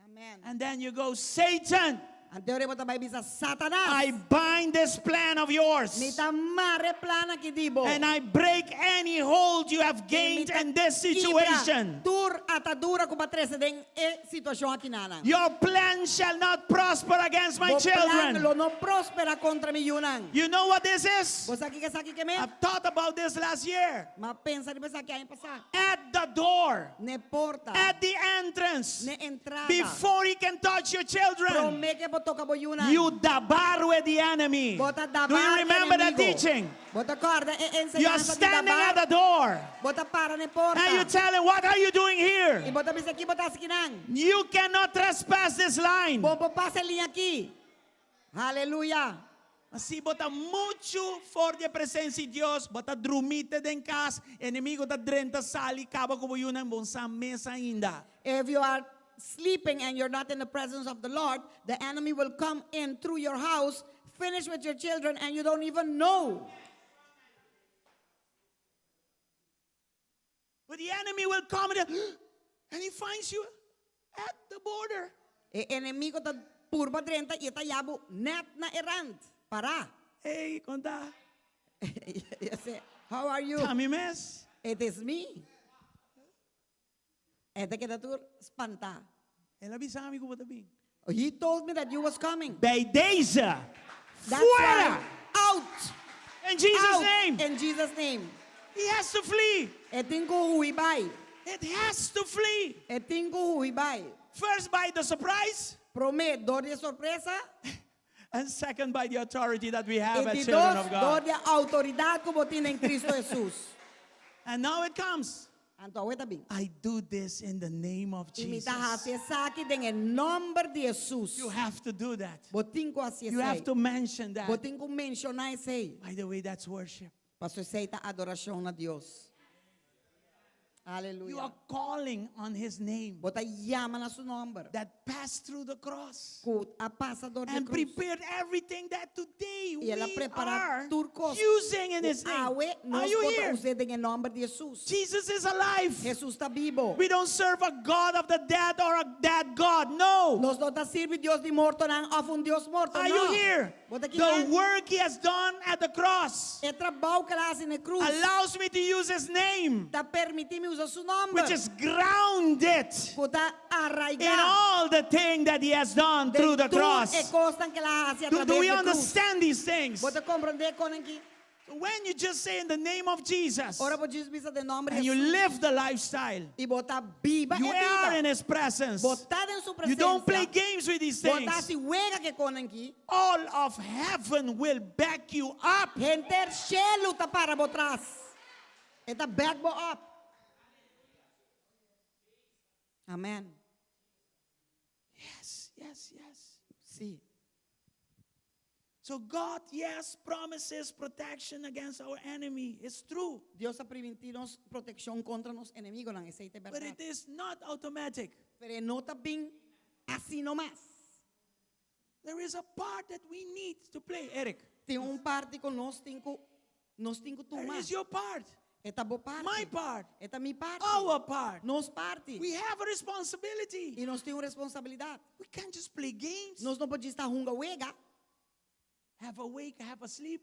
Amen. And then you go, Satan, Anto ora bo ta bai bisa Satanas. I bind this plan of yours. Mi ta mara e plan aki di bo. And I break any hold you have gained in this situation. Tur atadura ku bo a trese den e situashon aki nana. Your plan shall not prosper against my Bo plan children. lo no prospera kontra mi yunan. You know what this is? Bo sa kiko esaki ke men? I've thought about this last year. M'a pensa riba esaki aña pasá. At the door, N'e porta. at the entrance, N'e entrada. before he can touch your children, Promé ku e por toka bo yunan. you dabar with the enemy. Bo ta dabar Do you remember that enemigu. teaching? Bo ta kòrda e You are enseñansa di standing at dabar. the door Bo ta para n'e porta. and you tell him, What are you doing here? I bo ta bisa ki bo ta hasi akinan. You cannot trespass this line. Bo no por pasa e liña aki. Aleluya. Si bo ta muchu for di presensia di Dios, bo ta drumi te den kas, enemigu ta drenta sali, kaba ku bo yunan bo n' sa mes ainda. If you are sleeping and you're not in the presence of the Lord, the enemy will come in through your house, finish with your children, and you don't even know. But the enemy will come and, and he finds you at the border. E enemigu ta purba drenta i e ta haña bo nèt na e rant. Pará. Hey, kon ta. You say, how are you? Ta mi mes. It is me. E ta keda tur spantá. El a bisa mi ku bo ta bin. He told me that you was coming. Bij deze. That's Fuera. why, out. In Jesus' out name. In Jesus' name. He has to flee. E tin ku hui bai. It has to flee. E tin ku hui bai. First by the surprise. Promé, dor di sorpresa. And second by the authority that we have E as di children dos, of dor God. di outoridat ku bo tin den Kristu Hesus. And now it comes. Anto awor e ta bin. I do this in the name of I mi Jesus. ta hasi esaki den e nòmber di Hesus. You have to do that. Bo tin ku hasi You have esei. to mention that. Bo tin ku menshoná esei. By the way, that's worship. Paso esei ta adorashon na Dios. You Aleluya. are calling on his name. Bo ta yama na su nòmber. That passed through the cross Ku a pasa dor di and krus. prepared everything that today I el a we prepará are tur kos. using in His name. Awe Are nos you por here? usa den nòmber di Hesus. Jesus is alive. Hesus ta bibu. We don't serve a God of the dead or a dead God. No. Nos no ta sirbi Dios di mortonan òf un Dios morto. Are no. you here? Bo ta aki The nan? work He has done at the cross E trabou ku el a hasi na krus. allows me to use His name, Ta permití mi usa su nòmber. which is grounded Ku ta in arraigá. all the thing that He has done Den through the tur cross. E kosnan ku el a hasi Do, através do we di krus. understand these things? Bo ta komprondé kosnan aki. When you just say in the name of Jesus Ora bo djis bisa den nòmber and you Hesus. live the lifestyle, I bo ta biba you e are bida. in His presence. Bo ta den su You don't play presensia. games with these Bo no things. ta hasi wega ku e kosnan aki. All of heaven will back you up. Henter shelu ta para bo tras. E ta back bo up. Amen. Yes. Si. So God, yes, promises protection against our enemy. It's true. Dios a primintí nos protekshon kontra nos enemigunan, esei ta But berdat. it is not automatic. Pero no ta bin asina nomás. There is a part that we need to play, Eric. Tin un parti ku nos tin ku nos tin ku There tuma. is your part, E ta bo parti. my part, E ta mi parti. our part. Nos parti. We have a responsibility. I nos tin un responsabilidat. We can't just play games. Nos no por ta hunga wega. Half awake, half asleep.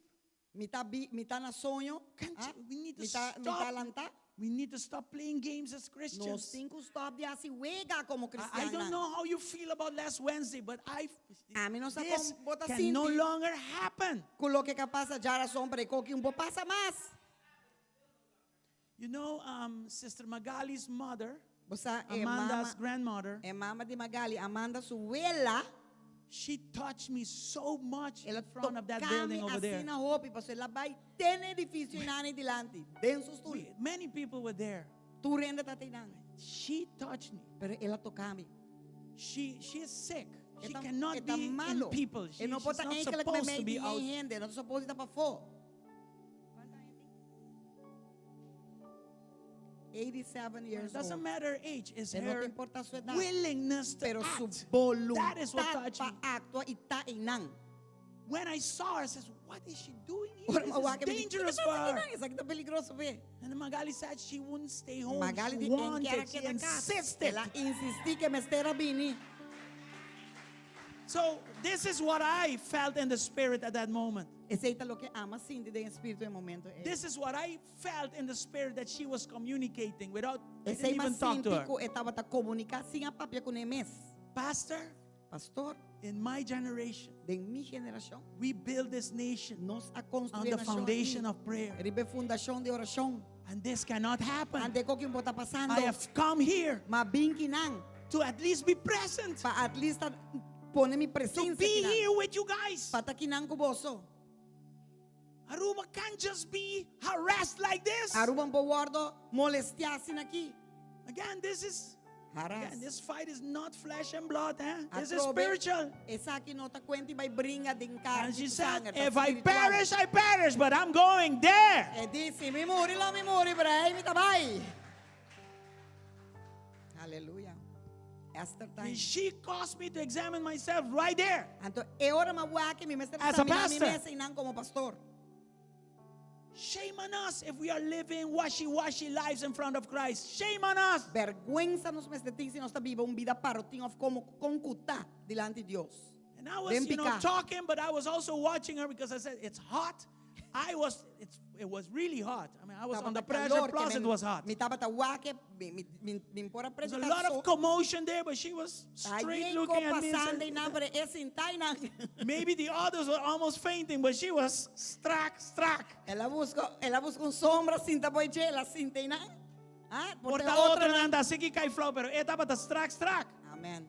Mi ta bi, mi ta na soño. Can't ah? you- we need to Mi ta, mi ta stop. lantá. We need to stop playing games as Nos Christians. tin ku stòp di hasi wega komo I don't kristian. know how you feel about last Wednesday, but I Ami no sa this kon bo ta can no sinti. longer happen. Ku loke a pasa djárason, pero e kos aki no por pasa mas. Sister Magali's mother, Bo sa, e Amanda's mama, grandmother, e mama di Magali, Amanda su wela, she touched me so much el a in front of that toka mi building over there. asina hopi, paso el a bai te na edifisio einan dilanti, den su stul. Many people were there. Tur hende tabata einan. She touched me. Pero el a toka mi. She is sick. She E ta, cannot e ta be in malu. people. E no She's por ta not enkele supposed to meimei be di out. hende, no supposed ta pafó. 87 It years doesn't old. matter age. It's E no her ta importá su edat. willingness to Pero su act. That is what boluntat touched pa me. aktua i ta einan. When I saw her, I says, what is she doing here? Ora This m'a wak is mi di, dangerous "Kiko for ta her. hasi einan? Esaki ta peligroso p'e. And Magali said she wouldn't stay home. Magali She di, wanted, e n' she ke keda kas. insisted. El a insistí ku e mester a bini. So this is what I felt in the spirit at that moment. Esei ta loke ami a sinti den spiritu e momento ei. This is what I felt in the spirit that she was communicating without I Esei didn't m'a even talk to sinti her. ku e tabata komuniká sin a papia kuné mes. Pastor, Pastor, in my generation, den mi generashon, we build this nation nos a on konstruí the nashon foundation aki. of prayer. Riba e fundashon di orashon. And this cannot happen. Anto e kos aki no por ta pasando. I have come here M'a bin akinan to at least be present, pa at least pone mi to presensia be akinan. here with you guys. Pa ta akinan ku boso. Aruba can't just be harassed like this. Aruba no por wòrdu molestiá asina aki. Again, this is Harass. again, this fight is not flesh and blood, eh? This is Atrobe, spiritual. Esaki no ta kuenta di bai bringa den karni And she ku said, sanger, ta if I spiritual. perish, I perish, but I'm going there. E di, si mi muri, lo mi muri, pero ei mi ta bai. Aleluya. Esther time. And she caused me to examine myself right there. Anto, e ora m'a wak mi mester As a eksaminá mi pastor. mes einan komo pastor. Shame on us if we are living washy-washy lives in front of Christ. Shame on us. Bèrgwensa nos mester tin si nos ta biba un bida parotin òf komo kon ku ta dilanti Dios. And I was, Den piká. talking, but I was also watching her because I said, it's hot. It was really hot. I mean, I was on the Tabata pressure, calor, plus que it men- was hot. Mi tabata wak e, mi, mi, mi, mi por a There's a prediká lot so. of commotion there, but she was straight Ayen looking ko at me. and pasando said, einan, pero e sintá einan. Maybe the others were almost fainting, but she was strak, strak. El a buska, el a buska un sombra, sinta bou dje, el a sinta einan. Ah, Por por ta otro otro nan ta sigui kai flou, pero e tabata strak, strak. Amen.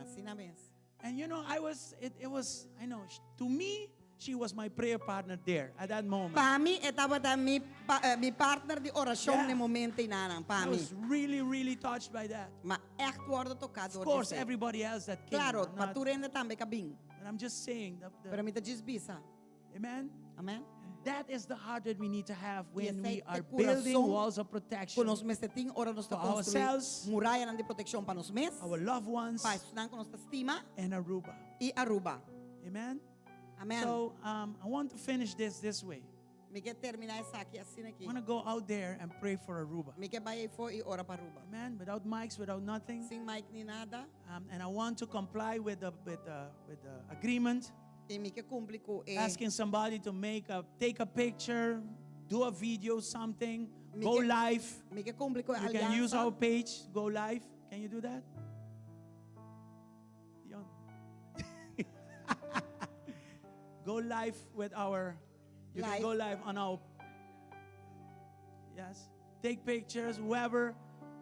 Asina mes. And you know, I was, it, it was, I know, to me, she was my prayer partner there at that moment. Pa mi, e tabata mi, pa, eh, mi partner di orashon Yeah. na e momento einan, pa I mi. was really, really touched by that. M'a echt wòrdu toká Of door course, di esei. everybody else that came. Klaro, I'm pa not, tur hende tambe ku a bin. but I'm just saying. Pero mi ta djis bisa. amen? Amen. And that is the heart that we need to have when we Esei are e building kurason walls of ku protection nos mester tin ora nos ta for konstruí ourselves, murayanan di protekshon pa nos mes, our loved ones, pa esnan ku nos ta stima and Aruba. I Aruba. Amen? Amen. So I want to finish this way. Mi ke terminá esaki asina I aki. want to go out there and pray for Aruba. Mi ke bai afó i ora pa Aruba. Amen. Without mics, without nothing. Sin mic ni nada. And I want to comply with the agreement, I mi ke kumpli ku e asking somebody to make a take a picture, do a video, something, go live. Mi ke kumpli ku You can use aliansa. our page, go live. Can you do that? Dion. Go live with our, you can Live. go live on our, yes. Take pictures, whoever.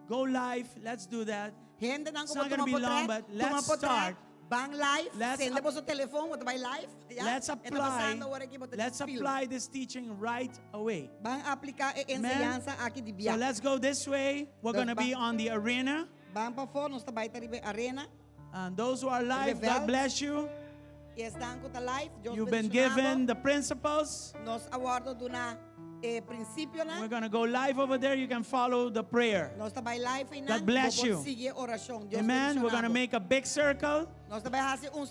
Go live. Let's do that. Hendenan It's ku not gonna tuma be long, potret, but tuma let's potret, start. Ban live, Let's sende bo telefòn, bo bai live. Ja? Let's E ta apply. pasando awor aki, bo ta Let's film. apply this teaching right away. Ban apliká e Amen. enseñansa aki di So bia. let's go this way. We're Dus going to be on the arena. Ban pafó, nos ta bai ta riba arena. And those who are live, God veld. bless you. I esnan ku ta live, Dios You've been bendishoná given the principles. Nos a wòrdu duná e prinsipio We're nan. going to go live over there. You can follow the prayer. Nos ta bai live einan. God bless you. Sigui orashon. Dios Amen. We're going to bendishoná. make a big circle. Nos ta bai hasi un